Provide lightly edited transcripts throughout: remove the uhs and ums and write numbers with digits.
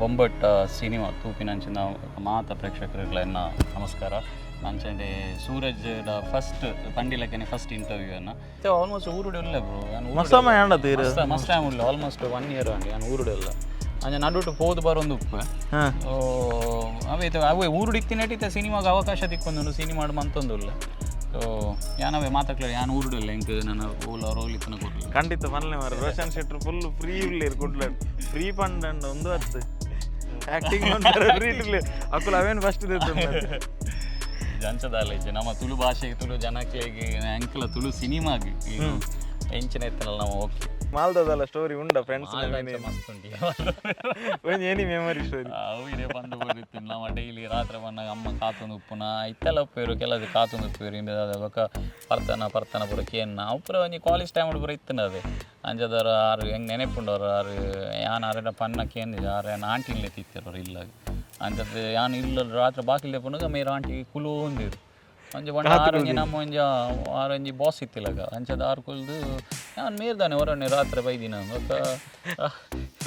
ಬೊಂಬಟ್ cinema ತೂಪಿನಂಚಿನ ಮಾತ ಪ್ರೇಕ್ಷಕರುಗಳನ್ನ ನಮಸ್ಕಾರ. ಅಂಚನೆ ಸೂರಜ್ ಫಸ್ಟ್ ಪಂಡಿಲಕನೆ ಫಸ್ಟ್ ಇಂಟರ್ವ್ಯೂ ಅನ್ನ. ಆಲ್ಮೋಸ್ಟ್ ಊರುಡೆ ಉಲ್ಲ ಬ್ರೋ. ಮಸ್ತ್ ಸಮಯ ಆಂಡ ತೀರ್. ಮಸ್ತ್ ಟೈಮ್ ಉಲ್ಲ, ಆಲ್ಮೋಸ್ಟ್ ಒನ್ ಇಯರ್ ಅಂಡಿ ನಾನು ಊರುಡೆ ಉಲ್ಲ. ಅಂಚ ನಡುಟು ಪೋದು ಬರೊಂದು ಉಪ್ಪು. ಅವೇ ಅವೇ ಊರುಡು ಇತ್ತಿನಟ್ಟ ಇತ್ತೆ ಸಿನಿಮಾಗ ಅವಕಾಶ ತಿಕ್ಕೊಂದುಂಡು, ಸಿನಿಮಾ ಮಂತೊಂದುಲ್ಲ. ಸೊ ಯಾನವೇ ಮಾತಾಡ್ಲ, ಯಾನ್ ಊರುಡು ಇಲ್ಲ, ಎಂಕ್ ನನ್ನ ಓಲ ರೋಲ್ ಇತ್ತನ ಕೊರ್ಲಿ. ಖಂಡಿತ ಮಲ್ಲೆ ಮಾರ, ರೋಷನ್ ಶೆಟ್ರು ಫುಲ್ ಫ್ರೀ ಉಲ್ಲೇರು ಕುಡ್ಲ. ಫ್ರೀ ಪಂಡ ಒಂದು ಹತ್ತು ಆಕ್ಟಿಂಗ್ ಫ್ರೀ ಇರ್ಲಿ, ಅಕುಲು ಅವೇನು ಫಸ್ಟ್. ಜಂಚದಾಲೇಜ್ ನಮ್ಮ ತುಳು ಭಾಷೆಗೆ, ತುಳು ಜನಕ್ಲೆಗ್, ಅಂಕಲ ತುಳು ಸಿನಿಮಾಗ್ ಎಂಚಿನ ಇತ್ತನಲ್ಲ ನಮ್ಮ ಓಕೆ. ಮಾಲ್ದದಲ್ಲ ಸ್ಟೋರಿ ಉಂಡ ಫ್ರೆಂಡ್ಸ್? ಮಸ್ತ್ ಉಂಟು. ಒಂಜಿ ಎನಿ ಮೆಮೊರಿ ಸ್ಟೋರಿ? ಅವು ಇದೇ ಬಂದು ಬರುತ್ತೆ. ನಮ್ಮ ಡೈಲಿ ರಾತ್ರಿ ಬಂದಾಗ ಅಮ್ಮ ಕಾತೊಂದು ಉಪ್ಪುನ ಇತ್ತೆಲ್ಲ ಉಪ್ಪೇರು, ಕೆಲವು ಕಾತೊಂದು ಉಪ್ಪೇರು. ಇಂದ ಬೊಕ್ಕ ಪರ್ತನ ಪರ್ತನ ಪೂರ ಕೇನ್ನ ಅವು ಪೂರ ಒಂಜಿ ಕಾಲೇಜ್ ಟೈಮ್ ಪೂರ ಇತ್ತನ ಅದೇ. ಅಂಚದರ ಆರು ಹೆಂಗೆ ನೆನಪುಂಡವ್ರು ಆರು. ಯಾನ್ ಆರೆಡ ಪನ್ನ ಕೇಂದಿಜ. ಆರು ಯಾನ್ ಆಂಟಿ ಇಲ್ಲೇ ತಿತ್ತಿರೋರು ಇಲ್ಲಾಗ. ಅಂಚದ್ದು ಯಾನ್ ಇಲ್ಲ ರಾತ್ರಿ ಬಾಕಿಲ್ ಪುನಗ ಮೇರ್ ಆಂಟಿ ಕುಲೋಂದಿರು. ಒಂಜಿ ಪಂಡ ಆರೊಂಜಿ ನಮ್ಮ ಒಂಜಿ ಆರೊಂಜಿ ಬಾಸ್ ಇತ್ತಿಲ್ಲಗ. ಅಂಚದ ಆರು ಕುಲ್ದು ಯಾನ್ ಮೇರ್ದಾನೆ ಹೊರನೆ ರಾತ್ರಿ ಬೈದಿನ. ಬೊಕ್ಕ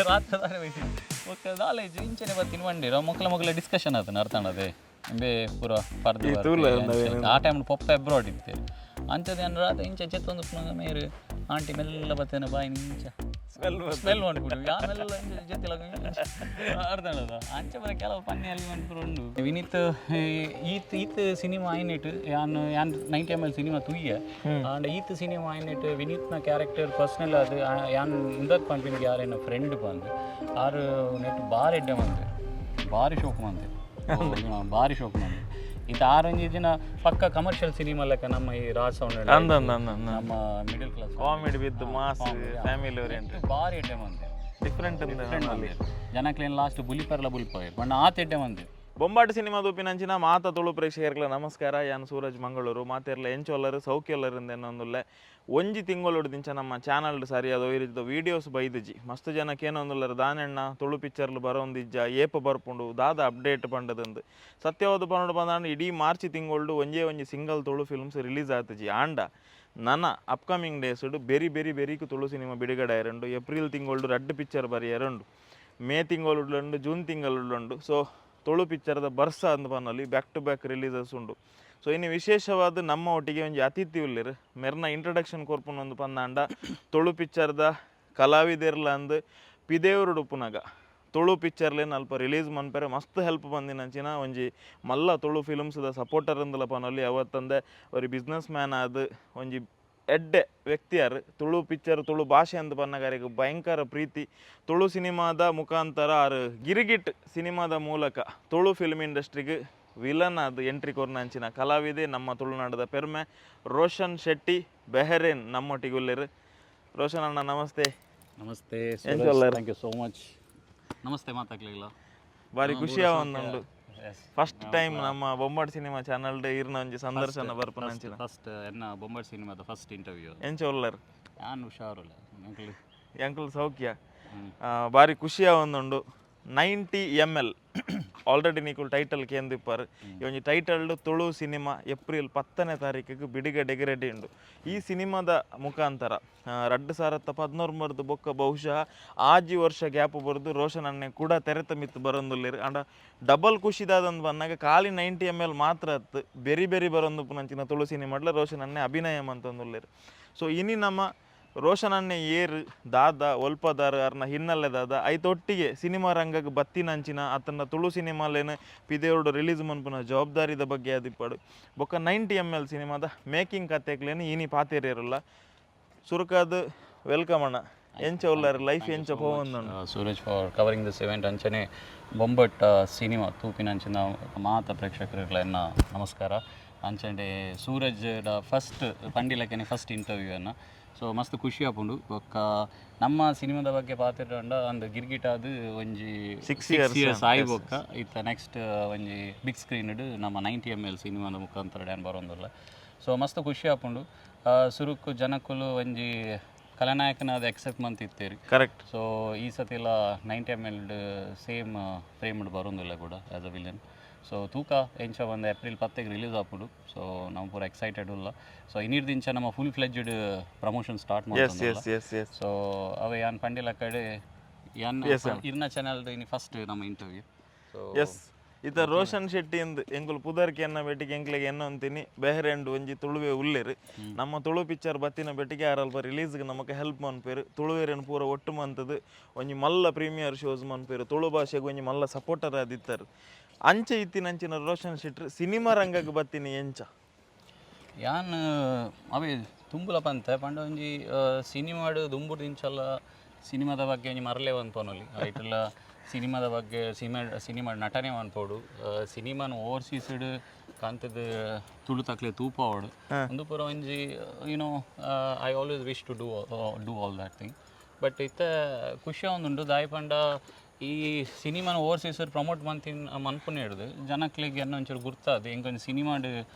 ರಾತ್ರಿ ದಾನೆ ಬೈದಿನ. ಬೊಕ್ಕ ದಾಲೇಜ್ ಇಂಚನೆ ಬತ್ತಿನ ಬಂಡಿರ ಮೊಕ್ಕಲ ಮೊಕ್ಕಲ ಡಿಸ್ಕಷನ್ ಆತನ ಅರ್ಥ ಅದೇ ಇಂಬೆ ಪೂರ ಪರ್ದು. ಆ ಟೈಮ್ ಪೊಪ್ಪ ಅಬ್ರಾಡ್ ಇತ್ತೆ. ಅಂಚದ ಯಾನ್ ರಾತ್ರಿ ಇಂಚ ಚೆತ್ತೊಂದು ಪುನಗ ಮೇರು ಆಂಟಿ ಮೆಲ್ಲ ಬತ್ತೇನೆ, ಬಾಯಿ ಇಂಚ ಸ್ಮೆಲ್ ಸ್ಮೆಲ್ ಮಾಡ್ಬಿಡು. ಯಾನೆಲ್ಲ ಜೊತೆಲ ಅರ್ಧ ಅಂಚೆ ಬರ ಕೆಲವು ಪನ್ನಿ ಎಲಿಮೆಂಟ್ ಪೂರ ಉಂಡು. ವಿನೀತ್ ಈತ್ ಈತ್ ಸಿನಿಮಾ ಆಯ್ನಿಟ್ ಯಾನ್ ಯಾನ್ 90 ಎಮ್ ಎಲ್ ಸಿನಿಮಾ ತೂಯ್ಯ. ಆಂಡ ಈತ್ ಸಿನಿಮಾ ಆಯ್ನಿಟ್ ವಿನೀತ್ನ ಕ್ಯಾರೆಕ್ಟರ್ ಪರ್ಸನಲ್ ಅದು ಯಾನ್ ಇಂದಕ್ ಪನ್ಪಿನಿಗೆ ಯಾರೇನ ಫ್ರೆಂಡ್ ಬಂದು ಆರು ನೆಟ್ ಬಾರಿ ಎಡ್ಡೆ ಮಂತೆ, ಬಾರಿ ಶೋಕು ಮಂತೆ, ಬಾರಿ ಶೋಕು ಮಂತೆ. ಇದು ಆರೊಂಜಿ ದಿನ ಪಕ್ಕ ಕಮರ್ಷಿಯಲ್ ಸಿನಿಮಾ ಲೆಕ್ಕ ನಮ್ಮ ಈ ರಾಜ್ ಸೌಂಡ್ ಅಂದ ಅಂದ ಅಂದ ಅಂದ. ನಮ್ಮ middle class comedy with mass, family oriented. ಬಾರಿ ಎಡ್ಡೆ ಮಂತೆ. ಡಿಫ್ರೆಂಟ್. ಜನಕ್ಲೇನು ಲಾಸ್ಟ್ ಬುಲಿಪರ್ಲ ಬುಲಿಪಾಯೆ ಬಣ್ಣ ಆತ ಎಡ್ಡೆ ಮಂತೆ. ಬೊಂಬಾಟ್ ಸಿನಿಮಾ ತೂಪಿನಂಚಿನ ಮಾತ ತುಳು ಪ್ರೇಕ್ಷಕರ್ಲ ನಮಸ್ಕಾರ. ಯಾನ್ ಸೂರಜ್ ಮಂಗಳೂರು. ಮಾತೆರ್ಲ ಎಂಚೊಲ್ಲರು, ಸೌಖ್ಯೊಲ್ಲರು ಎಂದೊಂದುಲ್ಲೆ. ಒಂಜಿ ತಿಂಗಳೊಡು ದಿಂಚ ನಮ್ಮ ಚಾನಲ್ ಸರಿಯಾದ ಒಯ್ರಿದ ವೀಡಿಯೋಸ್ ಬೈದಿಜಿ. ಮಸ್ತ್ ಜನ ಕೇನೊಂದುಲ್ಲರು, ದಾನೆಣ್ಣ ತುಳು ಪಿಕ್ಚರ್ಲು ಬರೋಂದಿಜ್ಜ, ಏಪ ಬರ್ಪುಂಡು, ದಾದ ಅಪ್ಡೇಟ್ ಪಂಡದಂದು. ಸತ್ಯವಾದ ಪನ್ನೊಡು ಪಂದಾಂಡ ಇಡೀ ಮಾರ್ಚ್ ತಿಂಗಳೊಡು ಒಂಜೇ ಒಂಜಿ ಸಿಂಗಲ್ ತುಳು ಫಿಲ್ಮ್ಸ್ ರಿಲೀಸ್ ಆತಜಿ. ಆಂಡ ನನ ಅಪ್ಕಮಿಂಗ್ ಡೇಸ್ಡ್ ಬೆರಿ ಬೆರಿ ಬೆರಿಕ್ ತುಳು ಸಿನಿಮಾ ಬಿಡುಗಡೆ ಆಯರುಂಡು. ಏಪ್ರಿಲ್ ತಿಂಗಳೊಡು ರಡ್ಡ್ ಪಿಕ್ಚರ್ ಬರಿಯರುಂಡು, ಮೇ ತಿಂಗಳುಂಡು, ಜೂನ್ ತಿಂಗಳುಂಡು. ಸೊ ತುಳು ಪಿಕ್ಚರ್ದ ಬರ್ಸ ಅಂದ್ ಪನ್ನೊಲಿ, ಬ್ಯಾಕ್ ಟು ಬ್ಯಾಕ್ ರಿಲೀಸಸ್ ಉಂಡು. ಸೊ ಇನ್ನು ವಿಶೇಷವಾದ ನಮ್ಮ ಒಟ್ಟಿಗೆ ಒಂಜಿ ಅತಿಥಿ ಉಲ್ಲೆರ್. ಮೆರ್ನ ಇಂಟ್ರಡಕ್ಷನ್ ಕೊರ್ಪುನ ಒಂದು ಪಂದಾಂಡ, ತುಳು ಪಿಕ್ಚರ್ದ ಕಲಾವಿದೆರ್ಲ ಅಂದ್ ಪಿದೇವರುಡು ಉಪ್ಪುನಗ ತುಳು ಪಿಕ್ಚರ್ಲೇನ್ ಅಲ್ಪ ರಿಲೀಸ್ ಮನ್ಪೆರೆ ಮಸ್ತ್ ಹೆಲ್ಪ್ ಬಂದಿನಂಚಿನ ಒಂಜಿ ಮಲ್ಲ ತುಳು ಫಿಲ್ಮ್ಸ್ದ ಸಪೋರ್ಟರ್ ಅಂದಲ ಪನೊಲಿ. ಅವತ್ತಂದೆ ಒರಿ ಬಿಸ್ನೆಸ್ ಮ್ಯಾನ್ ಆದ್ ಒಂಜಿ ಎಡ್ಡೆ ವ್ಯಕ್ತಿಯಾರ್. ತುಳು ಪಿಕ್ಚರ್, ತುಳು ಭಾಷೆ ಅಂದ್ ಪನ್ನಗ ಭಯಂಕರ ಪ್ರೀತಿ. ತುಳು ಸಿನಿಮಾದ ಮುಖಾಂತರ ಆರ್ ಗಿರಿಗಿಟ್ ಸಿನಿಮಾದ ಮೂಲಕ ತುಳು ಫಿಲ್ಮ್ ಇಂಡಸ್ಟ್ರಿಗೆ ವಿಲನ್ ಆದ್ ಎಂಟ್ರಿ ಕೊರ್ನಂಚಿನ ಕಲಾವಿದೆ, ನಮ್ಮ ತುಳುನಾಡದ ಪೆರ್ಮೆ ರೋಷನ್ ಶೆಟ್ಟಿ ಬೆಹರೇನ್ ನಮ್ಮೊಟ್ಟಿಗೆ ಉಲ್ಲೆರ್. ರೋಷನ್ ಅಣ್ಣ, namaste. Namaste. ಎಂಚೊಲ್ಲರ್? Thank you so much. Namaste ಮಾತಾಗ್ಲಿಲ್ಲ. ಬಾರಿ ಖುಷಿ ಆವೊಂದುಂಡು. ಫಸ್ಟ್ ಟೈಮ್ ನಮ್ಮ ಬೊಂಬಾಟ್ ಸಿನಿಮಾ ಚಾನಲ್ ಇರ್ನ ಒಂಜಿ ಸಂದರ್ಶನ ಬರ್ಪುನಂಚಿನ. ಫಸ್ಟ್ ಎನ್ನ ಬೊಂಬಾಟ್ ಸಿನಿಮಾದ ಫಸ್ಟ್ ಇಂಟರ್ವ್ಯೂ. ಎಂಚ ಉಲ್ಲರ್? ಯಾನ್ ಹುಷಾರುಲ್ಲ ಅಂಕಲ್. ಎಂಕುಲು ಸೌಖ್ಯ. ಬಾರಿ ಖುಷಿ ಆವೊಂದುಂಡು. 90 ಎಮ್ ಎಲ್ ಆಲ್ರೆಡಿ ನಿಕುಲು ಟೈಟಲ್ ಕೇಂದಿಪ್ಪಾರು. ಈ ಒಂಜಿ ಟೈಟಲ್ಡ್ ತುಳು ಸಿನಿಮಾ ಏಪ್ರಿಲ್ 10ನೇ ತಾರೀಕಿಗೆ ಬಿಡುಗಡೆಗೆ ರೆಡಿ ಉಂಡು. ಈ ಸಿನಿಮಾದ ಮುಖಾಂತರ 2019ರ್ದು ಬೊಕ್ಕ ಬಹುಶಃ 6 ವರ್ಷ ಗ್ಯಾಪ್ ಬರೆದು ರೋಷನ್ ಅಣ್ಣೆ ಕೂಡ ತೆರೆತ ಮಿತ್ತು ಬರೊಂದುಲ್ಲೆರ್. ಆಂಡ ಡಬಲ್ ಖುಷಿದಾದಂದು ಬಂದಾಗ ಖಾಲಿ 90 ಎಮ್ ಎಲ್ ಮಾತ್ರ ಅತ್ತು, ಬೆರಿ ಬೆರಿ ಬರೊಂದು ಪುನಂಚಿನ ತುಳು ಸಿನಿಮಾಡ್ಲ ರೋಷನ್ ಅಣ್ಣೆ ಅಭಿನಯ ಮಂತೊಂದುಲ್ಲೆರ್. ಸೊ ಇನಿ ನಮ್ಮ ರೋಷನ್ ಅಣ್ಣೆ ಏರ್, ದಾದ, ಒಲ್ಪದಾರ್, ಅರ್ನ ಹಿನ್ನೆಲೆ ದಾದ, ಐತೊಟ್ಟಿಗೆ ಸಿನಿಮಾ ರಂಗಕ್ಕೆ ಬತ್ತಿನಂಚಿನ ಅತನ ತುಳು ಸಿನಿಮಾಲೇನು ಪಿದೆಯೋಡು ರಿಲೀಸ್ ಮನ್ಪುನ ಜವಾಬ್ದಾರಿದ ಬಗ್ಗೆ ಅದಿಪ್ಪಡು, ಬೊಕ್ಕ 90 ಎಮ್ ಎಲ್ ಸಿನಿಮಾದ ಮೇಕಿಂಗ್ ಕತೆಕ್ಲೇನು ಇನಿ ಪಾತೆರಿರಲ್ಲ. ಸುರುಕಾದ್ welcome ಅಣ್ಣ. ಎಂಚ ಉಲ್ಲಾರ? ಲೈಫ್ ಎಂಚ ಪೋವೊಂದುಂಡು? Suraj for covering this event. ಅಂಚನೆ ಬೊಂಬಟ್ ಸಿನಿಮಾ ತೂಪಿನಂಚಿನ ಮಾತ ಪ್ರೇಕ್ಷಕರುಗಳನ್ನ ನಮಸ್ಕಾರ. ಅಂಚನೆ ಸೂರಜ್ ಫಸ್ಟ್ ಪಂಡಿಲಕನೆ ಫಸ್ಟ್ ಇಂಟರ್ವ್ಯೂ ಅನ್ನ. ಸೊ ಮಸ್ತ್ ಖುಷಿ ಆಪುಂಡು. ಬೊಕ್ಕ ನಮ್ಮ ಸಿನಿಮಾದ ಬಗ್ಗೆ ಪಾತೆರಂಡ ಅಂದ್ ಗಿರ್ಗಿಟ್ ಆದ್ ಒಂಜಿ 6 years. Years ಆಯಿ ಬೊಕ್ಕ ಇತ್ತ ನೆಕ್ಸ್ಟ್ ಒಂಜಿ ಬಿಗ್ ಸ್ಕ್ರೀನ್ ನಮ್ಮ 90 ಎಮ್ ಎಲ್ ಸಿನಿಮಾದ ಮುಖಾಂತರ ಡ್ಯಾನ್ ಬರೋಂದುಲ್ಲ. ಸೊ ಮಸ್ತ್ ಖುಷಿ ಆಪುಂಡು. ಸುರುಕು ಜನಕುಲು ಒಂಜಿ ಖಳನಾಯಕನಾದ ಎಕ್ಸೆಪ್ಟ್ ಮಂತ್ ಇತ್ತೇರಿ. ಸೊ ಈ ಸತಿಲ 90 ಎಮ್ ಎಲ್ ಸೇಮ್ ಫ್ರೇಮ್ಡ್ ಬರೋಂದಿಲ್ಲ ಕೂಡ ಆ್ಯಸ್ ಅ ವಿಲನ್. ಸೊ ತೂಕ ಎಂಚ ಒಂದು ಏಪ್ರಿಲ್ 10ಕ್ಕೆ ರಿಲೀಸ್ ಆಪುಂಡು. ಸೊ ನಾವು ಪೂರ ಎಕ್ಸೈಟೆಡ್ ಉಲ್ಲ. ಸೊ ಇನ್ನಿರ್ದಿಂಚ ನಮ್ಮ ಫುಲ್ ಫ್ಲೆಜ್ಡ್ ಪ್ರಮೋಷನ್ ಸ್ಟಾರ್ಟ್ ಮಾಡ್ತೊಂದುಲ್ಲ. ಎಸ್ ಎಸ್ ಎಸ್ ಸೊ ಅವೆ ಯಾನ್ ಪಂಡಿಲ ಕಡೆ ಯಾನ್ ಇರ್ನ ಚಾನಲ್ ಇನಿ ಫಸ್ಟ್ ನಮ್ಮ ಇಂಟರ್ವ್ಯೂ. ಸೊ ಎಸ್, ಇತ್ತ ರೋಷನ್ ಶೆಟ್ಟಿ ಎಂದ್ ಎಂಕುಲು ಪುದರ್ ಕೆನ್ನ ಬೆಟ್ಟಿಗೆ ಎಂಕ್ಲೆಗ್ ಎನ್ನೊಂತೀನಿ ಬೆಹರೆಂಡ್ ಒಂಜಿ ತುಳುವೆ ಉಲ್ಲೆರ್. ನಮ್ಮ ತುಳು ಪಿಕ್ಚರ್ ಬತ್ತಿನ ಬೆಟ್ಟಿಗೆ ಆರಲ್ಪ ರಿಲೀಸ್ಗೆ ನಮಕ್ ಹೆಲ್ಪ್ ಮನ್ಪೇರು. ತುಳುವೆರನ್ ಪೂರ ಒಟ್ಟು ಮಂತದು ಒಂಜಿ ಮಲ್ಲ ಪ್ರೀಮಿಯರ್ ಶೋಸ್ ಮನ್ಪೇರು. ತುಳು ಭಾಷೆಗೆ ಒಂಜಿ ಮಲ್ಲ ಸಪೋರ್ಟರ್ ಆದಿತ್ತರು. ಅಂಚೆ ಇತ್ತಿನಂಚಿನ ರೋಷನ್ ಶೆಟ್ಟಿ ಸಿನಿಮಾ ರಂಗಕ್ಕೆ ಬತ್ತಿನಿ ಎಂಚ? ಯಾನ್ ಅವೇ ತುಂಬುಲ ಪಂತೆ ಪಂಡ ಒಂಜಿ ಸಿನಿಮಾಡ್ ದುಂಬು ದಿಂಚಲ ಸಿನಿಮಾದ ಬಗ್ಗೆ ಒಂಜಿ ಮರಲೆ ಪನೊಲಿ. ಐಟುಲ ಸಿನಿಮಾದ ಬಗ್ಗೆ, ಸಿನಿಮಾ ಸಿನಿಮಾ ನಟನೆ ಮನ್ಪೊಡು, ಸಿನಿಮಾನ್ ಓವರ್ಸೀಸ್ಡ್ ಕಾಂತದ ತುಳು ತಕ್ಲೆ ತೂಪಾವಡು, ಉಂದು ಪೂರ ಒಂಜಿ I always wish to do all that thing. But ಇತ್ತೆ ಖುಷಿ ಆವೊಂದುಂಡು. ದಾಯಿ ಪಂಡ ಈ ಸಿನಿಮಾನ ಓವರ್ಸೀಸ್ ಪ್ರಮೋಟ್ ಮಂತಿನ ಮನ್ಪುನ ಹಿಡ್ದು ಜನಕ್ಲೆಗ್ ಎನ್ನ ಒಂಚೂರು ಗುರ್ತಾದ್ ಎಂಕೊಂಜಿ ಸಿನಿಮಾಡ್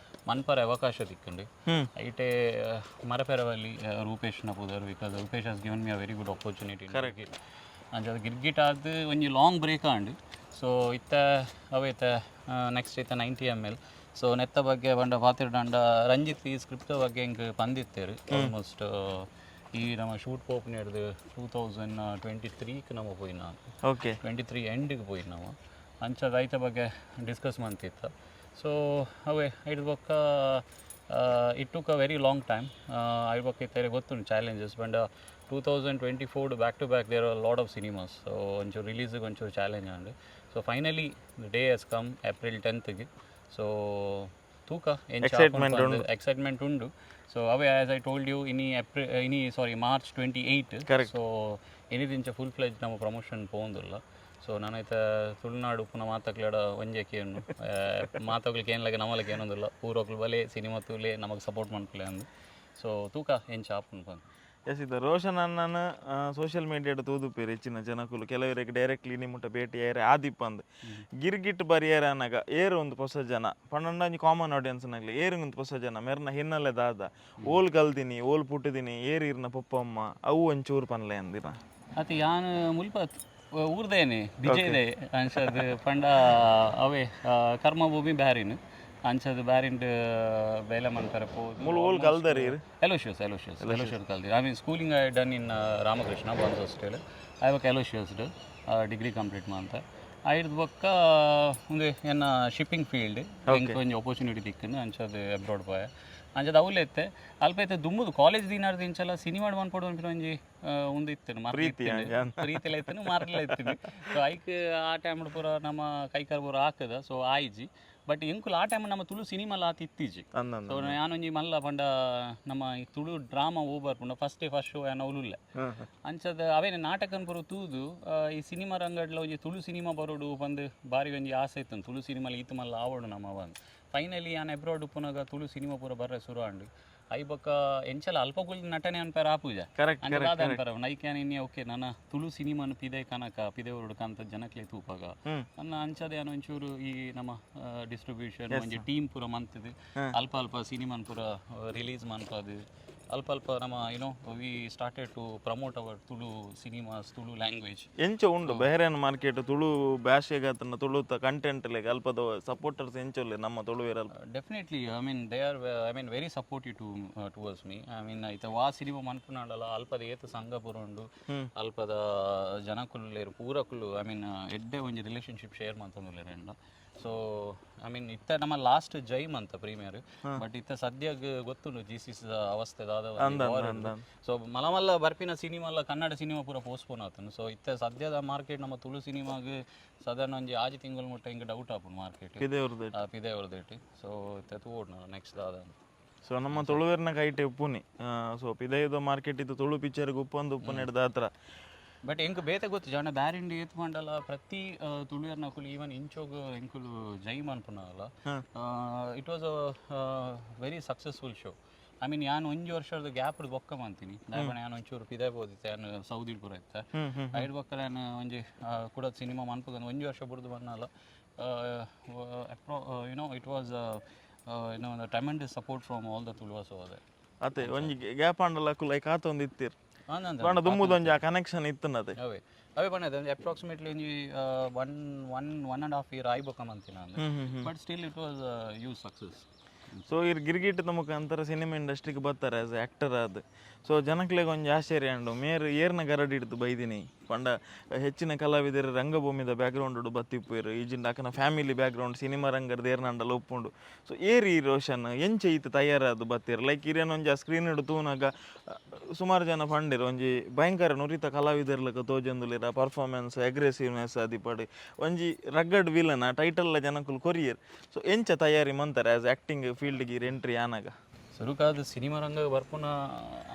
ಮನ್ಪರೆ ಅವಕಾಶ ತಿಕ್ಕುಂಡು. ಐಟೆ ಮರಪೆರವಲ್ಲಿ ರೂಪೇಶ್ನ ಪುದರ್, because Rupesh has given me a very good opportunity. ಅಂಚ ಗಿರ್ಗಿಟ್ ಆದ್ ಒಂಜಿ ಲಾಂಗ್ ಬ್ರೇಕ್ ಆಂಡ್. ಸೊ ಇತ್ತೆ ಅವೆ ಇತ್ತೆ ನೆಕ್ಸ್ಟ್ ಇತ್ತೆ 90 ಎಮ್ ಎಲ್. ಸೊ ನೆತ್ತ ಬಗ್ಗೆ ಪಂಡ ಪಾತೆರ್ಡಾಂಡ, ರಂಜಿತ್ ಈ ಸ್ಕ್ರಿಪ್ಟ್ ಬಗ್ಗೆ ಎಂಕ್ ಪಂದಿತ್ತೆರ್. ಆಲ್ಮೋಸ್ಟ್ ಈ ನಮ್ಮ ಶೂಟ್ ಪೋಪುನ ಹಿಡ್ದು 2023ಕ್ ನಮ್ಮ ಪೋಯಿನ. 23 ಎಂಡಿಗೆ ಪೋಯಿನ ನಾವು. ಅಂಚದ ಐತ ಬಗ್ಗೆ ಡಿಸ್ಕಸ್ ಮಂತಿತ್ತ. ಸೊ ಅವೇ ಐದು ಬೊಕ್ಕ it took a very long time. ಐದು ಬೊಕ್ಕ ಇತ್ತೆ ಗೊತ್ತುಂಡು ಚಾಲೆಂಜಸ್. ಪಂಡ 2024 back to back there are lot of cinemas, so ಒಂಚೂರು ರಿಲೀಸಿಗೆ ಒಂಚೂರು challenge and. So finally day has come, April 10ಗೆ. ಸೊ ತೂಕ. Excitement ಉಂಡು. ಎಕ್ಸೈಟ್ಮೆಂಟ್ ಉಂಡು. ಸೊ ಅವೇ ಆಸ್ I told you, ಇನಿ ಏಪ್ರಿಲ್, ಇನಿ ಸಾರಿ, ಮಾರ್ಚ್ 28. ಸೊ ಎನಿದಿಂಚ ಫುಲ್ ಫ್ಲೆಜ್ ನಮ್ಮ ಪ್ರಮೋಷನ್ ಪೋವೊಂದುಲ್ಲ. ಸೊ ನಾನೈತ ತುಳುನಾಡು ಉಪ್ಪುನ ಮಾತಕ್ಲೆಡ ಒಂಜೆ ಕೇನು, ಮಾತಕ್ಲಿಗೆ ಏನ್ಲಗೆ ನಮ್ಮಲಕ್ಕೆ ಏನೊಂದಿಲ್ಲ, ಪೂರಕ್ಲು ಬಲೆ, ಸಿನಿಮಾ ತೂಲೆ, ನಮಗೆ ಸಪೋರ್ಟ್ ಮನ್ಪುಲೆ ಅಂದು. ಸೊ ತೂಕ ಎಂಚ ಆಪುಂಡು ಪಂದ್. ಎಸ್, ಇದು ರೋಷನ್ ಅಣ್ಣನ ಸೋಷಿಯಲ್ ಮೀಡಿಯಾಡ್ ತೂದುಪೇರು ಹೆಚ್ಚಿನ ಜನಕುಲು. ಕೆಲವರಿಗೆ ಡೈರೆಕ್ಟ್ಲಿ ನಿಮ್ಮುಟ ಭೇಟಿ ಏರೆ ಆದಿಪ್ಪ ಅಂದ್. ಗಿರ್ಗಿಟ್ ಬರಿಯರ ಅನಗ ಏರು ಒಂದು ಹೊಸ ಜನ ಪನ್ನೊಂದು ಒಂಜಿ ಕಾಮನ್ ಆಡಿಯನ್ಸ್ ನಗ್ಲಿ ಏರು ಒಂದು ಹೊಸ ಜನ, ಮೆರ್ನ ಹಿನ್ನೆಲೆ ದಾದ, ಓಲ್ ಕಲ್ದಿನಿ, ಓಲ್ ಪುಟ್ಟಿದಿನಿ, ಏರು ಇರ್ನ ಪಪ್ಪ ಅಮ್ಮ, ಅವು ಒಂಚೂರು ಪನ್ಲೆ ಅಂದಿನ. ಅತಿ ಯಾನ್ ಮುಲ್ಪ ಊರ್ದೇನೆ, ಬಿಜಯದೆ. ಅಂಚದ್ ಪಂಡ ಅವೇ ಕರ್ಮಭೂಮಿ ಬ್ಯಾರಿನ್. ಅಂಚದ್ ಬ್ಯಾರಿಂಡ್ ಬೇಲೆ ಮನ್ಪರೆ ಪೋದು. ಮೂಲು ಓಲ್ ಕಲ್ದರಿ ಇರ್? ಎಲೋಶಿಯಸ್, ಎಲೋಶಿಯಸ್, ಎಲೋಶಿಯಸ್ ಕಲ್ದಿ. I mean, schooling I done in Ramakrishna Boys Hostel. I ಬೊಕ್ಕ ಎಲೋಶಿಯಸ್ಡ್ ಡಿಗ್ರಿ ಕಂಪ್ಲೀಟ್ ಮಂತ. ಐಡ್ದ್ ಬೊಕ್ಕ ಉಂದು ಎನ್ನ ಶಿಪ್ಪಿಂಗ್ ಫೀಲ್ಡ್ ಎಂಕ್ ಒಂಜಿ ಆಪರ್ಚುನಿಟಿ ತಿಕ್ಕಿಂದು. ಅಂಚದ್ ಅಬ್ರಾಡ್ ಪೋಯೆ. ಅಂಚದ ಅವ್ಲು ಇತ್ತೆ ಅಲ್ಪ ಇತ್ತೆ ದುಂಬುದು ಕಾಲೇಜ್ ದಿನಾರ್ದು ಇಂಚಲ ಸಿನಿಮಾ ಮನ್ಪೊಡು ಪನ್ಪಿನ ಒಂಜಿ ಉಂದು ಇತ್ತು. ಪ್ರೀತಿ. ಪ್ರೀತಿಲ ಇತ್ತು, ಮಾರ್ಲ ಇತ್ತು. ಸೊ ಐಕ್ ಆ ಟೈಮ್ ಪೂರ ನಮ್ಮ ಕೈಕಾರ್ ಪೂರ ಹಾಕದ. ಸೊ ಆಯ್ಜಿ. ಬಟ್ ಎಂಕುಲು ಆ ಟೈಮ್ ನಮ್ಮ ತುಳು ಸಿನಿಮಾಲ ಆತ ಇತ್ತೀಜಿ. ಅಂದಂದ. ಸೊ ಯಾನೊಂಜಿ ಮಲ್ಲ ಪಂಡ ನಮ್ಮ ಈ ತುಳು ಡ್ರಾಮಾ ಓಬರ್ ಪಂಡ ಫಸ್ಟ್ ಡೇ ಫಸ್ಟ್ ಶೋ ಯಾನ್ ಅವ್ಲುಲ್ಲೆ. ಅಂಚದ ಅವೇನೆ ನಾಟಕನ್ ಪೂರ ತೂದು ಈ ಸಿನಿಮಾ ರಂಗಡ್ಲ ಒಂಜಿ ತುಳು ಸಿನಿಮಾ ಬರೋಡು ಪಂದ್ ಬಾರಿ ಒಂಜಿ ಆಸೆ ಇತ್ತು. ತುಳು ಸಿನಿಮಾಲ ಈತ್ ಮಲ್ಲ ಆವಡು ನಮ್ಮ ಬಂದು. ಫೈನಲಿ ಯಾನ್ ಅಬ್ರಾಡ್ ಉಪ್ಪುನಗ ತುಳು ಸಿನಿಮಾ ಪೂರ ಬರ್ರೆ ಶುರು ಆಂಡ್. I ಬೊಕ್ಕ ಎಂಚಲ ಅಲ್ಪ ಕುಲ್ ನಟನೆ ಅನ್ಪೇರ ಆಪುಜ. ಕರೆಕ್ಟ್ ಅಂಚ ದಾದ ಅನ್ಪೇರ ನೈಕ್ ಯಾನ್ ಇನ್ನಿ ಓಕೆ ನನ್ನ ತುಳು ಸಿನಿಮಾನು ಪಿದೆ ಕನಕ ಪಿದೆ ಊರುಡು ಕಂತ ಜನಕ್ಲೆ ತೂಪಾಗ ನನ್ನ. ಅಂಚದ ಯಾನ್ ಒಂಚೂರು ಈ ನಮ್ಮ ಡಿಸ್ಟ್ರಿಬ್ಯೂಷನ್ ಒಂಜಿ ಟೀಮ್ ಪೂರ ಮಂತದು ಅಲ್ಪ ಅಲ್ಪ ಸಿನಿಮಾನ್ ಪೂರ ರಿಲೀಸ್ ಮನ್ಪದು ಅಲ್ಪ ಅಲ್ಪ ನಮ್ಮ we started to promote our Tulu cinemas, Tulu language. ಎಂಚ ಉಂಡು ಬೆಹರೇನ್ ಮಾರ್ಕೆಟ್? ತುಳು ಭಾಷೆಗಾತನ ತುಳುತ ಕಂಟೆಂಟ್ ಲೆಗ್ ಅಲ್ಪದ ಸಪೋರ್ಟರ್ಸ್ ಎಂಚ ಉಲ್ಲೆ ನಮ್ಮ ತುಳುವೆರ್ ಅಲ್ಪ? Definitely, I mean, they are, I mean, very supportive to towards me. I mean, ಐತ ವಾ ಸಿನಿಮಾ ಮನ್ಪುನಾಡಲ ಅಲ್ಪದ ಏತ್ ಸಂಘ ಪೂರ ಉಂಡು, ಅಲ್ಪದ ಜನಕುಲ್ಲೇರು ಪೂರಕುಲು, I mean, ಎಡ್ಡೆ ಒಂಜಿ ರಿಲೇಷನ್ಶಿಪ್ ಶೇರ್ ಮಂತೊಂದುಲ್ಲೆರ್ ಎಂಡ. ಸೊ I mean, ಇತ್ತೆ ನಮ್ಮ ಲಾಸ್ಟ್ ಜೈಮ್ ಅಂತ ಪ್ರೀಮಿಯರ್. ಬಟ್ ಇತ್ತೆ ಸದ್ಯಗ್ ಗೊತ್ತುಂಡು ಜಿ ಸಿ ಅವಸ್ಥೆ ದಾದ. ಸೊ ಮಲ ಮಲ್ಲ ಬರ್ಪಿನ ಸಿನಿಮಾ ಎಲ್ಲ ಕನ್ನಡ ಸಿನಿಮಾ ಪೂರ ಪೋಸ್ಟ್ಪೋನ್ ಆತುಂಡು. ಸೊ ಇತ್ತೆ ಸದ್ಯದ ಮಾರ್ಕೆಟ್ ನಮ್ಮ ತುಳು ಸಿನಿಮಾಗ್ ಸಾಧಾರಣ ಒಂಜಿ 6 ತಿಂಗಳು ಮುಟ್ಟ ಹಿಂಗೆ ಡೌಟ್ ಆಪುಂಡು ಮಾರ್ಕೆಟ್. ಪಿದೆಯವ್ರದ್ದು. ಪಿದೆ ಅವ್ರದ್ದೇಟಿ. ಸೊ ಇತ್ತೆ ತೂವೊಡು ನೆಕ್ಸ್ಟ್ ದಾದ ಅಂತ. ಸೊ ನಮ್ಮ ತುಳುವೆರ್ನ ಕೈಟೆ ಉಪ್ಪುನಿ. ಸೊ ಪಿದೈದ ಮಾರ್ಕೆಟ್ ಇದು ತುಳು ಪಿಕ್ಚರ್ಗೆ ಉಪ್ಪೊಂದು ಉಪ್ಪುನ ಹಿಡ್ದು ಹತ್ರ. ಬಟ್ ಎಂಕ್ ಬೇತೆ ಗೊತ್ತು ಜನ ಬ್ಯಾರಿಂಡ್ ಏತ್ ಪಂಡಲ ಪ್ರತಿ ತುಳುವೆರ್ನಕುಲು ಈವನ್ ಇಂಚೋಗ್ ಎಂಕುಲು ಜೈ ಮನ್ಪುನಲ್ಲ, it was a very successful show. I mean, ಯಾನ್ ಒಂಜಿ ವರ್ಷದ ಗ್ಯಾಪ್ ಬೊಕ್ಕ ಮಂತೀನಿ. ದಾಯೆ ಯಾನ್ ಒಂಚೂರು ಪಿದಾಯ್ ಪೋದಿತ್ತೆ, ಯಾನ್ ಸೌದಿ ಪೂರ ಇತ್ತೆ. ಐಡ್ ಬೊಕ್ಕ ಯಾನ್ ಒಂಜಿ ಕುಡ ಸಿನಿಮಾ ಮನ್ಪುಗಂದು ಒಂಜಿ ವರ್ಷ ಬುಡ್ದು ಬನ್ನಲ್ಲ, it was tremendous support from all the Tuluvas ಹೋದೆ. ಅತ್ತೆ, ಒಂಜಿ ಗ್ಯಾಪ್ ಆಂಡಲ ಅಕುಲು ಲೈಕ್ ಆತೊಂದು ಇತ್ತೀರ್. ಅಂದಂದ. ಪಂಡ ದುಂಬುದೊಂಜಿ ಆ ಕನೆಕ್ಷನ್ ಇತ್ತನದೆ. ಅವೇ ಅವೇ ಪಂಡ ಅಪ್ರಾಕ್ಸಿಮೇಟ್ಲಿ ಒಂಜಿ one one one and half year ಆಯ್ಬೊಕ್ಕ ಮಂತಿನ. But still it was huge success. So ಇರ್ ಗಿರ್ಗಿಟ್ಟದ ಮುಖಾಂತರ ಸಿನಿಮಾ ಇಂಡಸ್ಟ್ರಿಗೆ ಬರ್ತಾರೆ ಆಸ್ ಆಕ್ಟರ್ ಆದ್. ಸೊ ಜನಕ್ಲೆಗ್ ಒಂಜಿ ಆಶ್ಚರ್ಯ ಉಂಡು, ಮೇರ್ ಏರ್ನ ಗರಡಿ ಹಿಡ್ದು ಬೈದಿನಿ? ಪಂಡ ಹೆಚ್ಚಿನ ಕಲಾವಿದರು ರಂಗಭೂಮಿದ ಬ್ಯಾಕ್ಗ್ರೌಂಡ್ ಬತ್ತಿಪ್ಪುವೆರ್, ಈಜಿಂಡ ಅಕನ ಫ್ಯಾಮಿಲಿ ಬ್ಯಾಕ್ಗ್ರೌಂಡ್ ಸಿನಿಮಾ ರಂಗದ ಏರ್ನಂಡಲ ಉಪ್ಪುಂಡು. ಸೊ ಏರಿ ರೋಷನ್, ಎಂಚ ಈತ ತಯಾರಾದ್ ಬತ್ತೀರ್? ಲೈಕ್ ಇರೇನ ಒಂಜಿ ಆ ಸ್ಕ್ರೀನ್ ತೂನಗ ಸುಮಾರು ಜನ ಪಂಡೆರ್, ಒಂಜಿ ಭಯಂಕರ ನುರಿತ ಕಲಾವಿದರ್ಲಕ ತೋಜೊಂದುಲ್ಲೆರ್, ಪರ್ಫಾರ್ಮೆನ್ಸ್ ಅಗ್ರೆಸಿವ್ನೆಸ್ ಅದಿಪಡ್ ಒಂಜಿ ರಗ್ಗಡ್ ವಿಲನ್ ಆ ಟೈಟಲ್ ಜನಕುಲು ಕೊರಿಯರ್. ಸೊ ಎಂಚ ತಯಾರಿ ಮಂತಾರೆ ಆಸ್ ಆಕ್ಟಿಂಗ್ ಫೀಲ್ಡ್ಗೆ ಎಂಟ್ರಿ ಆನಾಗ? ಸುರುಕಾದ ಸಿನಿಮಾ ರಂಗ ಬರ್ಪುನ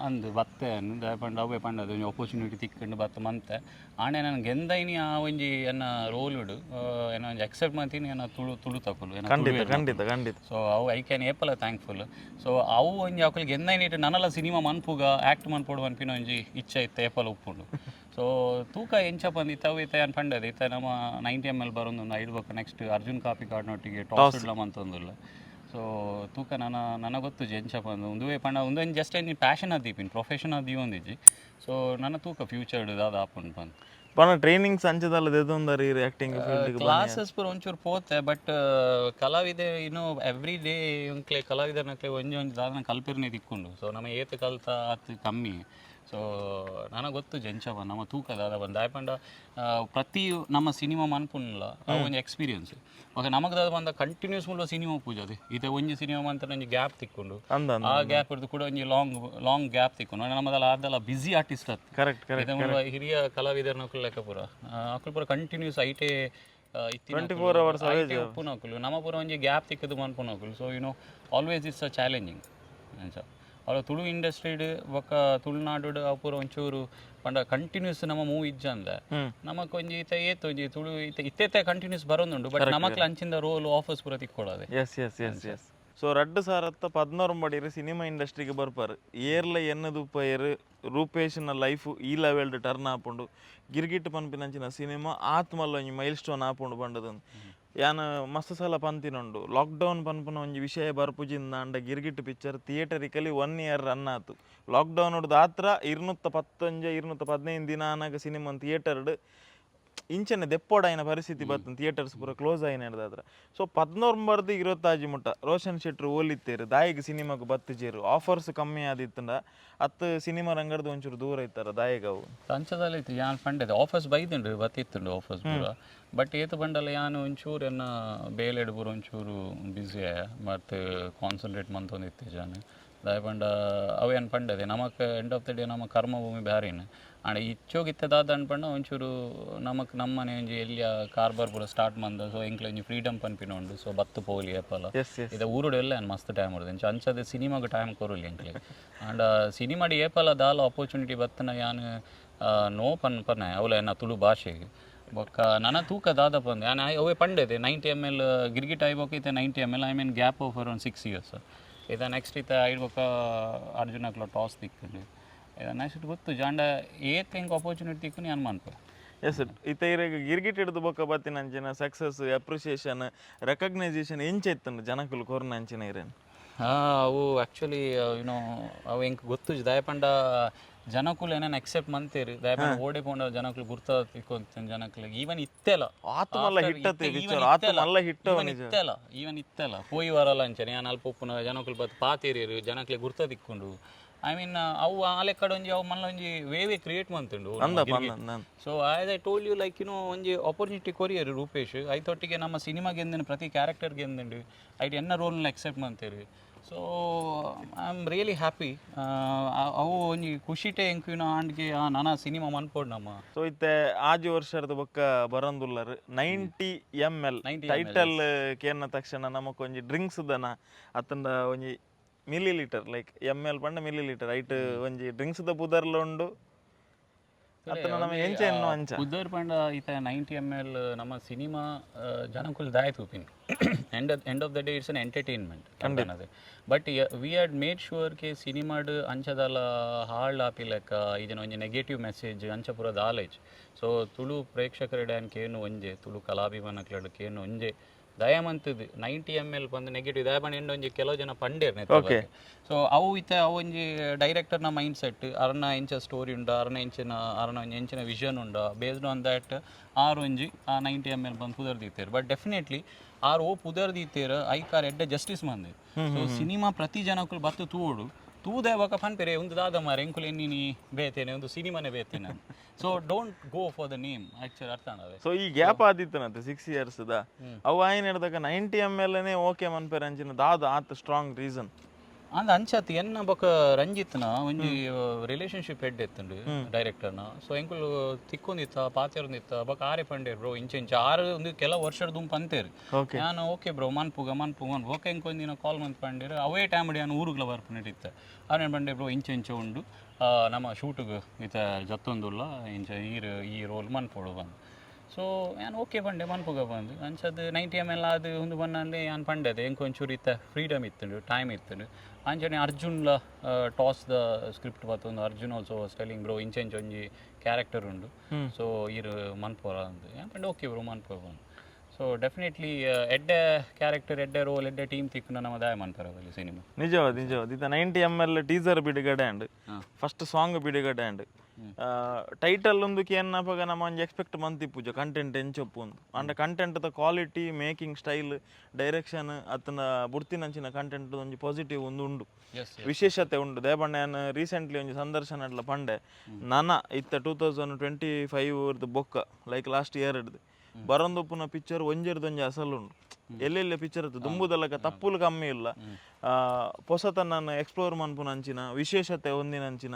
ಅಂದ್ ಬತ್ತೆ ದಾಯೆ ಪಂಡ ಅವೇ ಪಂಡ ಅದು ಒಂಜಿ ಆಪರ್ಚುನಿಟಿ ತಿಕ್ಕಂಡು ಬತ್ತ ಮಂತೆ. ಆಂಡ ನಾನು ಗೆಂದೈನಿ ಆ ಒಂಜಿ ಎನ್ನ ರೋಲ್ ಎನ್ನ ಒಂಜಿ ಅಕ್ಸೆಪ್ಟ್ ಮಂತೀನಿ ಎನ್ನ ತುಳು ತುಳು ತಕುಲು. ಖಂಡಿತ ಖಂಡಿತ ಖಂಡಿತ. ಸೊ ಅವು I can ಏಪಲ ಥ್ಯಾಂಕ್ಫುಲ್. ಸೊ ಅವು ಒಂಜಿ ಅಕುಲು ಗೆಂದೈನಿ ನನಲ ಸಿನಿಮಾ ಮನ್ಪುಗ, ಆ್ಯಕ್ಟ್ ಮನ್ಪೊಡು ಪನ್ಪಿನ ಒಂಜಿ ಇಚ್ಛೆ ಇತ್ತೆ ಏಪಲ ಉಪ್ಪುಂಡು. ಸೊ ತೂಕ ಎಂಚ ಪಂದ್ ಇತ್ತ ಅವು ಇತ್ತ ಏನು ಪಂಡದು ಇತ್ತ ನಮ್ಮ 90 ಎಮ್ ಎಲ್ ಬರೊಂದು ಐದು ಬೊಕ್ಕ ನೆಕ್ಸ್ಟ್ ಅರ್ಜುನ್ ಕಾಪಿಕಾಡ್ನೊಟ್ಟಿಗೆ ಟಾಸ್ ಇಡ್ಲ ಮಂತೊಂದುಲ್ಲ. ಸೊ ತೂಕ ನನ್ನ ನನಗೆ ಗೊತ್ತು ಎಂಚ ಪಂದ್ ಉಂದುವೇ ಪಂಡ ಉಂದೊಂದು ಜಸ್ಟ್ ಒಂಜಿ ಪ್ಯಾಷನ್ ಆದೀಪಿನ್, ಪ್ರೊಫೆಷನ್ ಆದೀವೊಂದಿಜ್ಜಿ. ಸೊ ನನ್ನ ತೂಕ ಫ್ಯೂಚರ್ಡ್ ದಾದ ಆಪುಂಡು ಪಂದ್. ಪಂಡ ಟ್ರೈನಿಂಗ್ಸ್ ಅಂಚದಲ್ಲ ದೆದೊಂದರ್ ಈ ಆಕ್ಟಿಂಗ್ ಫೀಲ್ಡ್? ಕ್ಲಾಸಸ್ ಪೂರ ಒಂಚೂರು ಪೋತೆ, ಬಟ್ ಕಲಾವಿದೆ ಇನ್ನು ಎವ್ರಿ ಡೇ ಎಂಕ್ಲೆ ಕಲಾವಿದನಕ್ಲೆ ಒಂಜಿ ಒಂಜಿ ದಾದನ ಕಲ್ಪಿರ್ನೆ ತಿಕ್ಕೊಂಡು. ಸೊ ನಮ್ಮ ಏತ್ ಕಲ್ತ ಆತ್ ಕಮ್ಮಿ. ಸೊ ನನಗೆ ಗೊತ್ತು ಜೆಂಚವ ನಮ್ಮ ತೂಕ ದಾದ ಬಂದ. ಪಂಡ ಪ್ರತಿ ನಮ್ಮ ಸಿನಿಮಾ ಮನ್ಪುನ್ಲ ಅವು ಒಂಜಿ ಎಕ್ಸ್ಪೀರಿಯನ್ಸ್. ఒక ನಮಗ್ ದಾದ ಬಂದ ಕಂಟಿನ್ಯೂಸ್ ಮುಲ್ಲ ಸಿನಿಮಾ ಪೂಜಾದೆ ಇತ್ತೆ ಒಂಜಿ ಸಿನಿಮಾ ಮಂತ ಒಂಜಿ ಗ್ಯಾಪ್ ತಿಕ್ಕೊಂಡು, ಅಂದ ಆ ಗ್ಯಾಪ್ ಹಿಡ್ದು ಕೂಡ ಒಂಜಿ ಲಾಂಗ್ ಲಾಂಗ್ ಗ್ಯಾಪ್ ತಿಕ್ಕೊಂಡು ನಮ್ಮದಲ್ಲ ಆದಲ್ಲ ಬ್ಯುಸಿ ಆರ್ಟಿಸ್ಟ್ ಅತ್. Correct correct. ಇತ್ತೆ ಮುಲ್ಪ ಹಿರಿಯ ಕಲಾವಿದರನಕುಲು ಲೆಕ್ಕ ಪೂರ ಅಕುಲು ಪೂರ ಕಂಟಿನ್ಯೂಸ್ ಐಟೆ. 24 hours. ಐಟೆ ಉಪ್ಪುನಕುಲು. ನಮ್ಮ ಪೂರ ಒಂಜಿ gap ತಿಕ್ಕದು ಮನ್ಪುನಕುಲು. So always it's a challenging ಅಂಚ. ಅವ್ರ ತುಳು ಇಂಡಸ್ಟ್ರಿಡ್ ಬೊಕ್ಕ ತುಳುನಾಡು ಅವು ಪೂರ ಒಂಚೂರು ಪಂಡ ಕಂಟಿನ್ಯೂಸ್ ನಮ್ಮ ಮೂವ್ ಇಜ್ಜಂದ ನಮಕ್ ಒಂಜಿ ಇತ್ತೆ ಏತ್ ಒಂಜಿ ತುಳು ಇತ್ತೆ ಇತ್ತೆ ಕಂಟಿನ್ಯೂಸ್ ಬರೋದುಂಡು, ಬಟ್ ನಮಕ್ಲ ಅಂಚಿಂದ ರೋಲ್ ಆಫರ್ಸ್ ಪೂರ ತಿಕ್ಕೊಳದೆ. ಎಸ್, ಸೊ 2019 ಇರು ಸಿನಿಮಾ ಇಂಡಸ್ಟ್ರಿಗೆ ಬರ್ಪಾರು. ಏರ್ಲ ಎನ್ನದುಪ್ಪಯರು ರೂಪೇಶ್ನ ಲೈಫ್ ಈ ಲೆವೆಲ್ಡ್ ಟರ್ನ್ ಆಪುಂಡು, ಗಿರ್ಗಿಟ್ ಪನ್ಪಿನಂಚಿನ ಸಿನಿಮಾ ಆತ್ಮಲ್ಲ ಒಂಜಿ ಮೈಲ್ ಸ್ಟೋನ್ ಆಪುಂಡು ಪಂಡದೊಂದು ಯಾನ್ ಮಸ್ತ್ ಸಲ ಪಂತಿನುಂಡು. ಲಾಕ್ಡೌನ್ ಪನ್ಪುನ ಒಂಜಿ ವಿಷಯ ಬರ್ಪುಜಿಂದ ಅಂಡ Girgit picture theatrically one year run ಆತು. ಲಾಕ್ಡೌನ್ ಆತ್ರ 211, 215 ದಿನ ಆನಾಗ ಸಿನಿಮಾ ಥಿಯೇಟರ್ಡ್ ಇಂಚನೆ ದೆಪ್ಪೋಡಾಯಿನ ಪರಿಸ್ಥಿತಿ ಬರ್ತದೆ, ಥಿಯೇಟರ್ಸ್ ಪೂರ ಕ್ಲೋಸ್ ಆಯಿನ ಹಿಡ್ದಾದ್ರ. ಸೊ 19ರ್ದು 26 ಮುಟ್ಟ ರೋಷನ್ ಶೆಟ್ರು ಓಲಿತ್ತೇರು, ದಾಯಿಗೆ ಸಿನಿಮಾக்கு ಬತ್ತಿಜೇರು? ಆಫರ್ಸ್ ಕಮ್ಮಿ ಆದಿತ್ತಂಡ ಅತ್ತು ಸಿನಿಮಾ ರಂಗಡ್ದು ಒಂಚೂರು ದೂರ ಇತ್ತಾರ ದಾಯಿಗೆ ಅವು? ಅಂಚದಲ್ಲಿ ಇತ್ತು ಯಾನ್ ಪಂಡೆದ ಆಫರ್ಸ್ ಬೈದುಂಡು, ಬತ್ತಿತ್ತುಂಡು ಆಫರ್ಸ್ ಪೂರ. ಬಟ್ ಏತು ಬಂಡಲ ಯಾನ್ ಒಂಚೂರು ಎನ್ನ ಬೇಲೆಡ್ ಪೂರ ಒಂಚೂರು ಬ್ಯುಸಿ ಆಯ ಮತ್ತು ಕಾನ್ಸಂಟ್ರೇಟ್ ಮಂತೊಂದು ಇತ್ತೆ ಜಾನ್. ದಾಯ ಪಂಡ ಅವು ಏನು ಪಂಡದೆ ನಮಕ್ ಎಂಡ್ ಆಫ್ the day ನಮ್ಮ ಕರ್ಮಭೂಮಿ ಬ್ಯಾರಿನ. ಆಂಡ ಇಚ್ಚೋಗಿತ್ತೆ ದಾದ ಅನ್ಪಂಡ ಒಂಚೂರು ನಮಕ್ ನಮ್ಮನೆ ಒಂಜಿ ಎಲ್ಲಿಯ ಕಾರ್ಬಾರ್ ಪೂರ ಸ್ಟಾರ್ಟ್ ಮಂದ. ಸೊ ಎಂಕ್ಲೆ ಒಂಜಿ ಫ್ರೀಡಮ್ ಪನ್ಪಿನ ಉಂಡು. ಸೊ ಬತ್ತು ಪೋಲಿ ಏಪಲ. ಎಸ್ ಎಸ್ ಇದ ಊರುಡು ಎಲ್ಲ ಏನ್ ಮಸ್ತ್ ಟೈಮ್ ಹೊಡ್ದು ಅಂಚ ಅಂಚದ ಸಿನಿಮಾಗ್ ಟೈಮ್ ಕೊರಲಿ ಎಂಕ್ಲೆ. ಆಂಡ ಸಿನಿಮಾಡ್ ಏಪಲ ದಾಲ ಆಪರ್ಚುನಿಟಿ ಬತ್ತನ ಯಾನ್ ನೋ ಪನ್ ಪನ್ನ ಅವಲ ಎನ್ನ ತುಳು ಭಾಷೆಗೆ. ಬೊಕ್ಕ ನನ ತೂಕ ದಾದ ಪಂದ್ ಯಾನ್ ಅವೇ ಪಂಡೆದೆ 90 ಎಮ್ ಎಲ್ ಗಿರ್ಗಿಟ್ ಆಯ್ಬೊಕ್ಕ ಇತ್ತೆ 90 M L, I mean, gap of around 6 years. ಇದ ನೆಕ್ಸ್ಟ್ ಇತ್ತ ಐಡ್ಬೊಕ್ಕ ಅರ್ಜುನಕ್ಲ ಟಾಸ್ ತಿಕ್ಕುಂಡು. ಇದ ನೆಕ್ಸ್ಟ್ ಗೊತ್ತು ಜಾಂಡ ಏತ್ ಎಂಕ್ ಆಪರ್ಚುನಿಟಿ ತಿಕ್ಕುನು ಯಾನ್ ಮನ್ಪೆ. ಎಸ್, ಇತ್ತ ಇರೆಗ್ ಗಿರ್ಗಿಟ್ ಹಿಡ್ದು ಬೊಕ್ಕ ಬತ್ತಿನ ಅಂಚಿನ ಸಕ್ಸಸ್, ಅಪ್ರಿಸಿಯೇಷನ್, ರೆಕಗ್ನೈಸೇಷನ್ ಎಂಚ ಇತ್ತಂಡು ಜನಕುಲು ಕೊರ್ನ ಅಂಚಿನ ಇರೇನು? ಅವು ಆ್ಯಕ್ಚುಲಿ ಯುನೋ ಅವು ಎಂಕ್ ಗೊತ್ತುಜಿ. ದಾಯಪಂಡ ಜನಕುಲು ಏನೇನು ಅಕ್ಸೆಪ್ಟ್ ಮಂತೇರು. ದಯಪಂಡ ಓಡೆ ಪೋಂಡ ಜನಕುಲು ಗುರ್ತ ತಿಕ್ಕೊಂತ ಜನಕುಲು ಈವನ್ ಇತ್ತೆಲ. ಆತ್ ಮಲ್ಲ hit ಅತ್ತೆ picture, ಆತ್ ಮಲ್ಲ hit ಅವ ನಿಜ. ಇತ್ತೆಲ, ಈವನ್ ಇತ್ತೆಲ ಪೋಯಿ ವರಲ್ಲ ಅಂಚನೆ ಯಾನ್ ಅಲ್ಪ ಉಪ್ಪುನ ಜನಕುಲು ಬತ್ತು ಪಾತೇರಿಯರು, ಜನಕ್ಲೆ ಗುರ್ತ ತಿಕ್ಕೊಂಡು. I mean ಅವು ಆ ಲೆಕ್ಕಡ್ ಒಂಜಿ ಅವು ಮಲ್ಲ ಒಂಜಿ ವೇವೇ ಕ್ರಿಯೇಟ್ ಮಂತುಂಡು. ಅಂದಪ್ಪ ಅಂದ. So as I told you, like ಒಂಜಿ ಆಪರ್ಚುನಿಟಿ ಕೊರಿಯರ್ ರೂಪೇಶ್, ಐತೊಟ್ಟಿಗೆ ನಮ್ಮ ಸಿನಿಮಾ ಗೆಂದಿನ ಪ್ರತಿ ಕ್ಯಾರೆಕ್ಟರ್ ಗೆಂದುಂಡು, ಐಟ್ ಎನ್ನ ರೋಲ್ನ accept ಮಂತೇರು. So I am really happy. ಅವು ಒಂಜಿ ಖುಷಿಟೆ ಎಂಕ್ ಆಂಡ್ಗೆ ನನ ಸಿನಿಮಾ ಮನ್ಪೋಡು ನಮ್ಮ. ಸೊ ಇತ್ತೆ 6 ವರ್ಷದ ಬೊಕ್ಕ ಬರಂದುಲ್ಲರ್ 90 ಎಮ್ ಎಲ್. 90 ml. Title ಕೇನ್ನ ತಕ್ಷಣ ನಮಕ್ ಒಂಜಿ ಡ್ರಿಂಕ್ಸ್ ದನ ಅತ್ತಂಡ ಒಂಜಿ milli litre, like M L ಪಂಡ ಮಿಲಿ ಲೀಟರ್, ಐಟ್ ಒಂಜಿ ಡ್ರಿಂಕ್ಸ್ ದ ಪುದರ್ಲ ಉಂಡು ಅತ್ತಂಡ ನಮ್ಮ ಎಂಚ ಎನ್ನು ಅಂಚ? ಪುದರ್ ಪಂಡ ಈತ 90 ಎಮ್ ಎಲ್ ನಮ್ಮ ಸಿನಿಮಾ ಜನಕುಲು ದಾಯ ತೂಪಿನಿ, end of the day it's an entertainment. But we had made sure K ಸಿನಿಮಾಡ್ ಅಂಚದಲ ಹಾಳ್ ಆಪಿ ಲೆಕ್ಕ ಇದನ್ನ ಒಂಜಿ ನೆಗೆಟಿವ್ ಮೆಸೇಜ್ ಅಂಚ ಪೂರ ದಾಲೇಜ್. ಸೊ ತುಳು ಪ್ರೇಕ್ಷಕರೆಡ್ ಕೇನು ಒಂಜೆ, ತುಳು ಕಲಾಭಿಮಾನಕ್ಲೆಡ್ ಕೇನು ಒಂಜೆ, ದಯಮಂತದ್ದು 90 ಎಮ್ ಎಲ್ ಬಂದು ನೆಗೆಟಿವ್ ದಯಪಂಡ ಎಂಡ್ ಒಂಜಿ ಕೆಲವು ಜನ ಪಂಡೇರ್. ಸೊ ಅವು ಇತ್ತೆ ಅವು ಒಂಜಿ ಡೈರೆಕ್ಟರ್ನ ಮೈಂಡ್ ಸೆಟ್, ಅರ್ನ ಎಂಚ ಸ್ಟೋರಿ ಉಂಡು, ಅರ್ನ ಎಂಚಿನ ಅರ್ನ ಒಂಜಿ ಎಂಚಿನ ವಿಷನ್ ಉಂಡು, ಬೇಸ್ಡ್ ಆನ್ that are ಒಂಜಿ ಆ 90 ಎಮ್ ಎಲ್ ಬಂದು ಪುದರ್ ದೀತೆರ್. ಬಟ್ ಡೆಫಿನೆಟ್ಲಿ ಆರ್ ಓ ಪುದರ್ ದೀತೆರ್ ಐಕಾರ್ ಎಡ್ಡೆ ಜಸ್ಟಿಸ್ ಮಂದೆ. ಸೊ ಸಿನಿಮಾ ಪ್ರತಿ ಜನಕ್ಕೂ ಬತ್ತು ತೂವೊಡು. ತೂದೆ ಬೊಕ ಪನ್ಪೆರೆ ಉಂದು ದಾದ ಮಾರೆ, ಎಂಕುಲು ಎನ್ನಿನಿ ಬೇತೇನೆ, ಒಂದು ಸಿನಿಮಾನೇ ಬೇತೇನೆ. So don't go for the name actual, ಅರ್ಥ ಆಂಡವೆ? ಸೊ ಈ ಗ್ಯಾಪ್ ಆದಿತ್ತನತ್ತೆ 6 ಇಯರ್ಸ್ the, ಅವು ಆಯ್ನ ಹಿಡ್ದಾಗ 90 ಎಮ್ ಎಲ್ ಓಕೆ ಮನ್ಪೆರ್ ಅಂಚಿನ ದಾದ ಆತ್ ಸ್ಟ್ರಾಂಗ್ ರೀಸನ್? ಅಂದ್ ಅಂಚಾತ್ ಎನ್ನ ಬೊಕ ರಂಜಿತ್ನ ಒಂಜಿ ರಿಲೇಶನ್ಶಿಪ್ ಹೆಡ್ ಇತ್ತುಂಡು ಡೈರೆಕ್ಟರ್ನ. ಸೊ ಎಂಕುಲು ತಿಕ್ಕೊಂದಿತ್ತ, ಪಾತೆರೊಂದಿತ್ತ. ಬೊಕ ಆರೆ ಪಂಡೇರ್, ಬ್ರೋ ಇಂಚ ಇಂಚ ಆರು ಒಂದು ಕೆಲವು ವರ್ಷದ ದುಂಬು ಅಂತೇರು. ಯಾನ್ ಓಕೆ ಬ್ರೋ, ಮನ್ಪುಗ ಮನ್ಪುಗ ಮನ್ಪು. ಬೊಕ ಎಂಕ್ ಒಂದಿನ ಕಾಲ್ ಮಂತ್ ಪಂಡೇರು. ಅವೇ ಟೈಮ್ ಯಾನ್ ಊರುಗ್ಲ ಬರ್ಪುನಿಟ್ಟಿತ್ತೆ. ಆರೇನು ಪಂಡೆ, ಬ್ರೋ ಇಂಚ ಇಂಚ ಉಂಡು, ನಮ್ಮ ಶೂಟುಗು ಇತ್ತ ಜತ್ತೊಂದುಲ್ಲ, ಇಂಚ ಈರ್ ಈ ರೋಲ್ ಮನ್ಪೊಡು ಬಂದು. ಸೊ ಯಾನ್ ಓಕೆ ಪಂಡೆ, ಮನ್ಪುಗ ಬಂದು. ಅಂಚದ್ 90 ಎಮ್ ಎಲ್ ಅದು ಒಂದು ಬನ್ನಂದೆ ಯಾನ್ ಪಂಡೆದೆ, ಎಂಕ್ ಒಂಚೂರು ಇತ್ತ ಫ್ರೀಡಮ್ ಇತ್ತುಂಡು, ಟೈಮ್ ಇತ್ತುಂಡು. ಅಂಚನೆ ಅರ್ಜುನ್ಲ ಟಾಸ್ the script ಬತ್ತೊಂದು, Arjun also was telling, bro ಇಂಚ ಇಂಚ ಒಂಜಿ ಕ್ಯಾರೆಕ್ಟರ್ ಉಂಡು, ಸೊ ಈರ್ ಮನ್ಪೋರ ಅಂದ್. ಯಾನ್ ಪಂಡೆ, ಓಕೆ ಬ್ರೋ, ಮನ್ಪುವ ಬಂದು. ಸೊ ಡೆಫಿನೆಟ್ಲಿ ಎಡ್ಡೆ ಕ್ಯಾರೆಕ್ಟರ್, ಎಡ್ಡೆ ರೋಲ್, ಎಡ್ಡೆ ಟೀಮ್ ತಿಕ್ಕುನ ನಮ್ಮ ದಾಯ ಮನ್ಪರ ಸಿನಿಮಾ? ನಿಜವಾದ ನಿಜವಾದ. ಇತ್ತ 90 ಎಮ್ ಎಲ್ ಟೀಸರ್ ಬಿಡುಗಡೆ ಅಂಡ್ ಫಸ್ಟ್ ಸಾಂಗ್ ಬಿಡುಗಡೆ ಅಂಡ್ ಟೈಟಲ್ ಒಂದು ಕೇನ್ನಪಗ ನಮ್ಮ ಒಂಜಿ ಎಕ್ಸ್ಪೆಕ್ಟ್ ಮಂತಿಪ್ಪುಜ ಕಂಟೆಂಟ್ ಎಂಚೊಪ್ಪು ಒಂದು. ಅಂಡ ಕಂಟೆಂಟ್ ದ ಕ್ವಾಲಿಟಿ, ಮೇಕಿಂಗ್ ಸ್ಟೈಲ್, ಡೈರೆಕ್ಷನ್ ಅತ್ತನ ಬುಡ್ತಿನಂಚಿನ ಕಂಟೆಂಟ್ ಒಂಜಿ ಪಾಸಿಟಿವ್ ಒಂದು ಉಂಡು, ವಿಶೇಷತೆ ಉಂಡು. ದೇಬಣ್ಣ, ಯಾನ್ ರೀಸೆಂಟ್ಲಿ ಒಂಜಿ ಸಂದರ್ಶನ ಅಡ್ಲ ಪಂಡೆ, ನನ ಇತ್ತ 2025 ಬೊಕ್ಕ, ಲೈಕ್ ಲಾಸ್ಟ್ ಇಯರ್ ಹಿಡ್ದು ಬರೊಂದುಪ್ಪುನ ಪಿಕ್ಚರ್ ಒಂಜೆರ್ದು ಒಂಜಿ ಅಸಲು ಉಂಡು. ಎಲ್ಲೆಲ್ಲ ಪಿಕ್ಚರ್ ದುಂಬುದಲಕ ತಪ್ಪುಲು ಕಮ್ಮಿ ಇಲ್ಲ, ಪೊಸತನ ಎಕ್ಸ್ಪ್ಲೋರ್ ಮನ್ಪುನ ಅಂಚಿನ ವಿಶೇಷತೆ ಹೊಂದಿನಂಚಿನ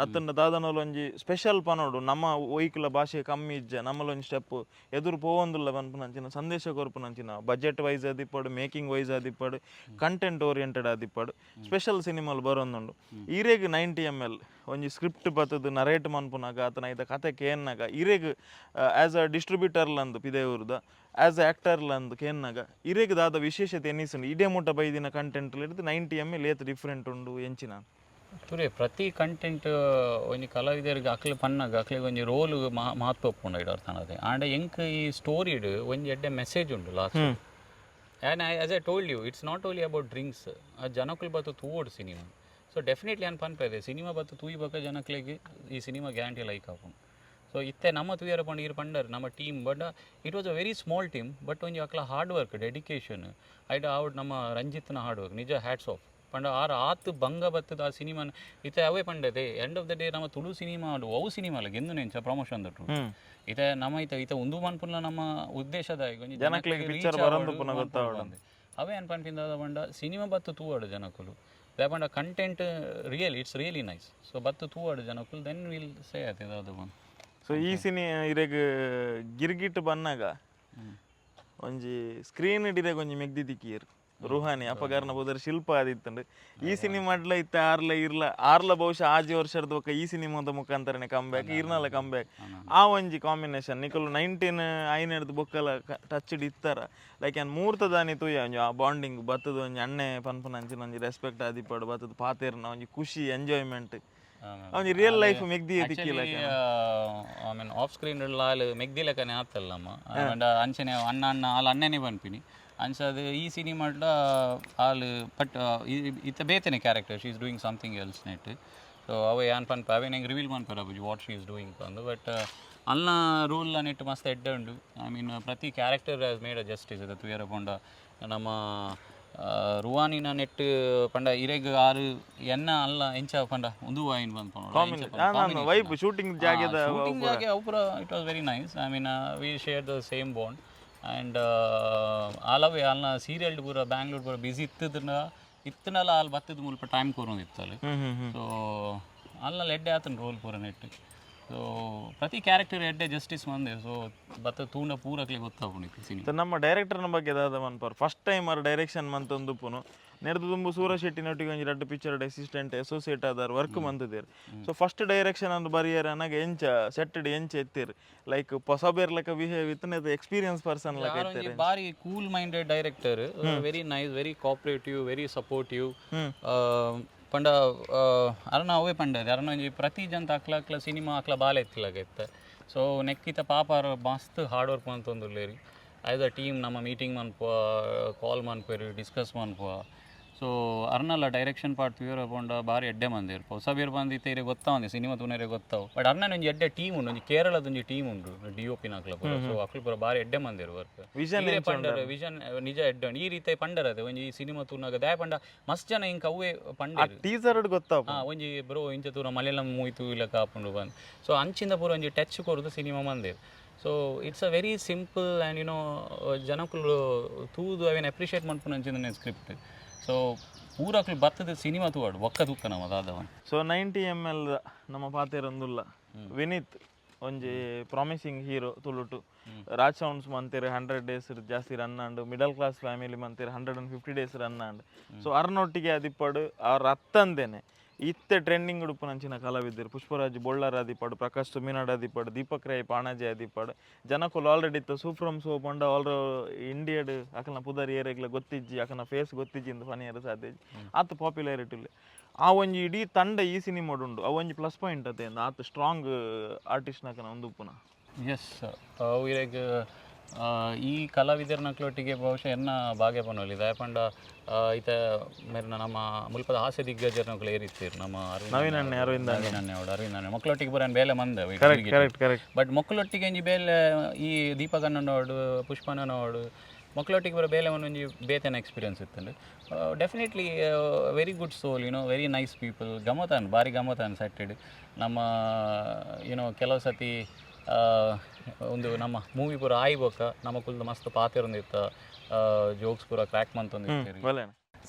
ಅತ್ತಂಡ ದಾದನೋಲು ಒಂಜಿ ಸ್ಪೆಷಲ್ ಪನೋಡು, ನಮ್ಮ ಒಯ್ಕುಲ ಭಾಷೆ ಕಮ್ಮಿ ಇಜ್ಜ, ನಮ್ಮಲ ಒಂಜಿ ಸ್ಟೆಪ್ ಎದುರು ಪೋವೊಂದುಲ್ಲ ಪನ್ಪುನಂಚಿನ ಸಂದೇಶ ಕೊರ್ಪುನಂಚಿನ, ಬಜೆಟ್ ವೈಸ್ ಆದಿಪ್ಪಡು, ಮೇಕಿಂಗ್ ವೈಸ್ ಆದಿಪ್ಪಡು, ಕಂಟೆಂಟ್ ಓರಿಯೆಂಟೆಡ್ ಆದಿಪ್ಪಡು, ಸ್ಪೆಷಲ್ ಸಿನಿಮಾಲು ಬರೊಂದುಂಡು. ಈರೆಗ್ 90 ಎಮ್ ಎಲ್ ಒಂಜಿ ಸ್ಕ್ರಿಪ್ಟ್ ಬತ್ತದು ನರೇಟ್ ಮನ್ಪುನಾಗ ಆತನ ಐತ ಕತೆ ಕೇನ್ನಾಗ, ಇರೆಗ್ ಆ್ಯಸ್ ಅ ಡಿಸ್ಟ್ರಿಬ್ಯೂಟರ್ ಲಂದು, ಪಿದೆಯೂರ್ದ ಆ್ಯಸ್ ಅ ಆಕ್ಟರ್ ಲಂದು ಕೇನ್ನಾಗ, ಇರೆಗ್ ದಾದ ವಿಶೇಷತೆ ಎನ್ನಿಸುಂಡು? ಇಡೇ ಮುಟ್ಟ ಬೈದಿನ ಕಂಟೆಂಟ್ ಹಿಡ್ದು 90 ಎಮ್ ಎಲ್ ಏತ್ ಡಿಫ್ರೆಂಟ್ ಉಂಡು, ಎಂಚಿನ? ತುರೆ, ಪ್ರತಿ ಕಂಟೆಂಟ್ ಒಂಜಿ ಕಲಾವಿದರಿಗೆ ಅಕ್ಲೆ ಪನ್ನಾಗ ಅಕ್ಲೆಗ್ ಒಂಜಿ ರೋಲ್ ಮಹತ್ವ ಉಪ್ಪುಂಡು ಐಡ್ ಅರ್ಥ ಆನದೆ. ಆಂಡ ಎಂಕ್ ಈ ಸ್ಟೋರಿಡ್ ಒಂಜಿ ಎಡ್ಡೆ ಮೆಸೇಜ್ ಉಂಡು last. And as I told you, it's not only about drinks. ಆ ಜನಕ್ಕುಲು ಬತ್ತು ತೂವೊಡು ಸಿನಿಮಾ. ಸೊ ಡೆಫಿನೆಟ್ಲಿ ಅನ್ ಪನ್ಪೆದೆ, ಸಿನಿಮಾ ಬತ್ತು ತೂಯಿ ಬೊಕ ಜನಕ್ಲೆಗ್ ಈ ಸಿನಿಮಾ ಗ್ಯಾರಂಟಿ ಲೈಕ್ ಆಪುಂಡು. ಸೊ ಇತ್ತೆ ನಮ್ಮ ತೂಯರ ಪಂಡ ಈರ್ ಪಂಡರ್ ನಮ್ಮ team, but it was a very small team, but ಒಂಜಿ ಅಕ್ಲ ಹಾರ್ಡ್ ವರ್ಕ್, ಡೆಡಿಕೇಶನ್ ಐಡ್ ಆವಡ್, ನಮ್ಮ ರಂಜಿತ್ನ ಹಾರ್ಡ್ ವರ್ಕ್ ನಿಜ ಹ್ಯಾಟ್ಸ್ ಆಫ್. ಪಂಡ ಆರ್ ಆತ್ ಬಂಗ ಬತ್ತದ ಆ ಸಿನಿಮಾನ. ಇತ್ತೆ ಅವೇ ಪಂಡದೆ, ಎಂಡ್ ಆಫ್ the day ನಮ್ಮ ತುಳು ಸಿನಿಮಾ ಅವು ಸಿನಿಮಾ ಗೆಂದು ನೆಂಚ ಪ್ರಮೋಷನ್ ದಟ್ಟು. ಇತ್ತೆ ನಮ್ಮ ಇತ್ತೆ ಇತ್ತೆ ಉಂದು ಮನ್ಪುನ ನಮ್ಮ ಉದ್ದೇಶದ ಒಂಜಿ ಜನಕ್ಲೆಗ್ ಜನಕ್ಲೆಗ್ picture reach ಬರಂದು ಆವೊಡು ಪುನಃ ಗೊತ್ತಾವೊಡು. ಪಂದ್. ಅವೇ ಅನ್ ಪನ್ಪಿಂದ ಪಂಡ ಸಿನಿಮಾ ಬತ್ತು ತೂವಡು ಜನಕುಲು. ದಾಯೆ content real, it's really nice. So ಬತ್ತು ತೂವಡು ಜನಕುಲು, then will say ಆಯ್ತು ಅದು ಬಂದು. ಸೊ ಈ ಸಿನಿ ಇರೆಗ್ ಗಿರ್ಗಿಟ್ ಬನ್ನಾಗ ಒಂಜಿ ಸ್ಕ್ರೀನ್ ಇರೆಗ್ ಒಂಜಿ ಮೆಗ್ದಿ ದಿಕ್ಕಿಯರ್ ರುಹಾನಿ, ಅಪಗಾರನ ಬೋದರ್ ಶಿಲ್ಪ ಆದಿತ್ತಂಡು. ಈ ಸಿನಿಮಾಡ್ಲ ಇತ್ತ ಆರ್ಲ ಇರ್ಲ ಆರ್ಲ ಬಹುಶಃ ಆಜಿ ವರ್ಷದ ಬೊಕ್ಕ ಈ ಸಿನಿಮಾದ ಮುಖಾಂತರನೇ ಕಮ್ ಬ್ಯಾಕ್, ಇರ್ನಲ ಕಮ್ ಬ್ಯಾಕ್. ಆ ಒಂಜಿ ಕಾಂಬಿನೇಷನ್ ನಿಕುಲು 19 ಐನೆಡ್ದು ಬೊಕ್ಕಲ ಟಚ್ ಇತ್ತರ. ಲೈಕ್ ಯಾನ್ ಮೂರ್ತದಾನಿ ತೂಯ, ಒಂಜಿ ಆ ಬಾಂಡಿಂಗ್ ಬತ್ತದ, ಒಂಜಿ ಅಣ್ಣೆ ಪನ್ಪುನ ಅಂಚಿನ ಒಂಜಿ ರೆಸ್ಪೆಕ್ಟ್ ಆದಿಪ್ಪಡು, ಬತ್ತದ ಪಾತೆರ್ನ ಒಂಜಿ ಖುಷಿ, ಎಂಜಾಯ್ಮೆಂಟ್, ಒಂಜಿ ರಿಯಲ್ ಲೈಫ್ ಮೆಗ್ದಿ ದಿಕ್ಕಿಲ್ಲ. I mean, of screen ಆಲ್ ಮೆಗ್ದಿ ಲೆಕ್ಕನೆ ಆತಲ್ಲ ನಮ್ಮ. ಅಂಡ ಅಂಚನೆ ಅಣ್ಣ ಅಣ್ಣ ಆಲ್ ಅಣ್ಣನೇ ಪನ್ಪಿನಿ. ಅಂಚದ ಈ ಸಿನಿಮಾಡ್ಲ ಆಲ್, ಬಟ್ ಇತ್ತ ಬೇತನೆ character, she is doing something else net. So ಅವೆ ಯಾನ್ ಪನ್ಪ, ಅವೇ ನಂಗೆ ರಿವೀಲ್ ಮನ್ಪರ ಬುಜಿ what she is doing ಪಂದು. ಬಟ್ ಅಲ್ನ ರೋಲ್ ನೆಟ್ ಮಸ್ತ್ ಎಡ್ಡೆ ಉಂಡು. I mean, ಪ್ರತಿ character has made a justice. ಇದು ತುಯರ ಪಂಡ ನಮ್ಮ ರುವಾನಿನ ನೆಟ್ ಪಂಡ ಇರೆಗ್ ಆರು ಎನ್ನ ಅಲ್ಲ ಎಂಚ ಪಂಡ ಉಂದು ವಾಯಿನ್ ಬಂದ್. ವೈಬ್ ಶೂಟಿಂಗ್ ಜಾಗೆದ? ಶೂಟಿಂಗ್ ಜಾಗೆ ಅವು ಪೂರ it was very nice. I mean, we share the same bond and ಆಲವೇ ಅಲ್ನ ಸೀರಿಯಲ್ ಪೂರ ಬ್ಯಾಂಗ್ಳೂರ್ ಪೂರ ಬಿಸಿ ಇತ್ತದನ್ನ ಇತ್ತನಲ್ಲ, ಅಲ್ಲಿ ಬತ್ತದ ಮುಲ್ಪ ಟೈಮ್ ಕೊರೊಂದು ಇತ್ತಲ್ಲ. ಹ್ಮ್ ಹ್ಮ್ ಹ್ಮ್ ಸೊ ಅಲ್ಲ ಎಡ್ಡೆ ಆತನ ರೋಲ್ ಪೂರ ನೆಟ್. ಸೊ ಪ್ರತಿ ಕ್ಯಾರೆಕ್ಟರ್ ಎಡ್ಡೆ ಜಸ್ಟಿಸ್ ಮಂದೆ. ಸೊ ಬತ್ತ ತೂಂಡ ಪೂರಕ್ಲೆ ಗೊತ್ತಾಪುಂಡು ಸಿನಿಮಾ. ಸೊ ನಮ್ಮ ಡೈರೆಕ್ಟರ್ನ ಬಗ್ಗೆ ದಾದ ಮನ್ಪರ್? ಫಸ್ಟ್ ಟೈಮ್ ಅವ್ರ ಡೈರೆಕ್ಷನ್ ಮಂತೊಂದುಪ್ಪುನು. ನೆರ್ದು ದುಂಬು ಸೂರ ಶೆಟ್ಟಿನೊಟ್ಟಿಗೆ ಒಂಜಿ ರಡ್ಡ್ ಪಿಕ್ಚರ್ ಅಸಿಸ್ಟೆಂಟ್ ಅಸೋಸಿಯೇಟ್ ಆದಾರ್ ವರ್ಕ್ ಮಂತದೇರ್. ಸೊ ಫಸ್ಟ್ ಡೈರೆಕ್ಷನ್ ಅಂದ್ ಬರಿಯರ್ ಅನ್ನಾಗ ಎಂಚ ಸೆಟ್ ಎಂಚ ಎತ್ತೀರ್? ಲೈಕ್ ಪೊಸಬೇರ್ ಲೆಕ್ಕ ಬಿಹೇವ್ ಇತ್ತನೆ, ಎಕ್ಸ್ಪೀರಿಯನ್ಸ್ ಪರ್ಸನ್ ಲೆಕ್ಕ ಯಾರೊಂಜಿ ಇತ್ತೀರ್? ಬಾರಿ cool minded director, very nice, very cooperative, very supportive. ಪಂಡ ಅರನ ಅವೇ ಪಂಡ ಅರನ ಒಂಜಿ ಪ್ರತಿ ಜನ ಅಕ್ಲ ಅಕ್ಲ ಸಿನಿಮಾ ಅಕ್ಲ ಬಾಲೆ ಎತ್ತಿಲಾಗ ಇತ್ತ. ಸೊ ನೆಕ್ಕಿತ ಪಾಪ ಆರ್ ಮಸ್ತ್ ಹಾರ್ಡ್ ವರ್ಕ್ ಮಂತೊಂದುಲ್ಲೇರಿ. ಆಸ್ ಅ ಟೀಮ್ ನಮ್ಮ ಮೀಟಿಂಗ್ ಮನ್ಪುವ, ಕಾಲ್ ಮನ್ಪುವೆರ್, ಡಿಸ್ಕಸ್ ಮನ್ಪುವ. ಸೊ ಅರ್ನಲ್ಲ ಡೈರೆಕ್ಷನ್ ಪಾರ್ಟ್ ತೂಯರ ಪೋಂಡ ಬಾರಿ ಎಡ್ಡೆ ಮಂದಿರ್. ಹೊಸಬೇರ್ ಬಂದು ಇತ್ತೆ ಗೊತ್ತಾವಂದೆ, ಸಿನಿಮಾ ತೂನರೆ ಗೊತ್ತಾವು. ಬಟ್ ಅರ್ನನ ಒಂಜಿ ಎಡ್ಡೆ ಟೀಮ್ ಉಂಡು, ಒಂಜಿ ಕೇರಳದ ಒಂಜಿ ಟೀಮ್ ಉಂಡು ಡಿ ಒ ಪಿನಕ್ಲ ಪೂರ. ಸೊ ಅಕ್ಲು ಪೂರ ಬಾರಿ ಎಡ್ಡೆ ಮಂದಿರ್ ವರ್ಕ್. ವಿಷನ್. ಪಂಡರ್ ವಿಷನ್ ನಿಜ ಎಡ್ಡೆ ಉಂಡು. ಈ ರೀತಿ ಪಂಡರ್ ಅದೇ ಒಂಜಿ ಈ ಸಿನಿಮಾ ತೂನಾಗ ದಾಯ ಪಂಡ ಮಸ್ತ್ ಜನ ಇಂಕ ಅವೇ ಪಂಡೇರ್. ಟೀಸರ್ ಗೊತ್ತಾಪ. ಹಾ, ಒಂಜಿ ಬ್ರೋ ಇಂಚ ತೂರ ಮಲಯಾಳಂ ಮೂವಿ ತೂಯಿಲಕ ಆಪುಂಡು ಬಂದ್. ಸೊ ಅಂಚಿಂದ ಪೂರ ಒಂಜಿ ಟಚ್ ಕೊರ್ದು cinema Mandir. So it's a very simple and ಜನಕುಲು ತೂದು ಅವೇನು ಅಪ್ರಿಷಿಯೇಟ್ ಮನ್ಪುನ ಅಂಚಿನ ಸ್ಕ್ರಿಪ್ಟ್. ಸೊ ಪೂರಕ್ಲು ಬತ್ತದ ಸಿನಿಮಾ ತೂವಾಡು, ಒಕ್ಕ ತೂಕ ನಮ್ಮ ದಾದವನ್. ಸೊ 90 ಎಮ್ ಎಲ್ ನಮ್ಮ ಪಾತೆರೊಂದುಲ್ಲ ವಿನೀತ್ ಒಂಜಿ ಪ್ರಾಮಿಸಿಂಗ್ ಹೀರೋ ತುಳುಟು. ರಾಜ್ ಸೌಂಡ್ಸ್ ಮಂತೇರು 100 ಡೇಸ್ ಜಾಸ್ತಿ ರನ್ ಆಂಡ್. ಮಿಡಲ್ ಕ್ಲಾಸ್ ಫ್ಯಾಮಿಲಿ ಮಂತೇರು 150 ಡೇಸ್ ರನ್ ಆಂಡ್. ಸೊ ಅರ್ನೊಟ್ಟಿಗೆ ಅದಿಪ್ಪಡು ಅವ್ರ ಅತ್ತಂದೇನೆ ಇತ್ತೆ ಟ್ರೆಂಡಿಂಗ್ ಉಡುಪುನಂಚಿನ ಕಲಾವಿದರು ಪುಷ್ಪರಾಜ್ ಬೊಳ್ಳಾರ್ ಆದಿಪ್ಪಡು, ಪ್ರಕಾಶ್ ತುಮಿನಾಡ್ ಆದಿಪ್ಪಡು, ದೀಪಕ್ ರೈ ಪಾಣಾಜೆ ಆದಿಪ್ಪಡು. ಜನಕುಲು ಆಲ್ರೆಡಿ ಇತ್ತ ಸೂಫ್ರಮ್ ಸೋ ಪಂಡ ಆಲ್ ಇಂಡಿಯಾಡ್ ಅಕಲ್ನ ಪುದರ್ ಏರೆಗ್ಲ ಗೊತ್ತಿಜ್ಜಿ, ಅಕಲ್ನ ಫೇಸ್ ಗೊತ್ತಿಜ್ಜಿ ಇಂದು ಫನಿಯರ್ ಸಾಧ್ಯ ಇಜ್ಜಿ. ಆತ ಪಾಪ್ಯುಲಾರಿಟಿ ಇಲ್ಲ. ಆ ಒಂಜಿ ಇಡೀ ತಂಡ ಈ ಸಿನಿಮಾಡ್ ಉಂಡು. ಅವು ಒಂಜಿ ಪ್ಲಸ್ ಪಾಯಿಂಟ್ ಅತೆ ಆತ ಸ್ಟ್ರಾಂಗ್ ಆರ್ಟಿಸ್ಟ್ ನಕನ ಒಂದು ಉಪ್ಪುನ. ಎಸ್, ಅವು ಇರೆಗ್ ಈ ಕಲಾವಿದರ್ನಕ್ಲೊಟ್ಟಿಗೆ ಬಹುಶಃ ಎನ್ನ ಭಾಗ್ಯ ಪನೊಲಿ. ದಾಯೆ ಪಂಡ ಇತ ಮೇರ್ನ ನಮ್ಮ ಮುಲ್ಪದ ಹಾಸ್ಯ ದಿಗ್ಗಜರ್ನಕ್ಲು ಏರಿತ್ತೀರ್ ನಮ್ಮ ಅರವಿಂದ್. ನವೀನ್ ಅಣ್ಣೆ, ಅರವಿಂದ್. ನವೀನ್ ಅಣ್ಣೆ ಅವಡು, ಅರವಿಂದ್ ಅಣ್ಣೆ ಮಕ್ಕಳೊಟ್ಟಿಗೆ ಪೂರ ಬೇಲೆ ಮಂದ. ಕರೆಕ್ಟ್ ಕರೆಕ್ಟ್ ಕರೆಕ್ಟ್ ಬಟ್ ಮಕ್ಕಳೊಟ್ಟಿಗೆ ಒಂಜಿ ಬೇಲೆ ಈ ದೀಪಕ್ ಅಣ್ಣನೋಡು, ಪುಷ್ಪಣ್ಣನೋಡು ಮಕ್ಕಳೊಟ್ಟಿಗೆ ಬರೋ ಬೇಲೆ ಒಂದೊಂಜಿ ಬೇತನ ಎಕ್ಸ್ಪೀರಿಯನ್ಸ್ ಇತ್ತಂಡು. Definitely very good soul, very nice people. ಗಮತಾನ್ ಭಾರಿ ಗಮತಾನ್ ಸೆಟ್ಟೆಡ್. ನಮ್ಮ ಕೆಲವು ಸತಿ ಒಂದು ನಮ್ಮ ಮೂವಿ ಪೂರ ಆಯ್ಬೋಕ ನಮ್ಮ ಕುಲ್ದು ಮಸ್ತ್ ಪಾತೆರೊಂದಿತ್ತ, ಜೋಕ್ಸ್ ಪೂರ ಕ್ರ್ಯಾಕ್ ಮಂತೊಂದಿತ್ತೀರಿ. ಬಲೆ.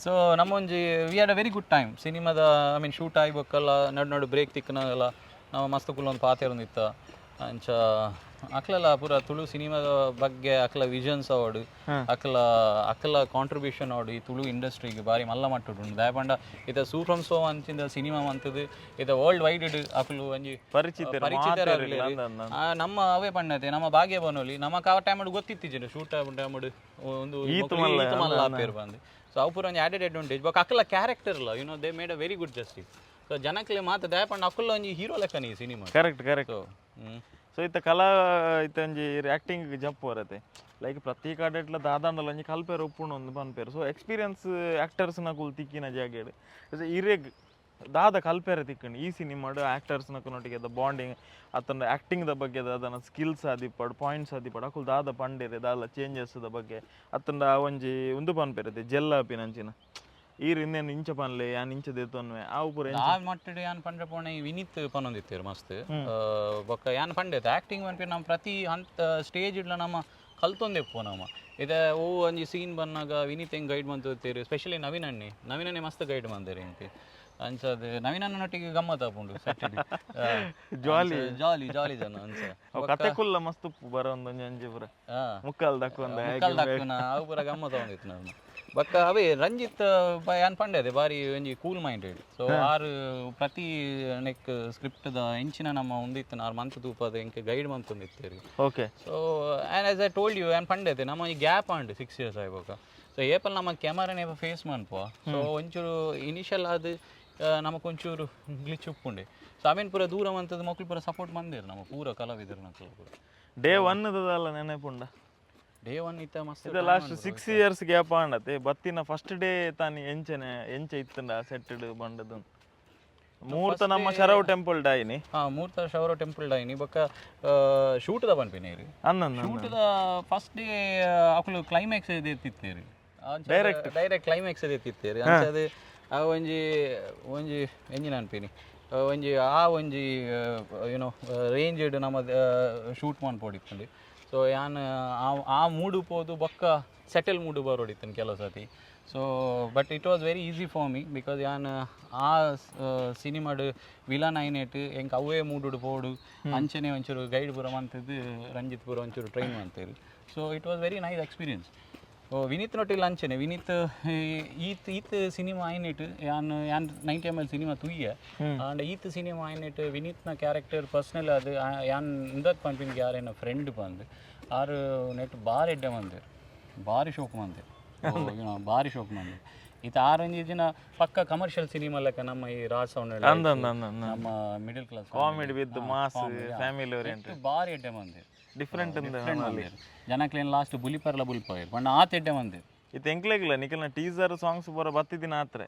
ಸೊ ನಮ್ಮ ಒಂಜಿ we had a very good time ಸಿನಿಮಾದ, I mean, shoot ಆಯ್ಬೇಕಲ್ಲ, ನಡು ನಡು ಬ್ರೇಕ್ ತಿಕ್ಕನಾಗಲ್ಲ ನಾವು ಮಸ್ತ್ ಕುಲ್ಲೊಂದು ಪಾತೆರೊಂದಿತ್ತ. ಅಂಚ ಅಕ್ಲೆಲ್ಲ ಪೂರ ತುಳು ಸಿನಿಮಾದ ಬಗ್ಗೆ ಅಕ್ಲ ವಿಷನ್ಸ್ ಅವಾಡು, ಅಕ್ಲ ಅಕ್ಲ ಕಾಂಟ್ರಿಬ್ಯೂಷನ್ ಅವಾಡು ಈ ತುಳು ಇಂಡಸ್ಟ್ರಿಗೆ ಬಾರಿ ಮಲ್ಲ ಮಟ್ಟುಡು ಉಂಡು. ದಾಯೆ ಇತ ಸೂಫ್ರಮ್ ಸೋ ಅಂಚಿಂದ ಸಿನಿಮಾ ಮಂತದ್ದು ಇತ ವರ್ಲ್ಡ್ ವೈಡ್ ಅಕ್ಲು ಒಂಜಿ ಪರಿಚಿತರು. ಪರಿಚಿತರಾಗ್ಲಿ. ಮಾತೆರ್ಲ ಅಂದ. ನಮ್ಮ ಅವೇ ಪಣ್ಣತೆ ನಮ್ಮ ಭಾಗ್ಯ ಬನೋಲಿ. ನಮ್ಮ ಆ ಟೈಮ್ ಗೊತ್ತಿತ್ತಿಜ್ಜಿ, ಶೂಟ್ ಟೈಮ್ ಒಂದು ಈತ್ ಮಲ್ಲ. ಈತ್ ಮಲ್ಲ ಆಪೇರ್ ಬಂದು. ಸೊ ಅವು ಪೂರ ಒಂಜಿ ಆಡೆಡ್ ಅಡ್ವಾಂಟೇಜ್. ಬೊಕ್ಕ ಅಕ್ಲ ಕ್ಯಾರೆಕ್ಟರ್ ಇಲ್ಲ, they made a very good justice. So ಜನಕ್ಲೆ ಮಾತ ದಯ ಪಂಡ ಅಕುಲ ಒಂಜಿ ಹೀರೋ ಲೆಕ್ಕನೆ ಈ cinema. Correct correct so so ಇತ್ತ ಕಲಾ ಇತ್ತ ಒಂಜಿ ಆಕ್ಟಿಂಗ್ ಜಂಪ್ ಬರತ್ತೆ. ಲೈಕ್ ಪ್ರತಿ ಕಡೆಟ್ಲ ದಾದಾಂಡಲ ಒಂಜಿ ಕಲ್ಪೇರು ಉಪ್ಪುಂಡು ಒಂದು ಪನ್ಪೇರು. ಸೊ ಎಕ್ಸ್ಪೀರಿಯನ್ಸ್ ಆಕ್ಟರ್ಸ್ ನಕುಲು ತಿಕ್ಕಿನ ಜಾಗೆಡ್ ಇರೆಗ್ ದಾದ ಕಲ್ಪೇರೆ ತಿಕ್ಕಂಡು ಈ ಸಿನಿಮಾಡ್ ಆಕ್ಟರ್ಸ್ ನಕುನೊಟ್ಟಿಗೆ ಬಾಂಡಿಂಗ್ ಅತ್ತಂಡ ಆಕ್ಟಿಂಗ್ the ಬಗ್ಗೆ ದಾದನ ಸ್ಕಿಲ್ಸ್ ಆದಿಪ್ಪಡು, ಪಾಯಿಂಟ್ಸ್ ಆದಿಪ್ಪಡು, ಅಕುಲು ದಾದ ಪಂಡೇರೆ, ದಾದ ಚೇಂಜಸ್ the ಬಗ್ಗೆ ಅತ್ತಂಡ ಒಂಜಿ ಉಂದು ಪನ್ಪೇರತೆ ಜೆಲ್ ಆಪಿನಂಚಿನ ಈರ್ ಇಂದೇನು ಇಂಚ ಪನ್ಲೆ ಯಾನ್ ಇಂಚ ದೇತೊನ್ವೆ ಆವು ಪೂರ ಆ ಮಟ್ಟಡ್ ಯಾನ್ ಪಂಡ್ರೆ ಪೋಣೆ ಈ ವಿನೀತ್ ಪನೊಂದಿತ್ತೆರ್ ಮಸ್ತ್. ಬೊಕ್ಕ ಯಾನ್ ಪಂಡೆತ್ ಆಕ್ಟಿಂಗ್ ಪನ್ಪಿ ನಮ್ಮ ಪ್ರತಿ ಹಂತ ಸ್ಟೇಜ್ ಇಡ್ಲ ನಮ್ಮ ಕಲ್ತೊಂದಿಪ್ಪು ನಮ್ಮ. ಇತ್ತೆ ಓ ಒಂಜಿ ಸೀನ್ ಬನ್ನಾಗ ವಿನೀತ್ ಹೆಂಗ್ ಗೈಡ್ ಮಂತೊಂದಿತ್ತೆರ್, ಸ್ಪೆಷಲಿ ನವೀನ್ ಅಣ್ಣೆ. ನವೀನ್ ಅಣ್ಣೆ ಮಸ್ತ್ ಗೈಡ್ ಮಂದೆರ್ ಎಂಕ್. ಅಂಚಾದ್ ನವೀನ್ ಅಣ್ಣನೊಟ್ಟಿಗೆ ಗಮ್ಮತ್ ಆಪುಂಡು. ಜಾಲಿ. ಜಾಲಿ ಜಾಲಿ ಜನ ಅಂಚ. ಅವು ಕತೆ ಕುಲ್ಲ ಮಸ್ತ್ ಉಪ್ಪು ಬರೊಂದು ಒಂಜಿ ಒಂಜಿ ಪೂರ ಮುಕ್ಕಾಲ್ ದಕ್ಕೊಂದ. ಮುಕ್ಕಾಲ್ ದಕ್ಕುನ ಅವು ಪೂರ ಗಮ್ಮತ್ ಆವೊಂದಿತ್ತು ನಮ್ಮ. ಬೊಕ್ಕ ಅವೇ ರಂಜಿತ್ ಯಾನ್ ಪಂಡೆ ಅದೇ ಬಾರಿ ಒಂಜಿ ಕೂಲ್ ಮೈಂಡೆಡ್. ಸೊ ಆರು ಪ್ರತಿ ನೆಕ್ ಸ್ಕ್ರಿಪ್ಟ್ ದ ಎಂಚಿನ ನಮ್ಮ ಉಂದಿತ್ತು ಆರು ಮಂತ್ ತೂಪದ ಎಂಕ್ guide ಮಂತೊಂದಿತ್ತೆರ್. So and as I told you, ಯಾನ್ ಪಂಡೆತೆ ನಮ್ಮ ಈ ಗ್ಯಾಪ್ ಆಂಡ್ 6 ಇಯರ್ಸ್ ಆಯ್ಬೋಕ. ಸೊ ಏಪಲ್ ನಮ್ಮ ಕ್ಯಾಮರಾನೇ ಫೇಸ್ ಮನ್ಪುವ. ಸೊ ಒಂಚೂರು ಇನಿಷಿಯಲ್ ಆದ್ ನಮಕ್ ಒಂಚೂರು ಗ್ಲಿಚ್ ಉಪ್ಪುಂಡೆ. ಸೊ ಅವೇನ್ ಪೂರ ದೂರ ಮಂತದ್ದು ಮಕ್ಳು ಪೂರ ಸಪೋರ್ಟ್ ಮಂದೇರು ನಮ್ಮ ಪೂರ ಕಲಾವಿದರು ನಕಲು ಪೂರ. ಡೇ ಒನ್ ದಲ್ಲ ನೆನಪುಂಡ? ಡೇ ಒನ್ ಇತ್ತ ಮಸ್ತ್. ಇದು ಲಾಸ್ಟ್ 6 ಇಯರ್ಸ್ ಗ್ಯಾಪ್ ಆಂಡತೆ. ಬತ್ತಿನ ಫಸ್ಟ್ ಡೇ ತಾನಿ ಎಂಚನೆ ಎಂಚ ಇತ್ತಂಡ ಸೆಟ್ಟಡ್ ಬಂಡದು ಮೂರ್ತ ನಮ್ಮ ಶರವ್ ಟೆಂಪಲ್ ಡಾಯಿನಿ. ಹಾ, ಮೂರ್ತ ಶೌರ ಟೆಂಪಲ್ ಡೈನಿ. ಬೊಕ್ಕ ಶೂಟ್ ದ ಪನ್ಪಿನೇರು. ಅನ್ನನ್ನ. ಶೂಟ್ the first day ಅಕುಲು ಕ್ಲೈಮ್ಯಾಕ್ಸ್ ಎತ್ತಿತ್ತೇರು. ಡೈರೆಕ್ಟ್ ಡೈರೆಕ್ಟ್ ಕ್ಲೈಮ್ಯಾಕ್ಸ್ ಎತ್ತಿತ್ತೇರು. ಅಂಚಾದ್ ಆ ಒಂಜಿ ಒಂಜಿ ಎಂಜಿನ ಅನ್ಪಿನಿ ಒಂಜಿ ಆ ಒಂಜಿ ರೇಂಜ್ ನಮ್ಮ ಶೂಟ್ ಮನ್ಪೊಡಿತ್ತುಂಡು. ಸೊ ಯಾನ್ ಆ ಆ ಮೂಡು ಪೋದು ಬೊಕ್ಕ ಸೆಟಲ್ ಮೂಡು ಬರೋಡಿತ್ತುಂಡು ಕೆಲವು ಸತಿ. So but it was very easy for me because ಯಾನ್ ಆ ಸಿನಿಮಾಡ್ ವಿಲನ್ ಐನೇಟ್ ಎಂಕ್ ಅವೇ ಮೂಡುಡು ಪೋಡು ಅಂಚನೆ ಒಂಚೂರು ಗೈಡ್ ಪೂರ ಮಂತದ್ದು ರಂಜಿತ್ ಪೂರ ಒಂಚೂರು ಟ್ರೈನ್ ಮಂತೇರು. So it was very nice experience. Vineeth ನೊಟ್ಟಿಲ್ಲ ಅಂಚನೆ. ವಿನೀತ್ ಈತ್ ಈತ್ ಸಿನಿಮಾ ಐನಿಟ್ ಯಾನ್ ಯಾನ್ 90 ಎಮ್ ಎಲ್ ಸಿನಿಮಾ ತೂಯ್ಯ. ಆಂಡ ಈತ್ ಸಿನಿಮಾ ಐನಿಟ್ ವಿನೀತ್ನ ಕ್ಯಾರೆಕ್ಟರ್ ಪರ್ಸನಲ್ ಅದು ಯಾನ್ ಇಂದತ್ ಪನ್ಪಿನ್ಗೆ ಯಾರೇನ ಫ್ರೆಂಡ್ ಬಂದು ಆರು ನೆಟ್ ಬಾರಿ ಎಡ್ಡೆ ಮಂದಿರ್, ಬಾರಿ ಶೋಕ್ ಮಂದಿರ್, ಬಾರಿ ಶೋಕ್ ಮಂದಿರ್. ಈತ ಆರೊಂಜಿ ದಿನ ಪಕ್ಕ ಕಮರ್ಷಿಯಲ್ ಸಿನಿಮಾ ಲೆಕ್ಕ ನಮ್ಮ ಈ ರಾಜ್ ಸೌಂಡ್ ಅಂದ ಅಂದ ಅಂದ. ನಮ್ಮ middle class comedy with mass family oriented. ಬಾರಿ ಎಡ್ಡೆ ಮಂದಿರ್. ಡಿಫ್ರೆಂಟ್. ಡಿಫ್ರೆಂಟ್ ಮಂದಿರ್. ಜನಕ್ಲೇನ್ ಲಾಸ್ಟ್ ಬುಲಿಪರ್ಲ ಬುಲ್ಪಾಯೆರ್ ಪಂಡ ಆತ್ ಎಡ್ಡೆ ಮಂದಿರ್. ಇತ್ತೆ ಎಂಕ್ಲೆಗ್ಲ ನಿಕಲ್ನ ಟೀಸರ್ ಸಾಂಗ್ಸ್ ಪೂರ ಬತ್ತಿದಿನ ಆತ್ರೆ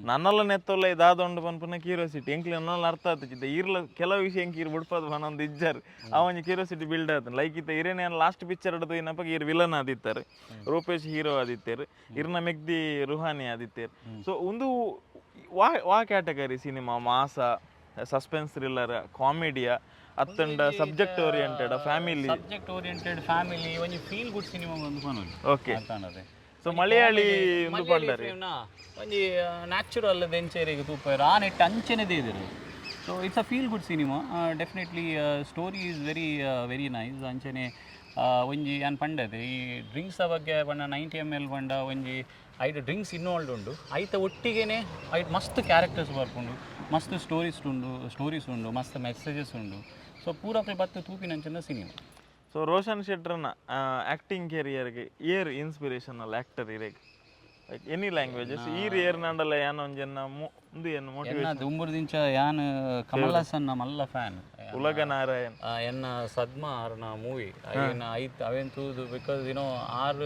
ನನ್ನಲ್ಲ ನೆತ್ತೊಲ್ಲ ಇದಾದೊಂಡು ಪನ್ಪುನ ಕ್ಯೂರಿಯಾಸಿಟಿ ಎಂಕ್ಲೆ ನನ್ನಲ್ಲ ಅರ್ಥ ಆತಿದ್ದೆ. ಈರ್ಲ ಕೆಲವು ವಿಷಯ ಎಂಕ್ ಈರ್ ಬುಡ್ಪದ ಪನೊಂದು ಇಜ್ಜಾರ್, ಆ ಒಂಜಿ ಕ್ಯೂರಿಯಾಸಿಟಿ ಬಿಲ್ಡ್ ಆತನ. ಲೈಕ್ ಇತ್ತ ಇರೇನೆ ಲಾಸ್ಟ್ ಪಿಕ್ಚರ್ ತೂಯಿನಪಗ ಈರ್ ವಿಲನ್ ಆದಿತ್ತಾರೆ, ರೂಪೇಶ್ ಹೀರೋ ಆದಿತ್ತೇರು, ಇರ್ನ ಮೆಗ್ದಿ ರುಹಾನಿ ಆದಿತ್ತೇರು. ಸೊ ಒಂದು ವಾ ವಾ ಕ್ಯಾಟಗರಿ ಸಿನಿಮಾ? ಮಾಸ, ಸಸ್ಪೆನ್ಸ್ ಥ್ರಿಲ್ಲರ್, ಕಾಮಿಡಿಯ, ಅತ್ತಂಡ subject oriented, family? Subject oriented, family, ಒಂಜಿ ಫೀಲ್ ಗುಡ್ ಸಿನಿಮಾ ಒಂದು ಪನೊಲಿ. ಓಕೆ ಅರ್ಥಾನದೆ. ಸೊ ಮಲಯಾಳಿ ಒಂದು ಪಂಡರಿ. ಒಂಜಿ ನ್ಯಾಚುರಲ್ ದೆಂಚೇರಿಗೆ ತೂಪೇರು ಆ ನೆಟ್ ಅಂಚೆನೆ ದೇದಿರು. So it's a feel good cinema, definitely. Story is very very nice. ಅಂಚನೆ ಒಂಜಿ ಯಾನ್ ಪಂಡದೆ ಈ ಡ್ರಿಂಕ್ಸ್ ಬಗ್ಗೆ ಪಂಡ, 90 ಎಮ್ ಎಲ್ ಪಂಡ ಒಂಜಿ ಐಟ್ ಡ್ರಿಂಕ್ಸ್ ಇನ್ವಾಲ್ವ್ ಉಂಡು. ಐತ ಒಟ್ಟಿಗೆನೆ ಐಟ್ ಮಸ್ತ್ ಕ್ಯಾರೆಕ್ಟರ್ಸ್ ಬರ್ಪುಂಡು, ಮಸ್ತ್ ಸ್ಟೋರೀಸ್ ಉಂಡು, ಸ್ಟೋರೀಸ್ ಉಂಡು, ಮಸ್ತ್ ಮೆಸೇಜಸ್ ಉಂಡು. ಸೊ ಪೂರಕ್ಲು ಬತ್ತು ತೂಪಿನಂಚಿನ ಸಿನಿಮಾ. ಸೊ ರೋಷನ್ ಶೆಟ್ಟರ್ನ ಆಕ್ಟಿಂಗ್ ಕೆರಿಯರ್ಗೆ ಏರ್ ಇನ್ಸ್ಪಿರೇಷನಲ್ ಆಕ್ಟರ್ ಇರೇಗ್, ಲೈಕ್ ಎನಿ ಲ್ಯಾಂಗ್ವೇಜಸ್? ಈರ್ ಏರ್ ನಾಂಡಲ ಯಾನ್ ಒಂಜೆನ್ನ ಉಂದು ಏನು ಎನ್ನ ಮೋಟಿವೇಶನ್? ದುಂಬುರ್ದಿಂಚ ಯಾನ್ ಕಮಲ್ ಹಾಸನ್ ಮಲ್ಲ ಫ್ಯಾನ್. ಉಲಗ ನಾರಾಯಣ್. ಎನ್ನ ಸದ್ಮಾ ಆರ್ನ ಮೂವಿ ಅಯ್ಯನ ಐತ್ ಅವೇನ್ ತೂದು, because YONO R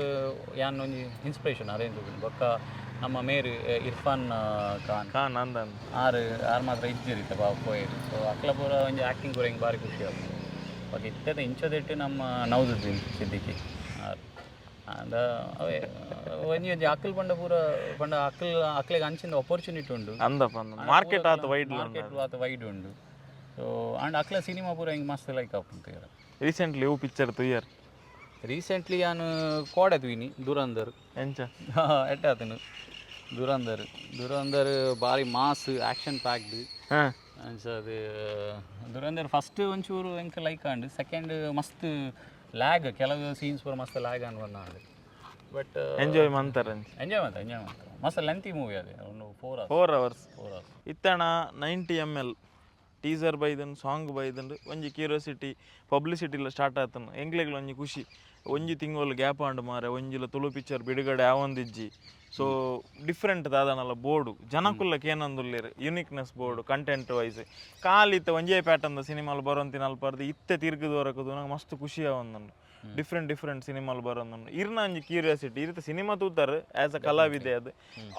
ಯಾನ್ ಒಂಜಿ ಇನ್ಸ್ಪಿರೇಷನ್. ಅರೇನ್ ತೂಪಿನ ಬೊಕ್ಕ ನಮ್ಮ ಮೇರ್ ಇರ್ಫಾನ್ ಖಾನ್. ಖಾನ್ ಅಂದನ್. ಆರ್ ಆರ್ ಮಾತ್ರ ಇಜ್ಜಿರಿತ ಪಾಪ ಪೋಯೆರ್. ಸೊ ಅಕ್ಲ ಪೂರ ಒಂಜಿ ಆ್ಯಕ್ಟಿಂಗ್ ಪೂರ ಹಿಂಗೆ ಭಾರಿ ಖುಷಿ ಆಪುಂಡು. ಬೊಕ್ಕ ಇತ್ತೆದ ಇಂಚದೆಟ್ಟು ನಮ್ಮ ನವಜುದ್ದೀನ್ ಸಿದ್ದಿಕಿ ಆರ್. ಅಂದ ಅವೇ ಒಂಜಿ ಒಂಜಿ ಅಕ್ಕಲ್ ಪಂಡ ಪೂರ ಪಂಡ ಅಕ್ಕಲ್ ಅಕ್ಲೆಗ್ ಅಂಚಿನ ಅಪರ್ಚುನಿಟಿ ಉಂಡು. ಅಂದಪ್ಪ, ಮಾರ್ಕೆಟ್ ಆತ ವೈಡ್. ಮಾರ್ಕೆಟ್ ಆತ ವೈಡ್ ಉಂಡು. ಸೊ ಆ್ಯಂಡ್ ಅಕ್ಲ ಸಿನಿಮಾ ಪೂರ ಹಿಂಗೆ ಮಸ್ತ್ ಲೈಕ್ ಆಪುಂಡು. ರೀಸೆಂಟ್ಲಿ ಹೂ ಪಿಕ್ಚರ್ ತುಯ್ಯರ್? ರೀಸೆಂಟ್ಲಿ ಯಾನು ಕೋಡೆ ತೂಯಿನಿ ದುರಂದರ್. ಎಂಚ? ಎಟ್ಟೆ ಆತನು ದುರಂದರ್. ದುರಂದರ್ ಬಾರಿ ಮಾಸ್, ಆ್ಯಕ್ಷನ್ ಪ್ಯಾಕ್ಡ್. ಅಂಚ ಅದು ದುರಂದರ್ ಫಸ್ಟ್ ಒಂಚೂರು ಎಂಕ್ ಲೈಕ್ ಆಂಡ್. ಸೆಕೆಂಡ್ ಮಸ್ತ್ ಲ್ಯಾಗ್, ಕೆಲವು ಸೀನ್ಸ್ ಪೂರ ಮಸ್ತ್ ಲ್ಯಾಗ್ ಆಂಡ್ ಬಂದಾಂಡ್, ಬಟ್ ಎಂಜಾಯ್ ಮಂತಾರ? ಎಂಜಾಯ್ ಮಾಡ್ತಾರೆ, ಎಂಜಾಯ್ ಮಾಡ್ತಾರೆ. ಮಸ್ತ್ ಲೆಂತಿ ಮೂವಿ ಅದೇ, ಒಂದು 4 ಅವರ್ಸ್. 4 ಅವರ್ಸ್. 4 ಅವರ್ಸ್. ಇತ್ತಣ 90 ಎಮ್ ಎಲ್ ಟೀಸರ್ ಬೈದನ್, ಸಾಂಗ್ ಬೈದನ್, ಒಂಜಿ ಕ್ಯೂರಿಯಾಸಿಟಿ, ಪಬ್ಲಿಸಿಟಿ ಸ್ಟಾರ್ಟ್ ಆತನ. ಎಂಕ್ಲೆಗ್ಲ ಒಂಜಿ ಖುಷಿ. ಒಂಜಿ ತಿಂಗಳು ಗ್ಯಾಪ್ ಆಂಡ್ ಮಾರೆ, ಒಂಜಿಲ ತುಳು ಪಿಕ್ಚರ್ ಬಿಡುಗಡೆ ಆವೊಂದಿಜ್ಜಿ. ಸೊ ಡಿಫ್ರೆಂಟ್ ದಾದನಲ್ಲ ಬೋರ್ಡು, ಜನಕುಲ್ಲ ಕೇನಂದುಲ್ಲೇರು, ಯುನಿಕ್ನೆಸ್ ಬೋರ್ಡು. ಕಂಟೆಂಟ್ ವೈಸ್ ಖಾಲಿ ಇತ್ತ ಒಂಜೇ ಪ್ಯಾಟರ್ನ್ ಸಿನಿಮಾಲು ಬರೋಂತಿನ ಅಲ್ಪರ್ದು. ಇತ್ತೆ ತಿರ್ಗದವರೆಗೆ ನಂಗೆ ಮಸ್ತ್ ಖುಷಿ ಆವೊಂದುಂಡು, ಡಿಫ್ರೆಂಟ್ ಡಿಫ್ರೆಂಟ್ ಸಿನಿಮಾಲು ಬರೋಂದುಂಡು. ಇರ್ನ ಒಂಜಿ ಕ್ಯೂರಿಯಾಸಿಟಿ ಇರುತ್ತೆ. ಸಿನಿಮಾ ತೂತಾರೆ ಆ್ಯಸ್ ಅ ಕಲಾವಿದೆ, ಅದು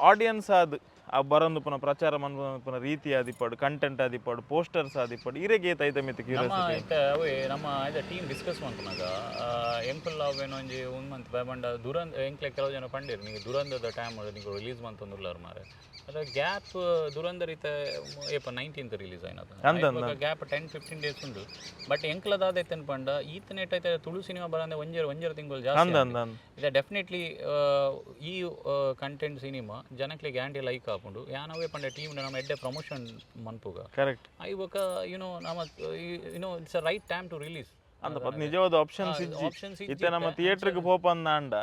ಆಡಿಯನ್ಸ್ ಅದು ಆ ಬರೋಂದು ಪುನಃ ಪ್ರಚಾರ ಮನ್ಪುನ ರೀತಿ ಆದಿಪ್ಪಡು, ಕಂಟೆಂಟ್ ಆದಿಪ್ಪಡು, ಪೋಸ್ಟರ್ಸ್ ಆದಿಪ್ಪಡು, ಇರೆಗೆ ಏತ್ ಮಿತ್ ನಮ್ಮ ಕ್ಯೂರಿಯಾಸಿಟಿ? ಇತ್ತೆ ಅವೇ ನಮ್ಮ ಇದ ಟೀಮ್ ಡಿಸ್ಕಸ್ ಮಲ್ಪುನಗ ಎಂಕುಲ್ ಅವೇನೋ ಒಂಜಿ ಒಂದ್ ಮಂತ್ ಪಂಡ ದುರಂತ ಎಂಕ್ಲೆ ಕೆಲವು ಜನ ಪಂಡೇರು, ನೀವು ದುರಂತದ ಟೈಮ್ ನೀವು ರಿಲೀಸ್ ಮಂತೊಂದುಲ್ಲಾರ ಮಾರೆ. ಅದ ಗ್ಯಾಪ್ ದುರಂಧರ್ ಇತ್ತೆ ಏಪ 19th release ಅಂದ್ ಆಯ್ನದ, ಗ್ಯಾಪ್ 10-15 ಡೇಸ್ ಉಂಡು. ಬಟ್ ಎಂಕ್ಲದಾದ ಇತ್ತನ್ ಪಂಡ ಈತನೇಟ್ ಐತೆ ತುಳು ಸಿನಿಮಾ ಬರಂದೆ ಒಂಜೆರ್ ಒಂಜೆರ್ ತಿಂಗಳು ಜಾಸ್ತಿ. ಅಂದ್ ಅಂದ್ ಅಂದ್. ಇದೆ ಡೆಫಿನೆಟ್ಲಿ ಈ ಕಂಟೆಂಟ್ ಸಿನಿಮಾ ಜನಕ್ಲೆ ಗ್ಯಾರಂಟಿ ಲೈಕ್ ಆಪುಂಡು. ಯಾನವೇ ಪಂಡ ಟೀಮ್ ನಮ್ಮ ಎಡ್ಡೆ ಪ್ರಮೋಷನ್ ಮನ್ಪುಗ. ಕರೆಕ್ಟ್. I ಬೊಕ್ಕ ಯುನೋ ನಮ್ಮ it's a right time to release. ಅಂದ ನಿಜವಾದ ಆಪ್ಷನ್ಸ್ ಇಜ್ಜಿ. ಆಪ್ಷನ್ಸ್. ಇತ್ತೆ ನಮ್ಮ ಥಿಯೇಟರ್ಗೆ ಪೋಪಂದಾಂಡ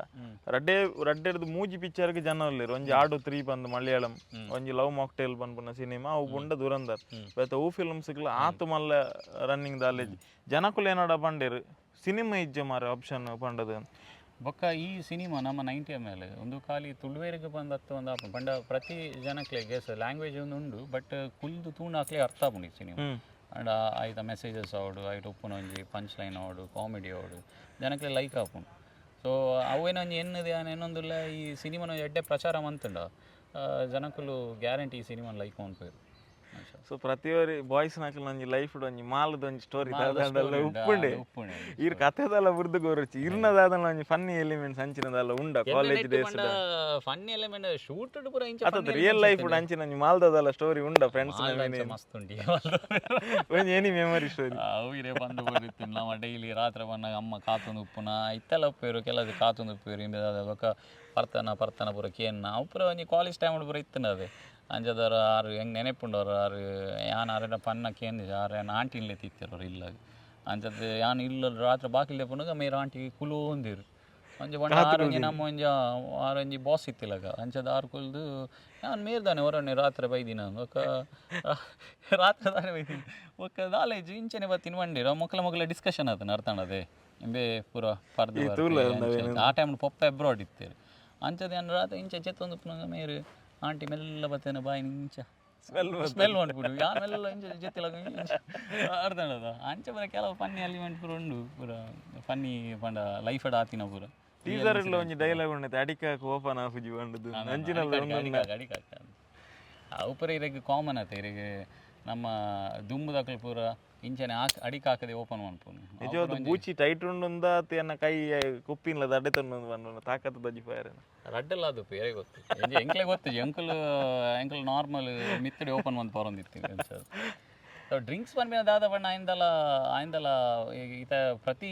ರಡ್ಡೆ ರಡ್ಡೆರ್ದು ಮೂಜಿ ಪಿಕ್ಚರ್ಗೆ ಜನ ಉಲ್ಲೆರ್. ಒಂಜಿ ಆಡು 3 ಬಂದು ಮಲಯಾಳಂ, ಒಂಜಿ ಲವ್ ಮಾಕ್ಟೇಲ್ ಪನ್ಪುನ ಸಿನಿಮಾ, ಅವು ಬುಂಡ ದುರಂದರ್. ಬೇತೆ ಅವು ಫಿಲ್ಮ್ಸ್ಗ್ಲ ಆತು ಮಲ್ಲ ರನ್ನಿಂಗ್ ದಾಲೇಜ್. ಜನಕುಲು ಏನೋಡ ಪಂಡೇರು, ಸಿನಿಮಾ ಇಜ್ಜೆ ಮಾರೆ ಆಪ್ಷನ್ ಪಂಡದು. ಬೊಕ್ಕ ಈ ಸಿನಿಮಾ ನಮ್ಮ 90 ಎಮ್ ಎಲ್ ಒಂದು ಖಾಲಿ ತುಳುವೇರಿಗೆ ಬಂದು ಹತ್ತು ಒಂದು ಆಪುಂಡು ಪಂಡ ಪ್ರತಿ ಜನಕ್ಲೆಗ್ ಲ್ಯಾಂಗ್ವೇಜ್ ಒಂದು ಉಂಡು, ಬಟ್ ಕುಲ್ದು ತೂಂಡ ಅಕ್ಲೆ ಅರ್ಥ ಆಪುಂಡು ಈ ಸಿನಿಮಾ. ಆ್ಯಂಡ್ ಐತ ಮೆಸೇಜಸ್ ಆವಡು, ಐಟ್ ಉಪ್ಪುನ ಒಂಜಿ ಪಂಚ್ ಲೈನ್ ಆವಡು, ಕಾಮಿಡಿ ಆವಡು, ಜನಕ್ಲೆ ಲೈಕ್ ಆಪುಂಡು. ಸೊ ಅವೇನ ಒಂಜಿ ಎನ್ನದು ಯಾನ್ ಎನ್ನೊಂದುಲ್ಲ, ಈ ಸಿನಿಮಾನ ಎಡ್ಡೆ ಪ್ರಚಾರ ಮಂತುಂಡ ಜನಕುಲು ಗ್ಯಾರಂಟಿ ಈ ಸಿನಿಮಾನ ಲೈಕ್ ಮನ್ಪುವೆರ್. ಸೊ ಪ್ರತಿಯೊರಿ ಬಾಯ್ಸ್ ನಕಲ್ ಒಂಜಿ ಲೈಫ್ ಒಂಜಿ ಮಾಲದ ಒಂಜಿ ಸ್ಟೋರಿ ಉಪ್ಪುಂಡೆ. ಉಪ್ಪುಂಡೆ. ಈರ್ ಕಥೆದಲ್ಲ ಬುರ್ದು ಗೋರುಚಿ, ಇರ್ನದಾದಲ್ಲ ಒಂಜಿ ಫನ್ನಿ ಎಲಿಮೆಂಟ್ಸ್ ಅಂಚಿನದಲ್ಲ ಉಂಡ college days? Funny element shoot ಪೂರ ಇಂಚ. ಅತ್ತ, ರಿಯಲ್ ಲೈಫ್ ಅಂಚಿನ ಒಂಜಿ ಮಾಲ್ದದಲ್ಲ ಸ್ಟೋರಿ ಉಂಡ ಫ್ರೆಂಡ್ಸ್? ಮಸ್ತ್ ಉಂಡು. ಒಂಜಿ ಎನಿ ಮೆಮೊರಿ ಸ್ಟೋರಿ. ಅವು ಇರೇ ಬಂದು ಬರುತ್ತೆ. ನಮ್ಮ ಡೈಲಿ ರಾತ್ರಿ ಬಂದಾಗ ಅಮ್ಮ ಕಾತೊಂದು ಉಪ್ಪುನ ಇತ್ತೆಲ್ಲ ಉಪ್ಪೇರು, ಕೆಲವು ಕಾತೊಂದು ಉಪ್ಪೇರು ಇಂಬೆ ಬೊಕ್ಕ ಪರ್ತನ ಪರ್ತನ ಪೂರ ಕೇನ್ನ ಅವು ಪೂರ ಒಂಜಿ ಕಾಲೇಜ್ ಟೈಮ್ ಪೂರ ಇತ್ತಂಡ ಅದೇ ಅಂಚದವ್ರು ಆರು ಹೆಂಗೆ ನೆನಪುಂಡವ್ರು ಆರು. ಯಾನ್ ಆರೆನ ಪನ್ನ ಕೇಂದ್ರ ಆರು ಯಾನ್ ಆಂಟಿನ್ಲೆ ತಿತ್ತೆರು ಇಲ್ಲ. ಅಂಚದ ಯಾನ್ ಇಲ್ಲ ರಾತ್ರಿ ಬಾಕಿಲ್ ಪುನಗ ಮೇರ್ ಆಂಟಿ ಕುಲೋಂದಿರು. ಒಂಜಿ ಪಂಡ ಆರು ಒಂಜಿ ನಮ್ಮ ಒಂಜಿ ಆರು ಒಂಜಿ ಬಾಸ್ ಇತ್ತಿಲ್ಲಗ. ಅಂಚದ ಆರು ಕುಲ್ದು ಯಾನ್ ಮೇರ್ದಾನೆ ಹೊರನೆ ರಾತ್ರಿ ಬೈದಿನ ಬೊಕ್ಕ ರಾತ್ರಿ ದಾನೆ ಬೈದಿನ ಬೊಕ್ಕ ದಾಲೇಜ್ ಇಂಚನೆ ಬತ್ತಿನ ಬಂಡಿರ ಮೊಕ್ಕಲ ಮೊಕ್ಕಲ ಡಿಸ್ಕಷನ್ ಆತನ ಅರ್ಥಾಣದೆ ಇಂಬೆ ಪೂರ ಪರ್ದು ಆ ಟೈಮ್ ಪೊಪ್ಪ ಅಬ್ರಾಡ್ ಇತ್ತೇರು. ಅಂಚದ ಯಾನ್ ರಾತ್ರಿ ಇಂಚ ಚೆತ್ತೊಂದು ಪುನಗ ಮೇರು ಆಂಟಿ ಮೆಲ್ಲ ಬತ್ತೇನೆ ಬಾಯಿ ಇಂಚ ಸ್ಮೆಲ್. ಸ್ಮೆಲ್ ಮಾಡ್ಬಿಡು. ಯಾನೆಲ್ಲ ಇಂಚ ಜೊತೆಲ ಅರ್ಧ ಅಂಚ ಪೂರ ಕೆಲವು ಫನ್ನಿ ಎಲಿಮೆಂಟ್ ಪೂರ ಉಂಡು. ಪೂರ ಫನ್ನಿ ಪಂಡ ಲೈಫ್ ಆತಿನ ಪೂರ. ಟೀಸರ್ ಒಂಜಿ ಡೈಲಾಗ್ ಉಂಡೈತೆ, ಅಡಿಕಾಕ್ ಓಪನ್ ಆಪುಜಿ ಪಂಡುದು ಅಂಚಿನಲ್ಲ ಉಂಡು. ಅಡಿಕಾಕ ಅವು ಪೂರ ಇರೆಗ್ ಕಾಮನ್ ಆತ. ಇರೆಗ್ ನಮ್ಮ ದುಂಬುದಕುಲು ಪೂರ ಇಂಚನೆ ಹಾಕ್ ಅಡಿಕ್ ಹಾಕದೆ ಓಪನ್ ಮನ್ಪುನು. ನಿಜವಾದ ಬೂಚಿ ಟೈಟ್ ಉಂಡುಂದ ಎನ್ನ ಕೈ ಕುಪ್ಪಿನ್ಲ ದಡೆತೊಂಡು ಪಂಡು ತಾಕತ್ ಬಜ್ಜಿ ಫೈರ್. ರಡ್ಡಲ್ಲ ಅದು ಬೇರೆ ಗೊತ್ತು, ಎಂಕ್ಲೆ ಗೊತ್ತು. ಎಂಕುಲು ಎಂಕುಲು ನಾರ್ಮಲ್ ಮಿತ್ತಡಿ ಓಪನ್ ಮಂತ್ ಪರೊಂದಿತ್ತು. ಡ್ರಿಂಕ್ಸ್ ಪನ್ಪಿನ ದಾದ ಪಂಡ ಆಯಿಂದಲ ಆಯಿಂದಲ ಈತ ಪ್ರತಿ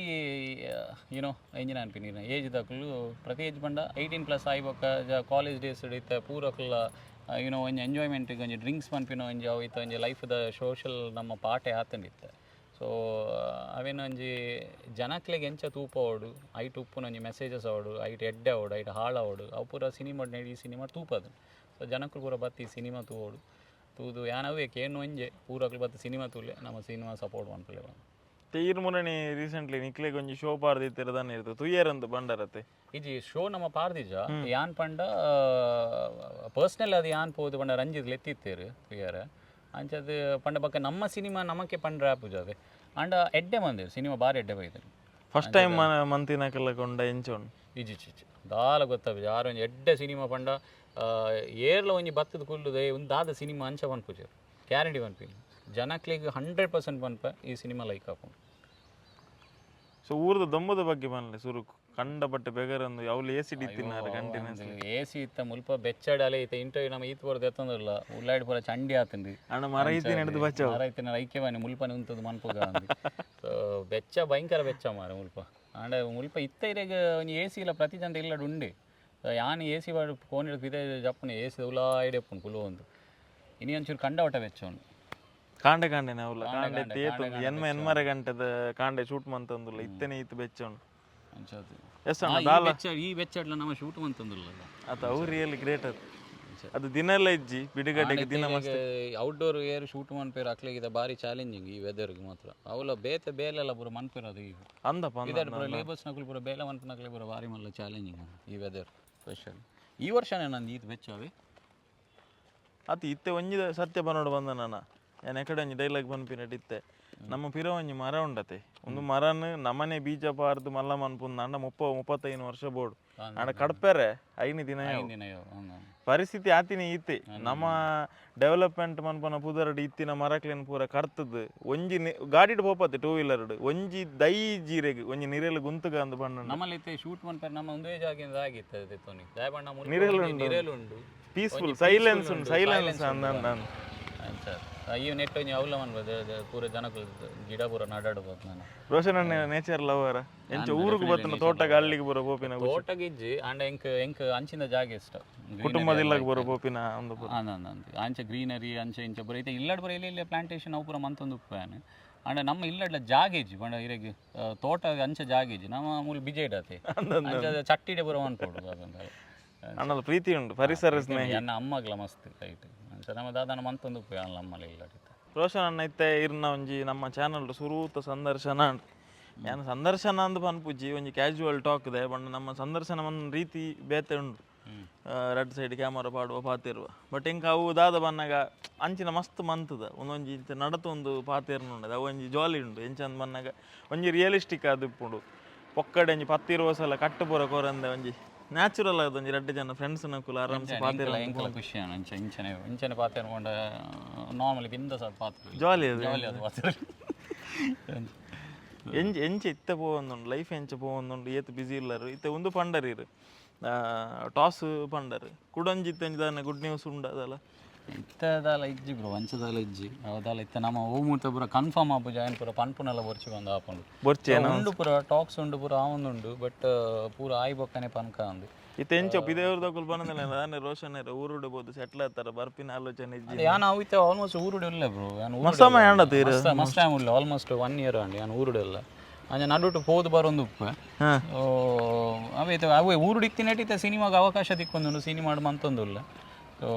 ಏನೋ ಎಂಜಿನ ಅನ್ಪಿನಿ ಏಜ್ ದಕುಲು ಪ್ರತಿ ಏಜ್ ಪಂಡ 18+ ಆಯಿ ಬೊಕ್ಕ ಕಾಲೇಜ್ ಡೇಸ್ ಇತ್ತ ಪೂರಕುಲ ಏನೋ ಒಂಜಿ ಎಂಜಾಯ್ಮೆಂಟ್ ಒಂಜಿ ಡ್ರಿಂಕ್ಸ್ ಪನ್ಪಿನ ಒಂಜಿ ಅವು ಇತ್ತ ಒಂಜಿ ಲೈಫ್ದ ಸೋಷಲ್ ನಮ್ಮ ಪಾಠ ಆತಂದಿತ್ತ. ಸೊ ಅವೇನ ಒಂಜಿ ಜನಕ್ಲೆಗ್ ಎಂಚ ತೂಪವಡು, ಐಟ್ ಉಪ್ಪುನ ಒಂಜಿ ಮೆಸೇಜಸ್ ಅವಡು, ಐಟ್ ಎಡ್ಡೆ ಅವಡು, ಐಟ್ ಹಾಳಾವಡು, ಅವು ಪೂರ ಸಿನಿಮಾ ಈ ಸಿನಿಮಾ ತೂಪದು. ಸೊ ಜನಕ್ಕಲು ಪೂರ ಬತ್ತಿ ಈ ಸಿನಿಮಾ ತೂವೋಡು ತೂದು ಯಾನವೇ ಕೇನು ಒಂಜೆ ಪೂರಕ್ಲು ಬತ್ತಿ ಸಿನಿಮಾ ತೂಲೆ ನಮ್ಮ ಸಿನಿಮಾ ಸಪೋರ್ಟ್ ಮನ್ಪುಲೆ. ಈರ್ ಮುರಣಿ ರೀಸೆಂಟ್ಲಿ ನಿಕ್ಲೆಗ್ ಒಂಜಿ ಶೋ ಪಾರ್ದಿತ್ತಿರ ದಾನೆ ಇರ್ತು ತುಯ್ಯರಂದು ಬಂಡರತೆ. ಇಜಿ ಶೋ ನಮ್ಮ ಪಾರ್ದಿಜ ಯಾನ್ ಪಂಡ ಪರ್ಸ್ನಲ್ ಅದು ಯಾನ್ ಪೋದು ಪಂಡ ರಂಜಿತ್ ಲೆತ್ತಿತ್ತೇರು ತುಯ್ಯರ ಅಂಚದು ಪಂಡ ಬೊಕ್ಕ ನಮ್ಮ ಸಿನಿಮಾ ನಮಕ್ಕೆ ಪಂಡ್ರೆ ಆಪುಜ ಅದೇ ಅಂಡ ಎಡ್ಡೆ ಬಂದಿರು ಸಿನಿಮಾ ಬಾರಿ ಎಡ್ಡೆ ಬೈದರು. ಫಸ್ಟ್ ಟೈಮ್ ಮಂತಿನಕಲ್ಲ ಕೊಂಡ ಎಂಚೋನ್? ಇಜಿ ಇಜಿ ದಾಲ ಗೊತ್ತಾಪುಜಿ. ಆರ್ ಒಂಜಿ ಎಡ್ಡೆ ಸಿನಿಮಾ ಪಂಡ ಏರ್ಲ ಒಂಜಿ ಬತ್ತದ ಕುಲ್ಲುದೆ ಒಂದು ದಾದ ಸಿನಿಮಾ ಅಂಚ ಪನ್ಪುಜೆರ್ ಗ್ಯಾರಂಟಿ ಪನ್ಪಿನಿ ಜನಕ್ಲೆಗ್ 100% ಪನ್ಪ ಈ ಸಿನಿಮಾ ಲೈಕ್ ಆಪುಂಡು. ಸೊ ಊರದ ದೊಂಬದ ಬಗ್ಗೆ ಪನ್ಲೆ ಸುರುಕು ಕಂಡಪಟ್ಟೆ ಬೆಗರಂದು ಅವ್ಲು ಎ ಸಿ ಡಿ ತಿನ್ನಾರು ಕಂಟಿನ್ಯೂಸ್ಲಿ. ಎ ಸಿ ಇತ್ತ ಮುಲ್ಪ ಬೆಚ್ಚಡಲೆ ಇತ್ತ ಇಂಟರ್ವ್ಯೂ ನಮ್ಮ ಈತ್ ಪೂರ ದೆತ್ತೊಂದಿಲ್ಲ ಉಳ್ಳಾಡಿ ಪೂರ ಚಂಡಿ ಆತುಂಡು. ಅಣ್ಣ ಮರ ಇತ್ತಿನ ಹಿಡ್ದು ಬಚಾವ್. ಮರ ಇತ್ತಿನ ಐಕ್ಯವಾಣಿ ಮುಲ್ಪನೆ ಉಂತದು ಮನ್ಪುಗ. ಸೊ ಬೆಚ್ಚ ಭಯಂಕರ ಬೆಚ್ಚ ಮಾರ ಮುಲ್ಪ. ಆಂಡ ಮುಲ್ಪ ಇತ್ತ ಇರೆಗ್ ಒಂಜಿ ಎ ಸಿ ಇಲ್ಲ ಪ್ರತಿ ಜನ ಇಲ್ಲಡ್ ಉಂಡೆ. ಯಾನ್ ಎ ಸಿ ವಾಡು ಫೋನ್ ಹಿಡ್ದು ಪಿದೆ ಜಪ್ಪುನೆ ಎ ಸಿ ಉಲಾಯಿಡೆ ಉಪ್ಪುಂಡು ಕುಲು ಒಂದು ಇನಿ ಒಂಚೂರು ಕಂಡವಟ ಬೆಚ್ಚ ಉಂಡು. ಕಾಂಡೆ ಕಾಂಡೆನೆ ಅವ್ಲ ಕಾಂಡೆ ತೇತೊಂದು ಎನ್ಮ ಎನ್ಮರೆ ಗಂಟೆದ ಕಾಂಡೆ ಶೂಟ್ ಮಂತೊಂದುಲ್ಲ ಇತ್ತನೆ ಇತ್ತು ಬೆಚ್ಚ ಉಂಡು. ಅಂಚಾದ್ ಎಸ್ ಅಣ್ಣ ದಾಲ ಬೆಚ್ಚ ಈ ಬೆಚ್ಚಡ್ಲ ನಮ್ಮ ಶೂಟ್ ಮಂತೊಂದುಲ್ಲ. ಅತ ಅವು ರಿಯಲಿ ಗ್ರೇಟ್. ಅದು ಅದು ದಿನ ಎಲ್ಲ ಇಜ್ಜಿ ಬಿಡುಗಡೆಗೆ ದಿನ ಮಸ್ತ್. ಔಟ್ಡೋರ್ ಏರ್ ಶೂಟ್ ಮನ್ಪೇರು ಅಕ್ಲೆಗ್ ಬಾರಿ ಚಾಲೆಂಜಿಂಗ್ ಈ ವೆದರ್ಗೆ ಮಾತ್ರ. ಅವಲ ಬೇತೆ ಬೇಲೆಲ್ಲ ಪೂರ ಮನ್ಪೇರು ಅದು ಈಗ ಅಂದಪ್ಪ ಅಂದ. ಇದರ ಪೂರ ಲೇಬರ್ಸ್ ನಕಲು ಪೂರ ಬೇಲೆ ಮನ್ಪುನಕ್ಲೆ ಪೂರ ಬಾರಿ ಮಲ್ಲ ಚಾಲೆಂಜಿಂಗ್ ಈ ವೆದರ್ ಸ್ಪೆಷಲ್. ಈ ವರ್ಷನೇ ನಂದು ಈತ್ ಬೆಚ್ಚವೆ. ಅತ್ ಇತ್ತೆ ಒಂಜಿ ಸತ್ಯ ಬನ್ನೋಡು ಬಂದ ನಾನ ಏನ್ ಎಕಡೆ ಒಂಜಿ ಡೈಲಾಗ್ ಪನ್ಪಿನಟ್ ಇತ್ತೆ ನಮ್ಮ ಪಿರ ಒಂಜಿ ಮರ ಉಂಡತೆ ಒಂದು ಮರನ್ ನಮನೆ ಬೀಜ ಪಾರ್ದು ಮಲ್ಲ ಮನ್ಪುಂದು ಅಂಡ 30-35 ವರ್ಷ ಬೋಡು ಅಂಡ ಕಡ್ಪೆರೆ ಐನು ದಿನ ಯಾವು. ದಿನ ಯಾವ ಹಂಗ. ಪರಿಸ್ಥಿತಿ ಆತಿನ ಇತ್ತೆ ನಮ್ಮ ಡೆವಲಪ್ಮೆಂಟ್ ಮನ್ಪನ ಪುದರಡ್ ಇತ್ತಿನ ಮರಕ್ಲೆನ್ ಪೂರ ಕರ್ತದ್ ಒಂಜಿ ಗಾಡಿಡ್ ಪೋಪತ್ತೆ ಟೂ ವೀಲರ್ ಒಂಜಿ ದೈ ಜೀರೆಗ್ ಒಂಜಿ ನಿರೆಲ್ ಗುಂತುಗ ಅಂದ್ ಪಂಡ. ನಮ್ಮಲ್ಲಿ ಇತ್ತೆ ಶೂಟ್ ಮನ್ಪೇರು ನಮ್ಮ ಒಂದೇ ಜಾಗಿಂದ ಆಗಿತ್ತು ಅದು ತೊನಿ ದಾಯಬಣ್ಣ ನಿರೆಲ್ ಉಂಡು. ನಿರೆಲ್ ಉಂಡು. ಪೀಸ್ಫುಲ್ ಸೈಲೆನ್ಸ್ ಉಂಡು ಸೈಲೆನ್ಸ್ ಅಂದ ಅಂದ. ಅಂಚ ಈ ನೆಟ್ ಒಂಜಿ ಅವಲ ಮನ್ಪದು ಪೂರ ಜನಕುಲು ಗಿಡ ಪೂರ ನಡಾಡ್ಬೋದು ನಾನು. ರೋಷನ್ ಅಣ್ಣ ನೇಚರ್ ಲವರ್ ಎಂಚ ಊರುಗು ಬತ್ತನ ತೋಟಗ ಅಲ್ಲಿಗೆ ಬರೋ ಪೋಪಿನ? ತೋಟಗಿಜ್ಜಿ ಅಂಡ ಎಂಕ್ ಎಂಕ್ ಅಂಚಿನ ಜಾಗ ಇಷ್ಟ. ಕುಟುಂಬದ ಇಲ್ಲಗ್ ಬರೋ ಪೋಪಿನ ಒಂದು ಪೂರ. ಅಂದ ಅಂಚ ಗ್ರೀನರಿ ಅಂಚ ಇಂಚ ಪೂರ ಇತ್ತೆ ಇಲ್ಲಡ್ ಪೂರ ಇಲ್ಲಿ ಪ್ಲಾಂಟೇಶನ್ ಅವು ಪೂರ ಮಂತೊಂದು ಉಪ್ಪುವಾನ್. ಅಂಡ ನಮ್ಮ ಇಲ್ಲಡ್ಲ ಜಾಗ ಇಜ್ಜಿ ಪಂಡ ಇರೆಗ್ ತೋಟ ಅಂಚ ಜಾಗ ಇಜ್ಜಿ. ನಮ್ಮ ಮೂಲು ಬಿಜೈಡ್ ಆತೆ ಅಂಚ ಚಟ್ಟಿಡೆ ಪೂರ ಮನ್ಪೊಡು ಅದಂತ. ಅಣ್ಣಲ ಪ್ರೀತಿ ಉಂಡು ಪರಿಸರ ಸ್ನೇಹಿ. ಎನ್ನ ಅಮ್ಮಗ್ಲ ಮಸ್ತ್ ರೈಟ್ ಅಂಚ ನಮ್ಮ ದಾದಾನ ಮಂತೊಂದು ಉಪ್ಪು ಅಲ್ಲ ಅಮ್ಮಲ ಇಲ್ಲಡ್ ಇತ್ತೆ. ರೋಷನ್ ಅಣ್ಣ ಇತ್ತೆ ಇರ್ನ ಒಂಜಿ ನಮ್ಮ ಚಾನಲ್ ಸುರೂತ ಸಂದರ್ಶನ ಉಂಡು. ಯಾನ್ ಸಂದರ್ಶನ ಅಂದ್ ಪನ್ಪುಜಿ ಒಂಜಿ ಕ್ಯಾಶುವಲ್ ಟಾಕ್ ಇದೆ ಬಣ್ಣ ನಮ್ಮ ಸಂದರ್ಶನ ಒಂದ್ ರೀತಿ ಬೇತೆ ಉಂಡು. ರಡ್ ಸೈಡ್ ಕ್ಯಾಮರಾ ಪಾಡುವ ಪಾತಿರುವ ಬಟ್ ಎಂಕ ಅವು ದಾದ ಬನ್ನಗ ಅಂಚಿನ ಮಸ್ತ್ ಮಂತದ ಒಂದೊಂಜಿ ಇಂಚ ನಡತೊಂದು ಪಾತೆರ್ನ ಉಂಡು ಅವು ಒಂಜಿ ಜಾಲಿ ಉಂಡು. ಎಂಚ ಅಂದ್ ಬನ್ನಗ ಒಂಜಿ ರಿಯಲಿಸ್ಟಿಕ್ ಆದ್ ಇಪ್ಪುಂಡು ಪೊಕ್ಕಡೆ ಒಂಜಿ ಪತ್ತು ಇರುವ ಸಲ ಕಟ್ಟು ಪೂರ ಕೊರಂದೆ ಒಂಜಿ ನ್ಯಾಚುರಲ್ ಆದ್ ಒಂಜಿ ರಡ್ಡ್ ಜನ ಫ್ರೆಂಡ್ಸ್ ನಕುಲು ಆರಾಮ್ಸೆ ಪಾತೆರ. ಎಂಕಲ ಎಂಕಲ ಖುಷಿ ಅಣ್ಣ ಅಂಚ ಇಂಚನೆ ಇಂಚನೆ ಪಾತೆರ್ಕೊಂಡ ನಾರ್ಮಲಿ ಬಿಂದ ಸಾತ್ ಪಾತೆರ. ಜಾಲಿ ಅದು. ಜಾಲಿ ಅದು ಪಾತೆರ. ಎಂಚ ಎಂಚ ಇತ್ತೆ ಪೋವೊಂದುಂಡು ಲೈಫ್ ಎಂಚ ಪೋವೊಂದುಂಡು ಏತ್ ಬಿಸಿ ಇಲ್ಲರು ಇತ್ತೆ ಒಂದು ಪಂಡರ್ ಇರು ಟಾಸ್ ಪಂಡರ್ ಕುಡೊಂಜಿ ಇತ್ತೆ ಒಂಜಿ ದಾನೆ ಗುಡ್ ನ್ಯೂಸ್ ಉಂಡು ಅದಲ್ಲ. ಇತ್ತೆ ದಾಲ ಇಜ್ಜಿ ಬ್ರೋ ಅಂಚ ದಾಲ ಇಜ್ಜಿ ಅವ ದಾಲ ಇತ್ತೆ ನಮ್ಮ ಓ ಮೂರ್ತ ಪೂರ ಕನ್ಫರ್ಮ್ ಆಪುಜ ಆಯನ್ ಪೂರ ಪನ್ಪುನೆಲ್ಲ ಬೊರ್ಚಿ ಬಂದು ಆಪುಂಡು. ಬೊರ್ಚಿ. ಉಂಡು ಪೂರ ಟಾಕ್ಸ್ ಉಂಡು ಪೂರ ಆವೊಂದುಂಡು ಬಟ್ ಪೂರ ಆಯಿ ಬೊಕ್ಕನೆ ಪನ್ಕ ಅಂದು. ಇತ್ತೆ ಎಂಚ ಪಿದೆಯವ್ರದಕುಲು ಬಂದಿಲ್ಲ ದಾನೆ ರೋಷನ್ ಊರುಡು ಬೋದು ಸೆಟ್ಲ್ ಆತಾರ ಬರ್ಪಿನ ಆಲೋಚನೆ ಇಜ್ಜಿ? ಯಾನ್ ಅವು ಇತ್ತೆ ಆಲ್ಮೋಸ್ಟ್ ಊರುಡು ಇಲ್ಲ ಬ್ರೋ ಯಾನ್. ಮಸ್ತ್ ಸಮಯ ಆಂಡ ತೀರು. ಮಸ್ತ್ ಟೈಮ್ ಉಲ್ಲ ಆಲ್ಮೋಸ್ಟ್ 1 ಇಯರ್ ಆಂಡ್ ಯಾನ್ ಊರುಡು ಇಲ್ಲ. ಅಂಚ ನಡುಟು ಪೋದು ಬರೊಂದು ಉಪ್ಪೆ. ಅವೇ ಇತ್ತೆ ಅವೇ ಊರುಡು ಇತ್ತಿನೆಟ್ ಇತ್ತೆ ಸಿನಿಮಾಗ್ ಅವಕಾಶ ತಿಕ್ಕೊಂದುಂಡು ಸಿನಿಮಾಡ್ ಮಂತೊಂದುಲ್ಲ. ಸೊ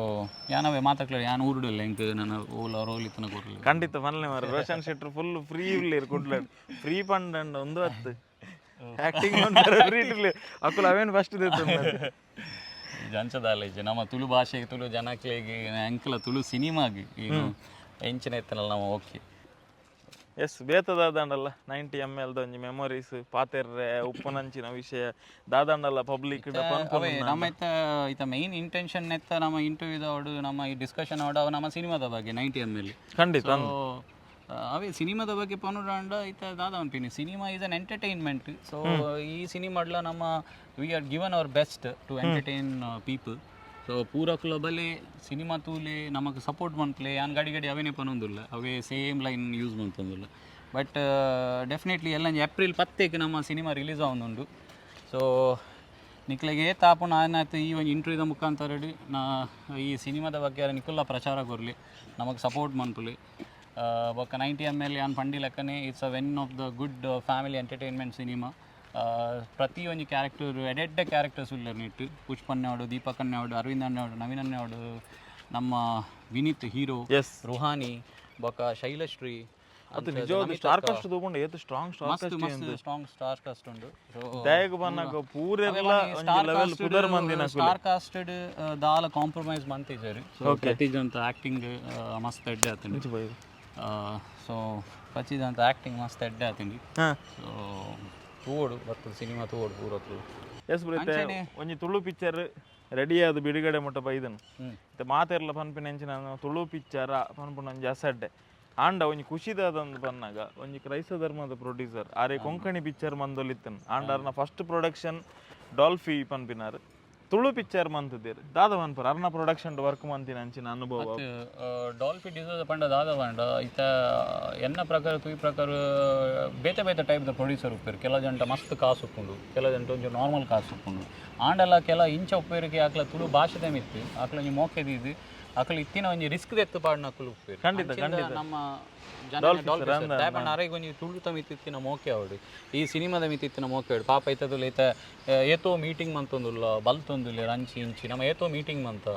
ಯಾನವೇ ಮಾತಾಕ್ಲೆ ಯಾನ್ ಊರುಡು ಇಲ್ಲ ಎಂಕ್ ನನ್ನ ಓಲ ರೋಲ್ ಇತ್ತನ ಕೊರ್ಲೆ. ಖಂಡಿತ ಪನ್ಲೆ ಮಾರ್ರೆ ರೋಷನ್ ಶೆಟ್ರು ಫುಲ್ ಫ್ರೀ ಉಲ್ಲೇರ್ ಕುಡ್ಲಡ್ ಫ್ರೀ ಪಂಡಂಡ ಒಂದು ಅತ್ತು ಆಕ್ಟಿಂಗ್ ಫ್ರೀ ಇರ್ಲಿ ಅಕುಲು ಅವೇನು ಫಸ್ಟ್ ದೆತ್ತೊಂದು. ಅಂಚದಾಲ ಇಜ್ಜಿ ನಮ್ಮ ತುಳು ಭಾಷೆಗೆ ತುಳು ಜನಕ್ಲೆಗ್ ಎಂಕಲ ತುಳು ಸಿನಿಮಾಗ್ ಏನು ಎಂಚಿನ ಇತ್ತನಲ್ಲ ನಮ್ಮ ಓಕೆ. ಎಸ್, ಬೇತ ದಾದಾಂಡಲ್ಲ 90 ಎಮ್ ಎಲ್ದ ಒಂಜಿ ಮೆಮೊರೀಸ್, ಪಾತೆರ್ರೆ ಉಪ್ಪುನಂಚಿನ ವಿಷಯ ದಾದಾಂಡಲ್ಲ ಪಬ್ಲಿಕ್? ಅವೇ ನಮ್ಮ ಇತ್ತ ಇತ್ತ ಮೈನ್ ಇಂಟೆನ್ಷನ್ ಎತ್ತ ನಮ್ಮ ಇಂಟರ್ವ್ಯೂದ ಅವಡು, ನಮ್ಮ ಈ ಡಿಸ್ಕಷನ್ ಅವಡು, ಅವು ನಮ್ಮ ಸಿನಿಮಾದ ಬಗ್ಗೆ, 90 ಎಮ್ ಎಲ್. ಖಂಡಿತ. ಅವೇ ಸಿನಿಮಾದ ಬಗ್ಗೆ ಪನುಡಾಂಡ ಇತ್ತ ದಾದ ಅನ್ಪಿನಿ, cinema is an entertainment. So ಈ ಸಿನಿಮಾಡ್ಲ ನಮ್ಮ we are given our best to entertain people. So ಪೂರ ಕ್ಲಬಲ್ಲಿ ಸಿನಿಮಾ ತೂಲೆ, ನಮಕ್ ಸಪೋರ್ಟ್ ಮನ್ಪುಲೆ. ಯಾನ್ ಗಡಿ ಗಡಿ ಅವೇನೇ ಪನೊಂದುಲ್ಲ, ಅವೇ ಸೇಮ್ ಲೈನ್ ಯೂಸ್ ಮಲ್ತೊಂದುಲ್ಲ. ಬಟ್ ಡೆಫಿನೆಟ್ಲಿ ಎಲ್ಲ ಏಪ್ರಿಲ್ 10ಕ್ಕೆ ನಮ್ಮ ಸಿನಿಮಾ ರಿಲೀಸ್ ಆವೊಂದುಂಡು. ಸೊ ನಿಕ್ಲೆಗ್ ಏತ್ ಆಪುಂಡು ಆನಾತ್ ಈ ಒಂಜಿ ಇಂಟರ್ವ್ಯೂದ ಮುಖಾಂತರ ನಾ ಈ ಸಿನಿಮಾದ ಬಗ್ಗೆ ನಿಕುಲ್ಲ ಪ್ರಚಾರ ಕೊರ್ಲಿ, ನಮಕ್ ಸಪೋರ್ಟ್ ಮನ್ಪುಲಿ. ಬೊಕ್ಕ 90 ಎಮ್ ಎಲ್ ಯಾನ್ ಪಂಡಿ ಲೆಕ್ಕನೆ, it's a one of the good family entertainment cinema. ಪ್ರತಿಯೊಂಜಿ ಕ್ಯಾರೆಕ್ಟರ್, ಎಡೆಡ್ಡೆ ಕ್ಯಾರೆಕ್ಟರ್ಸ್ ಉಲ್ಲೆರ್ ನೆಟ್. ಪುಷ್ಪಣ್ಣವಡು, ದೀಪಕ್ ಅಣ್ಣವಡು, ಅರವಿಂದ್ ಅಣ್ಣವಡು, ನವೀನ್ ಅಣ್ಣವಡು, ನಮ್ಮ ವಿನೀತ್ ಹೀರೋ, ರುಹಾನಿ, ಬೊಕ್ಕ ಶೈಲಶ್ರೀ. ಅದು ನಿಜವಾದ ಸ್ಟಾರ್ ಕಾಸ್ಟ್ ತಗೊಂಡು ಏತ್ ಸ್ಟ್ರಾಂಗ್ ಸ್ಟಾರ್. ಮಸ್ತ್ ಮಸ್ತ್ ಸ್ಟ್ರಾಂಗ್ ಸ್ಟಾರ್ ಕಾಸ್ಟ್ ಉಂಡು. ಸೊ ದಾಯಗ್ ಬನ್ನಗ ಪೂರೆರ್ಲ ಒಂಜಿ ಲೆವೆಲ್ ಪುದರ್ ಮಂದಿನ. ಸ್ಟಾರ್ ಕಾಸ್ಟೆಡ್ ದಾಲ ಕಾಂಪ್ರಮೈಸ್ ಮಂತಿಜೆರ್. ಸೊ ಪ್ರತಿ ಜನತ ಆಕ್ಟಿಂಗ್ ಮಸ್ತ್ ಎಡ್ಡೆ ಆತುಂಡು. ಸೊ ಪ್ರತಿ ಜನತ ಆಕ್ಟಿಂಗ್ ಮಸ್ತ್ ಎಡ್ಡೆ ಆತುಂಡು. ಸೊ ತೂವೊಡು, ಬರ್ತದೆ ಸಿನಿಮಾ, ತೂವೊಡು ಪೂರಕ್ಲು. ಎಸ್ ಬ್ರೋ, ಒಂಜಿ ತುಳು ಪಿಕ್ಚರ್ ರೆಡಿ ಆದ್ ಬಿಡುಗಡೆ ಮುಟ್ಟ ಬೈದನು. ಇತ್ತೆ ಮಾತೆರ್ಲ ಪನ್ಪಿನ ಎಂಚಿನ ತುಳು ಪಿಕ್ಚರ್ ಪನ್ಪುನ ಒಂಜಿ ಅಸಡ್ಡೆ. ಆಂಡ ಒಂಜಿ ಖುಷಿದಾದಂದು ಪನ್ನಾಗ, ಒಂಜಿ ಕ್ರೈಸ್ತ ಧರ್ಮದ ಪ್ರೊಡ್ಯೂಸರ್ ಆರೆ ಕೊಂಕಣಿ ಪಿಕ್ಚರ್ ಮಂದೊಲಿತ್ತನ್. ಆಂಡ ಅರ್ನ ಫಸ್ಟ್ ಪ್ರೊಡಕ್ಷನ್ ಡಾಲ್ಫಿ ಪನ್ಪಿನಾರ್ ತುಳು ಪಿಕ್ಚರ್ ಮಂತುದೇರ್. ದಾದ ಪನ್ಪರ್ ಅರ್ನ ಪ್ರೊಡಕ್ಷನ್ ವರ್ಕ್ ಮಂತಿನ ಅಂಚಿನ ಅನುಭವ? ಡಾಲ್ಫಿ ಡಿಸೋಜ ಪಂಡ ದಾದ ಪಂಡ, ಇತ್ತ ಎನ್ನ ಪ್ರಕಾರ, ತುಯ್ ಪ್ರಕಾರ ಬೇತೆ ಬೇತೆ ಟೈಪ್ದ ಪ್ರೊಡ್ಯೂಸರ್ ಉಪ್ಪೇರು. ಕೆಲ ಜಂಟ ಮಸ್ತ್ ಕಾಸು ಉಪ್ಪುಂಡು, ಕೆಲ ಜಂಟ ಒಂಜಿ ನಾರ್ಮಲ್ ಕಾಸು ಉಪ್ಪುಂಡು. ಆಂಡಲ ಕೆಲ ಇಂಚ ಉಪ್ಪೇರಿಗೆ ಆಕ್ಲ ತುಳು ಭಾಷೆದ ಮಿತ್ತು ಆಕ್ಲ ಒಂಜಿ ಮೋಕೆ ದೀದು, ಅಕುಲು ಇತ್ತಿನ ಒಂಜಿ ರಿಸ್ಕ್ ದೆತ್ತು ಪಾಡಿನ ಅಕುಲು ಉಪ್ಪೇರು. ಖಂಡಿತ. ಅಂಚಿಂದ ನಮ್ಮ ಜನ ಡಾಲ್ಫಿ ಸರ್ ದಾಯೆ ಅರೆಗ್ ಒಂಜಿ ತುಳುತ ಮಿತ್ತು ಇತ್ತಿನ ಮೋಕೆ ಅವಡು, ಈ ಸಿನಿಮಾದ ಮಿತ್ತು ಇತ್ತಿನ ಮೋಕೆ ಅವಡು. ಪಾಪ ಇತ್ತದುಲ್ಲ ಇತ್ತ ಏತೋ ಮೀಟಿಂಗ್ ಮಂತೊಂದುಲ್ಲ, ಬಲ್ತೊಂದುಲ್ಲ, ಅಂಚಿ ಇಂಚಿ ನಮ್ಮ ಏತೋ ಮೀಟಿಂಗ್ ಮಂತ.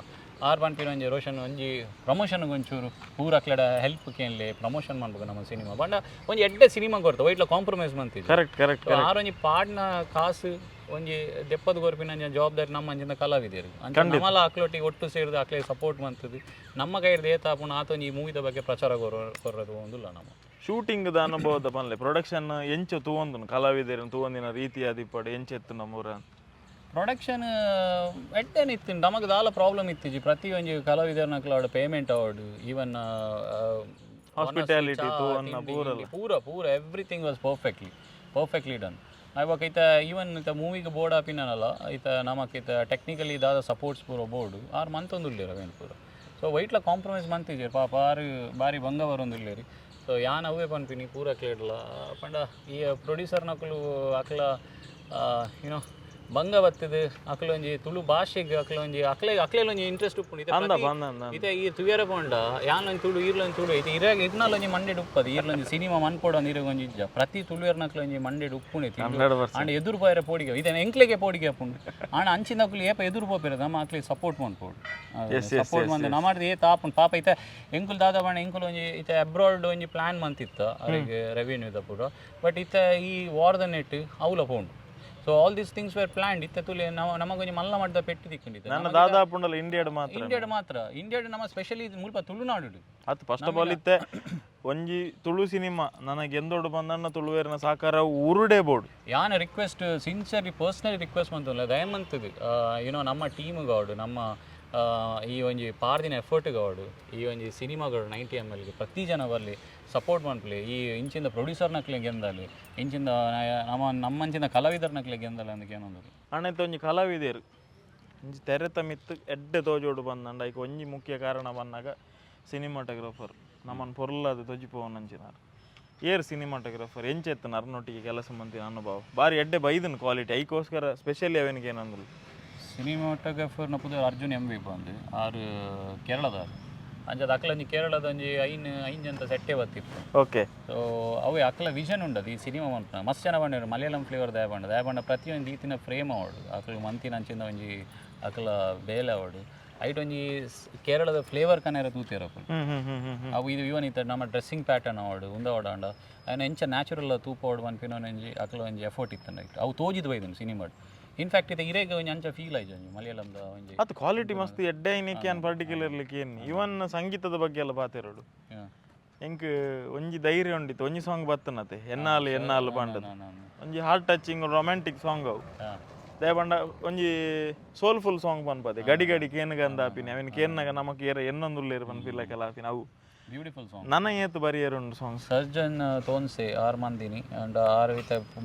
ಆರ್ ಪನ್ಪಿನ ಒಂಜಿ ರೋಷನ್, ಒಂಜಿ ಪ್ರಮೋಷನ್ ಒಂಚೂರು ಪೂರ ಅಕ್ಲೆಡ ಹೆಲ್ಪ್ ಕೇನ್ಲೆ, ಪ್ರಮೋಷನ್ ಮನ್ಪುಗ ನಮ್ಮ ಸಿನಿಮಾ ಪಂಡ ಒಂಜಿ ಎಡ್ಡೆ ಸಿನಿಮಾ ಕೊರ್ತ, ವೈಟ್ಲ ಕಾಂಪ್ರಮೈಸ್ ಮಂತಿದ್ದು. ಕರೆಕ್ಟ್ ಕರೆಕ್ಟ್ ಆರ್ ಒಂಜಿ ಪಾಡ್ನ ಕಾಸು ಒಂಜಿ ದೆಪ್ಪದ ಕೊರ್ಪಿನ ಒಂಜಿ ಜವಾಬ್ದಾರಿ ನಮ್ಮ ಅಂಚಿನ ಕಲಾವಿದರು. ಅಂಚ ನಮ್ಮಲ ಅಕ್ಲೊಟ್ಟಿಗೆ ಒಟ್ಟು ಸೇರಿದ ಅಕ್ಲೆ ಸಪೋರ್ಟ್ ಮಂತದ್ದು, ನಮ್ಮ ಕೈರ್ದ ಏತಾಪುಣ ಆತ ಒಂಜಿ ಈ ಮೂವಿದ ಬಗ್ಗೆ ಪ್ರಚಾರ ಕೊರದು ಒಂದುಲ್ಲ ನಮ್ಮ. ಶೂಟಿಂಗ್ ದ ಅನುಭವದ ಪನ್ಲೆ. ಪ್ರೊಡಕ್ಷನ್ ಎಂಚ ತೂವೊಂದುನು, ಕಲಾವಿದರನ್ನು ತೂವೊಂದಿನ ರೀತಿ ಆದಿಪ್ಪಡು, ಎಂಚ ಎತ್ತು ನಮ್ಮೂರ? ಪ್ರೊಡಕ್ಷನ್ ಎಡ್ಡೆನ ಇತ್ತು, ನಮಗೆ ದಾಲ ಪ್ರಾಬ್ಲಮ್ ಇತ್ತಿಜಿ. ಪ್ರತಿ ಒಂಜಿ ಕಲಾವಿದರ್ನಕ್ಲ ಅವಡ ಪೇಮೆಂಟ್ ಅವಡು, ಈವನ್ Hospitality ತೂವನ್ನ ಪೂರಲ. ಪೂರ ಪೂರ everything was perfectly perfectly done. ಇವಾಗ ಈತ ಈವನ್ ಈತ ಮೂವಿಗೆ ಬೋರ್ಡ್ ಆಪಿನಲ್ಲ, ಈತ ನಮಕ್ ಈತ ಟೆಕ್ನಿಕಲಿ ದಾದ ಸಪೋರ್ಟ್ಸ್ ಪೂರ ಬೋರ್ಡ್ ಆರ್ ಮಂತೊಂದುಲ್ಲೇರ್ ಅವೇನು ಪೂರ. ಸೊ ವೈಟ್ಲ ಕಾಂಪ್ರಮೈಸ್ ಮಂತಿಜೆರ್. ಪಾಪ ಆರು ಬಾರಿ ಬಂಗ ಬರೊಂದುಲ್ಲೇರಿ. ಸೊ ಯಾನ್ ಅವೇ ಪನ್ಪಿನಿ ಪೂರ ಕ್ಲೇಡ್ಲ ಪಂಡ, ಈ ಪ್ರೊಡ್ಯೂಸರ್ನಕುಲು ಅಕ್ಲ ಯುನೋ ಬಂಗ ಬತ್ತದು, ಅಕ್ಲ ಒಂಜಿ ತುಳು ಭಾಷೆಗೆ ಅಕ್ಲ ಒಂಜಿ ಅಕ್ಲೆ ಅಕ್ಲೆಲ ಒಂಜಿ ಇಂಟ್ರೆಸ್ಟ್ ಉಪ್ಪುಂಡು ಇತ್ತೆ. ಅಂದ ಬಂದ ಅಂದ. ಇತ್ತೆ ಈ ತುಯರ ಪೋಂಡ ಯಾನ್ ಒಂಜಿ ತುಳು, ಈರ್ಲೊಂಜಿ ತುಳು ಇತ್ತೆ ಇರಾಗ ಇರ್ನಲ್ ಒಂಜಿ ಮಂಡೆಡ್ ಉಪ್ಪದು. ಈರ್ಲೊಂಜಿ ಸಿನಿಮಾ ಮನ್ಪೋಡು ಅಂದ್ ಇರೆಗ್ ಒಂಜಿ ಇಜ್ಜ. ಪ್ರತಿ ತುಳುವೆರ್ನಕ್ಲ ಒಂಜಿ ಮಂಡೆಡ್ ಉಪ್ಪುಂಡು ಇತ್ತೆ. 100%. ಆಂಡ ಎದುರು ಪೋಯರೆ ಪೋಡಿಗೆ ಇತ್ತೆ, ಎಂಕ್ಲೆಗೆ ಪೋಡಿಗೆ ಆಪುಂಡು. ಆಂಡ ಅಂಚಿನಕುಲು ಏಪ ಎದುರು ಪೋಪೆರ್, ನಮ್ಮ ಅಕ್ಲೆಗ್ ಸಪೋರ್ಟ್ ಮನ್ಪೋಡು. ಸಪೋರ್ಟ್ ಮಂತ್ ನಮಾಡ್ದು ಏತ್ ಆಪುಂಡು. ಪಾಪ ಇತ್ತೆ ಎಂಕುಲು ದಾದ ಪಂಡ, ಎಂಕುಲು ಒಂಜಿ ಇತ್ತೆ ಅಬ್ರಾಡ್ ಒಂಜಿ ಪ್ಲಾನ್ ಮಂತಿತ್ತ ಅರೆಗ್ ರೆವಿನ್ಯೂದ ಪೂರ. ಬಟ್ ಇತ್ತೆ ಈ ವಾರ್ದ ನೆಟ್ ಅವ್ಲ ಪೋಂಡು. So all these things were planned. ಇತ್ತೆ ತುಲೆ ನಮ್ಮ ನಮಗೊಂಜಿ ಮಲ್ಲ ಮಟ್ಟದ ಪೆಟ್ಟು ತಿಕ್ಕೊಂಡಿತ್ತೆ. ನನ್ನ ದಾದಾಪುಂಡಲ ಇಂಡಿಯಾಡ್ ಮಾತ್ರ. ಇಂಡಿಯಾಡ್ ಮಾತ್ರ. ಇಂಡಿಯಾಡ್ ನಮ್ಮ ಸ್ಪೆಷಲಿ ಮುಲ್ಪ ತುಳುನಾಡು. ಅತ್ ಫಸ್ಟ್ ಆಫ್ ಆಲ್ ಇತ್ತೆ ಒಂಜಿ ತುಳು ಸಿನಿಮಾ ನನಗೆ ಎಂದೊಡು ಬಂದಣ್ಣ ತುಳುವೇರಿನ ಸಾಕಾರ ಊರುಡೇ ಬೋರ್ಡ್. ಯಾನ ರಿಕ್ವೆಸ್ಟ್, ಸಿನ್ಸಿಯರ್ಲಿ ಪರ್ಸ್ನಲಿ ರಿಕ್ವೆಸ್ಟ್ ಮಂತಲ್ಲ, ದಯಮಂತದ್ದು ಯುನೋ ನಮ್ಮ ಟೀಮ್ಗಾವಡು, ನಮ್ಮ ಈ ಒಂಜಿ ಪಾರ್ದಿನ ಎಫರ್ಟ್ಗಾವಡು, ಈ ಒಂಜಿ ಸಿನಿಮಾಗಳು 90 ಎಮ್ ಎಲ್ಗೆ ಪ್ರತಿ ಜನ ಬರಲಿ, ಸಪೋರ್ಟ್ ಮನ್ಪುಲೆ. ಈ ಇಂಚಿಂದ ಪ್ರೊಡ್ಯೂಸರ್ನಕ್ಲೆ ಗೆಂದಾಲಿ, ಇಂಚಿಂದ ನಮ್ಮ ನಮ್ಮಂಚಿನ ಕಲಾವಿದರ್ನಕ್ಲೆ ಗೆಂದಾಲಿ ಅಂದಕ್ಕೆ ಏನೊಂದು. ಅಣ್ಣೈತೆ ಒಂಜಿ ಕಲಾವಿದೆರು ಒಂಜಿ ತೆರೆತ ಮಿತ್ತು ಎಡ್ಡೆ ತೋಜೋಡು ಬಂದಂಡ, ಐಕ್ ಒಂಜಿ ಮುಖ್ಯ ಕಾರಣ ಬಂದಾಗ ಸಿನಿಮಾಟೋಗ್ರಫರ್ ನಮ್ಮನ್ನು ಪೊರ್ಲಾದ ತೊಜಿಪೋವನಂಚಿನಾರ್. ಏರ್ ಸಿನಿಮಾಟೋಗ್ರಫರ್, ಎಂಚೆತ್ತು ನರ್ನೊಟ್ಟಿಗೆ ಕೆಲಸ ಮಂತಿನ ಅನುಭವ? ಬಾರಿ ಎಡ್ಡೆ ಬೈದನ್ ಕ್ವಾಲಿಟಿ, ಐಕೋಸ್ಕರ ಸ್ಪೆಷಲಿ ಅವೆನಿಗೆ ಏನಂದ್ರು? ಸಿನಿಮಾಟೋಗ್ರಫರ್ನ ಪುದರ್ ಅರ್ಜುನ್ ಎಂ ವಿ ಬಂದು. ಆರು ಕೇರಳದಾರ್. ಅಂಚದ ಅಕ್ಲೊಂಜಿ ಕೇರಳದ ಒಂಜಿ ಐನ್ ಐನ್ ಜನ ಸೆಟ್ಟೆ ಬತ್ತಿತ್ತು. ಸೊ ಅವು ಅಕ್ಲ ವಿಷನ್ ಉಂಡದು ಈ ಸಿನಿಮಾ ಮನ್ಪುನ. ಮಸ್ತ್ ಜನ ಬಂದಿರು, ಮಲಯಾಳಂ ಫ್ಲೇವರ್ ದಯ ಬಂಡ ದಯ ಬಂಡ. ಪ್ರತಿಯೊಂದು ರೀತಿನ ಫ್ರೇಮ್ ಅವಡು, ಅಕ್ಲು ಮಂತಿನ ಅಂಚಿಂದ ಒಂಜಿ ಅಕ್ಲ ಬೇಲೆ ಅವಡು, ಐಟ್ ಒಂಜಿ ಕೇರಳದ ಫ್ಲೇವರ್ ಕನೆರ ತೂತೇರು ಅಕುಲು. ಹ್ಮ್ ಹ್ಮ್ ಹ್ಮ್ ಹ್ಮ್ ಅವು ಇದು ಇವನ್ ಇತ್ತ ನಮ್ಮ ಡ್ರೆಸ್ಸಿಂಗ್ ಪ್ಯಾಟರ್ನ್ ಅವಡು, ಉಂದ ಅವಡಾಂಡ ಅಯ್ನ ಎಂಚ ನ್ಯಾಚುರಲ್ ತೂಪ ಅವಡು ಪನ್ಪಿನ ಒಂಜಿ ಅಕ್ಲ ಒಂಜಿ ಎಫರ್ಟ್ ಇತ್ತು. ಐಟ್ ಅವು ತೋಜಿದ್ ಬೈದನು ಸಿನಿಮಾಡ್. ಇನ್ಫ್ಯಾಕ್ಟ್ ಇದು ಇರೆಗ್ ಒಂಜಿ ಅಂಚ ಫೀಲ್ ಆಯ್ತು, ಒಂಜಿ ಮಲಯಾಳಂದ ಒಂಜಿ. ಅದು ಕ್ವಾಲಿಟಿ ಮಸ್ತ್ ಎಡ್ಡೆ ಐನಿಕ್ಕೆ ಅನ್ ಪರ್ಟಿಕ್ಯುಲರ್ಲಿ ಏನ್ ಇವನ್ ಸಂಗೀತದ ಬಗ್ಗೆ ಎಲ್ಲ ಪಾತೆರಡು. ಎಂಕ್ ಒಂಜಿ ಧೈರ್ಯ ಉಂಡಿತ್ತು, ಒಂಜಿ ಸಾಂಗ್ ಬತ್ತನತೆ ಎನ್ನಾಲ್ ಎನ್ನಾಲ್ ಪಂಡದು. ಒಂಜಿ ಹಾರ್ಟ್ ಟಚಿಂಗ್ ರೊಮ್ಯಾಂಟಿಕ್ ಸಾಂಗ್ ಅವು. ದಯಪಂಡ ಒಂಜಿ ಸೋಲ್ಫುಲ್ ಸಾಂಗ್ ಪನ್ಪದೆ, ಗಡಿ ಗಡಿ ಕೇನುಗಂದ ಆಪಿನಿ, ಅವಿನ ಕೇನ್ನಗ ನಮಕ್ ಏರ ಎನ್ನೊಂದುಲ್ಲೇರು ಪನ್ಪಿಲ್ಲಕೆಲ್ಲ ಆಪಿನ ಅವು. Beautiful song. ನನ ಏತ್ ಬರಿಯರುಂಡು ಸಾಂಗ್ಸ್? ಸರ್ಜನ್ ತೋನ್ಸೆ ಆರ್ ಮಂದಿನಿ ಅಂಡ್ ಆರ್ ಇತ್ತೆ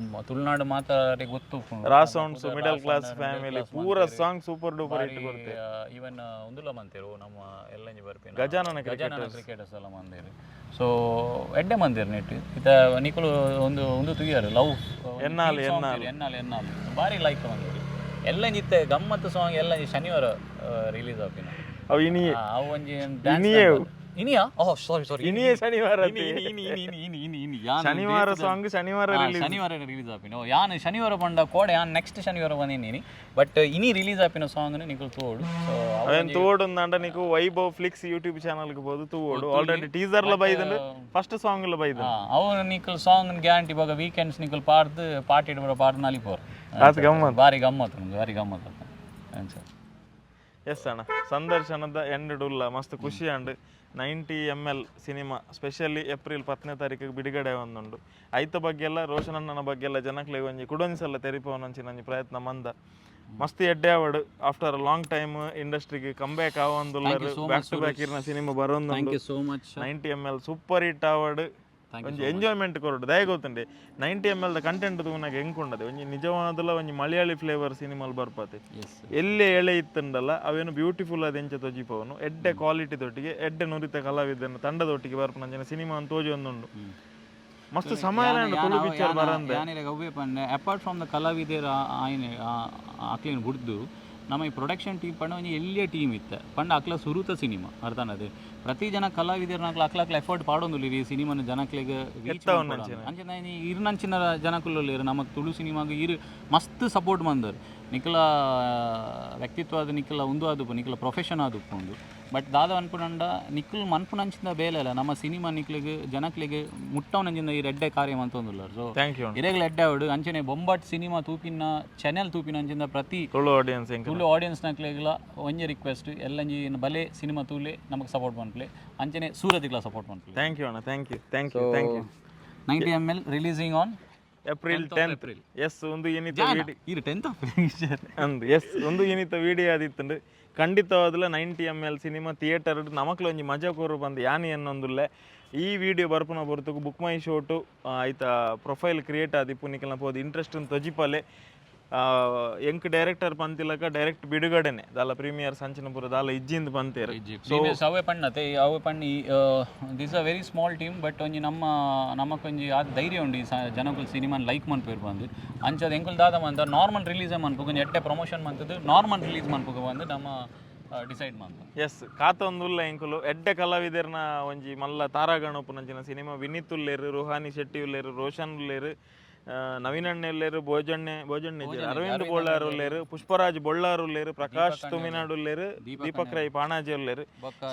ತುಳುನಾಡು ಮಾತ್ರ ಆರೆಗ್ ಗೊತ್ತು ಉಪ್ಪುಂಡು. Raj sounds, middle class family ಪೂರ ಸಾಂಗ್ ಸೂಪರ್ ಡೂಪರ್ ಹಿಟ್ ಕೊರ್ತೆ. ಈವನ್ ಉಂದುಲ ಮಂತೇರು, ನಮ್ಮ ಎಲ್ಲಂಜಿ ಬರ್ಪಿನ ಗಜಾನನ. ಗಜಾನನ ಕ್ರಿಕೆಟರ್ಸ್ ಎಲ್ಲ ಮಂದೇರು. ಸೊ ಎಡ್ಡೆ ಮಂದಿರ್ ನೆಟ್ ಇತ್ತ ನಿಕುಲು ಒಂದು ಒಂದು ತುಯ್ಯಾರು ಲವ್. ಎನ್ನಾಲ್ ಎನ್ನಾಲ್. ಎನ್ನಾಲ್ ಎನ್ನಾಲ್ ಬಾರಿ ಲೈಕ್ ಮಂದಿರು ಎಲ್ಲ. ಇತ್ತೆ ಗಮ್ಮತ್ತು ಸಾಂಗ್ ಎಲ್ಲ ಶನಿವಾರ ರಿಲೀಸ್ ಆಪಿನ. ಅವು ಇನಿ. ಅವು ಒಂಜಿ dance ಇನಿಯೇ number. ಇನಿಯಾ? ಓಹ್, ಸಾರಿ ಸಾರಿ. ಇನಿಯೇ ಶನಿವಾರ. ಇನಿ ಇನಿ ಇನಿ ಇನಿ ಇನಿ ಇನಿ ಇನಿ ಯಾನ್ ಶನಿವಾರ ಸಾಂಗ್ ಶನಿವಾರ ರಿಲೀಸ್. ಶನಿವಾರ ರಿಲೀಸ್ ಆಪಿನ. ಓ, ಯಾನ್ ಶನಿವಾರ ಪಂಡ ಕೋಡೆ, ಯಾನ್ ನೆಕ್ಸ್ಟ್ ಶನಿವಾರ ಬಂದಿನಿ. ಬಟ್ ಇನಿ ರಿಲೀಸ್ ಆಪಿನ ಸಾಂಗ್ ನಿಕುಲು ತೋಡು. ಸೊ ಅವೇನ್ ತೂವೊಡು ಅಂಡ ನಿಕು ವೈಭವ್ ಫ್ಲಿಕ್ಸ್ ಯೂಟ್ಯೂಬ್ ಚಾನಲ್ ಗೆ ಬೋದು ತೂವೊಡು. ಆಲ್ರೆಡಿ ಟೀಸರ್ ಲ ಬೈದಂಡು, ಫಸ್ಟ್ ಸಾಂಗ್ ಲ ಬೈದಂಡು. ಅವು ನಿಕುಲ್ ಸಾಂಗ್ ಗ್ಯಾರಂಟಿ. ಇವಾಗ ವೀಕೆಂಡ್ಸ್ ನಿಕುಲ್ ಪಾಡ್ದು ಪಾರ್ಟಿ ಬರೋ ಪಾಡ್ದು ನಲಿಪೋರು. ಆತ್ ಗಮ್ಮತ್. ಬಾರಿ ಗಮ್ಮತ್ ಉಂಡು, ಬಾರಿ ಗಮ್ಮತ್ ಅಂಚ. ಎಸ್ ಅಣ್ಣ, ಸಂದರ್ಶನದ ಎಂಡ್ ಉಲ್ಲ, ಮಸ್ತ್ ಖುಷಿ and. 90 ML cinema specially April 10ನೇ ತಾರೀಕಿಗೆ ಬಿಡುಗಡೆ ಒಂದುಂಡು. ಐತ ಬಗ್ಗೆ ಎಲ್ಲ, ರೋಷನ್ ಅಣ್ಣನ ಬಗ್ಗೆ ಎಲ್ಲ ಜನಕ್ಲೆಗ್ ಒಂಜಿ ಕುಡೊಂಜಿ ಸಲ ತೆರಿಪವನಂಚಿನ ಒಂಜಿ ಪ್ರಯತ್ನ ಮಂದ. ಮಸ್ತ್ ಎಡ್ಡೆ ಆವಡ್. ಆಫ್ಟರ್ ಲಾಂಗ್ ಟೈಮ್ ಇಂಡಸ್ಟ್ರಿಗೆ ಕಮ್ ಬ್ಯಾಕ್ ಆವೊಂದುಲ್ಲರ್. You so back much, to back ಇರ್ನ ಸಿನಿಮಾ ಬರೋಂದುಂಡು. Thank you so much. 90 ML super hit ಆವಡ್. Thank you. ಒಂಜಿ ಎಂಜಾಯ್ಮೆಂಟ್ ಕೊರಡು. ದಯ ಗೊತ್ತುಂಡೆ, 90 ಎಮ್ ಎಲ್ ದ ಕಂಟೆಂಟ್ ತೂನಾಗ ಹೆಂಗುಂಡದೆ, ಒಂಜಿ ನಿಜವಾದಲ ಒಂಜಿ ಮಲಯಾಳಿ ಫ್ಲೇವರ್ ಸಿನಿಮಾಲ್ ಬರ್ಪತೆ. ಎಲ್ಲೆ ಎಳೆ ಇತ್ತುಂಡಲ್ಲ, ಅವೇನು ಬ್ಯೂಟಿಫುಲ್ ಆದ ಎಂಚ ತೊಜಿಪವನು, ಎಡ್ಡೆ ಕ್ವಾಲಿಟಿ ದೊಟ್ಟಿಗೆ, ಎಡ್ಡೆ ನುರಿತ ಕಲಾವಿದನ ತಂಡದೊಟ್ಟಿಗೆ ಬರ್ಪುನಂಚಿನ ಸಿನಿಮಾ ತೋಜಿ ಒಂದುಂಡು. ಮಸ್ತ್ ಸಮಯ ತುಳು ಪಿಕ್ಚರ್ ಬರಂದೆ. ಯಾನಿರ ಅವ್ವೇ ಪಂಡೆ, ಅಪಾರ್ಟ್ ಫ್ರಮ್ the ಕಲಾವಿದರ ಆಯ್ನೆ ಅಕ್ಲೆನ್ ಬುಡ್ದು ನಮ್ಮ ಈ ಪ್ರೊಡಕ್ಷನ್ ಟೀಮ್ ಪಂಡ ಒಂಜಿ ಎಲ್ಲಿಯ ಟೀಮ್ ಇತ್ತೆ ಪಂಡ ಅಕ್ಲ ಸುರುತ ಸಿನಿಮಾ ಅರ್ಥನದು. ಪ್ರತಿ ಜನ ಕಲಾವಿದರ್ನಕ್ಲ ಅಕ್ಲ ಅಕ್ಲ ಎಫರ್ಟ್ ಪಾಡೊಂದುಲ್ಲ ಈ ಸಿನಿಮಾನ ಜನಕ್ಲೆಗ್ ರೀಚ್. ಅಂಚನೆ ಇರ್ನಂಚಿನ ಜನಕುಲು ಇರು ನಮ್ಮ ತುಳು ಸಿನಿಮಾಗ್ ಇರು ಮಸ್ತ್ ಸಪೋರ್ಟ್ ಮಂದರ್. ನಿಕಲ ವ್ಯಕ್ತಿತ್ವ ಅದು, ನಿಕಲ ಉಂದು ಆದುಪ್ಪು, ನಿಕಲ ಪ್ರೊಫೆಷನ್ ಆದುಪ್ಪು ಉಂದು. ಬಟ್ ದಾದ ಅನ್ಪುನಂಡ, ನಿಕುಲು ಮನ್ಪುನಂಚಿನ ಬೇಲೆ ಅಲ್ಲ, ನಮ್ಮ ಸಿನಿಮಾ ನಿಕ್ಲೆಗ್ ಜನಕ್ಲೆಗ್ ಮುಟ್ಟವನಂಚಿನ ಈ ಎಡ್ಡೆ ಕಾರ್ಯ ಮಂತೊಂದುಲ್ಲರ್. ಸೊ thank you. ಇರೆಗ್ಲ ಎಡ್ಡೆ ಆವಡು. ಅಂಚನೆ ಬೊಂಬಾಟ್ ಸಿನಿಮಾ ತೂಪಿನ, ಚಾನೆಲ್ ತೂಪಿನ ಅಂಚಿನ ಪ್ರತಿ ತುಳು ಆಡಿಯನ್ಸ್ ಎಂಕ್ ತುಳು ಆಡಿಯನ್ಸ್ ನಕ್ಲೆಗ್ಲ ಒಂಜಿ ರಿಕ್ವೆಸ್ಟ್, ಎಲ್ಲಂಜಿ ಬಲೆ ಸಿನಿಮಾ ತೂಲೆ, ನಮಗೆ ಸಪೋರ್ಟ್ ಮನ್ಪುಲೆ. ಅಂಚನೆ ಸೂರಜ್ಗ್ಲ ಸಪೋರ್ಟ್ ಮನ್ಪುಲೆ. Thank you ಅಣ್ಣ, thank you, thank you, thank you. 90 ML releasing on April 10th. S, ಒಂದು ಏನಿತ್ತು ವಿಡಿಯೋ ಇದು 10th. ಅಂದ್ ಎಸ್, ಒಂದು ಏನಿತ್ತ ವಿಡಿಯೋ ಆದಿತ್ತುಂಡು. ಖಂಡಿತವಾದಲ 90 ಎಮ್ ಎಲ್ ಸಿನಿಮಾ ಥಿಯೇಟರ್ ನಮಕ್ಲ ಒಂಜಿ ಮಜಾ ಕೊರು ಬಂದು ಯಾನಿ ಅನ್ನೊಂದುಲ್ಲೆ. ಈ ವಿಡಿಯೋ ಬರ್ಪುನ ಬರ್ತುಗು ಬುಕ್ ಮೈ ಶೋಟು ಆಯ್ತ ಪ್ರೊಫೈಲ್ ಕ್ರಿಯೇಟ್ ಆದಿಪ್ಪು. ನಿಕಲ್ನ ಪೋದು ಇಂಟ್ರೆಸ್ಟ್ ತೊಜಿಪಲೆ. ಎಂಕ್ ಡೈರೆಕ್ಟರ್ ಪಂತಿಲಕ ಡೈರೆಕ್ಟ್ ಬಿಡುಗಡೆನೆ, ದಾಲ ಪ್ರೀಮಿಯರ್ ಸಂಚಿನಪುರ ದಾಲ ಇಜ್ಜಿಂದ್ ಪಂತೇರು. ಪ್ರೀವಿಯಸ್ ಅವೇ ಪಣ್ಣತೆ ಅವೇ ಪಣ್ಣಿ. This a very small team, but ಒಂಜಿ ನಮ್ಮ ನಮಕೊಂಜಿ ಆ ಧೈರ್ಯ ಉಂಡು ಈ ಜನಕುಲು ಸಿನಿಮಾನ್ ಲೈಕ್ ಮನ್ಪೇರು ಬಂದು. ಅಂಚದ ಎಂಕುಲು ದಾದ ಮಂತ ನಾರ್ಮಲ್ ರಿಲೀಸ್ ಮನ್ಪುಗ, ಒಂಜಿ ಎಡ್ಡೆ ಪ್ರಮೋಷನ್ ಮಂತದ್ದು ನಾರ್ಮಲ್ ರಿಲೀಸ್ ಮನ್ಪುಗ ಬಂದು ನಮ್ಮ ಡಿಸೈಡ್ ಮಂತ. ಎಸ್, ಕಾತೊಂದುಲ್ಲ ಎಂಕುಲು. ಎಡ್ಡೆ ಕಲಾವಿದರ್ನ ಒಂಜಿ ಮಲ್ಲ ತಾರಾಗಣಪುನಂಚಿನ ಸಿನಿಮಾ. ವಿನೀತ್ ಉಲ್ಲೇರು, ರುಹಾನಿ ಶೆಟ್ಟಿ ಉಲ್ಲೇರು, ರೋಷನ್ ಉಲ್ಲೇರು, ನವೀನ್ ಅಣ್ಣೆ ಉಲ್ಲೇರು, ಭೋಜಣ್ಣೆ ಭೋಜಣ್ಣೆ ಇಜ್ಜೆರ್, ಅರವಿಂದ್ ಬೋಳ್ಳಾರ್ ಉಲ್ಲೇರು, ಪುಷ್ಪರಾಜ್ ಬೊಳ್ಳಾರ್ ಉಲ್ಲೇರು, ಪ್ರಕಾಶ್ ತುಮಿನಾಡ್ ಉಲ್ಲೇರು, ದೀಪಕ್ ರೈ ಪಾಣಾಜೆ ಉಲ್ಲೇರು.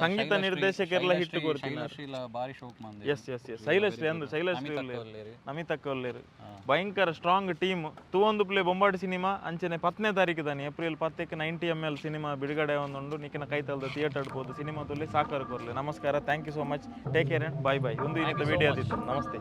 ಸಂಗೀತ ನಿರ್ದೇಶಕರೆಲ್ಲ ಹಿಟ್ ಕೊರ್ತಿನ. ಶೈಲಶ್ರೀಲ ಬಾರಿ ಶೋಕ್ ಮಂದಿ. ಎಸ್ ಎಸ್ ಎಸ್, ಶೈಲಶ್ರೀ ಅಂದು, ಶೈಲಶ್ರೀ ಉಲ್ಲೇರು, ನಮಿತಕ್ಕ ಉಲ್ಲೇರು. ಭಯಂಕರ ಸ್ಟ್ರಾಂಗ್ ಟೀಮ್. ತೂವೊಂದು ಪ್ಲೇ ಬೊಂಬಾಟ್ ಸಿನಿಮಾ. ಅಂಚನೆ 10ನೇ ತಾರೀಕು ತಾನೆ, ಏಪ್ರಿಲ್ 10ಕ್ಕೆ 90 ಎಮ್ ಎಲ್ ಸಿನಿಮಾ ಬಿಡುಗಡೆ ಒಂದುಂಡು. ನಿಕ್ಕಿನ ಕೈತಲ್ದ ಥಿಯೇಟರ್ ಪೋದು ಸಿನಿಮಾ ತುಲ್ಲಿ ಸಾಕಾರ ಕೊರ್ಲಿ. ನಮಸ್ಕಾರ, thank you so much, take care and bye bye. ಒಂದು ಇನ್ನಿತ ವಿಡಿಯೋ ಆದಿತ್ತು. ನಮಸ್ತೆ.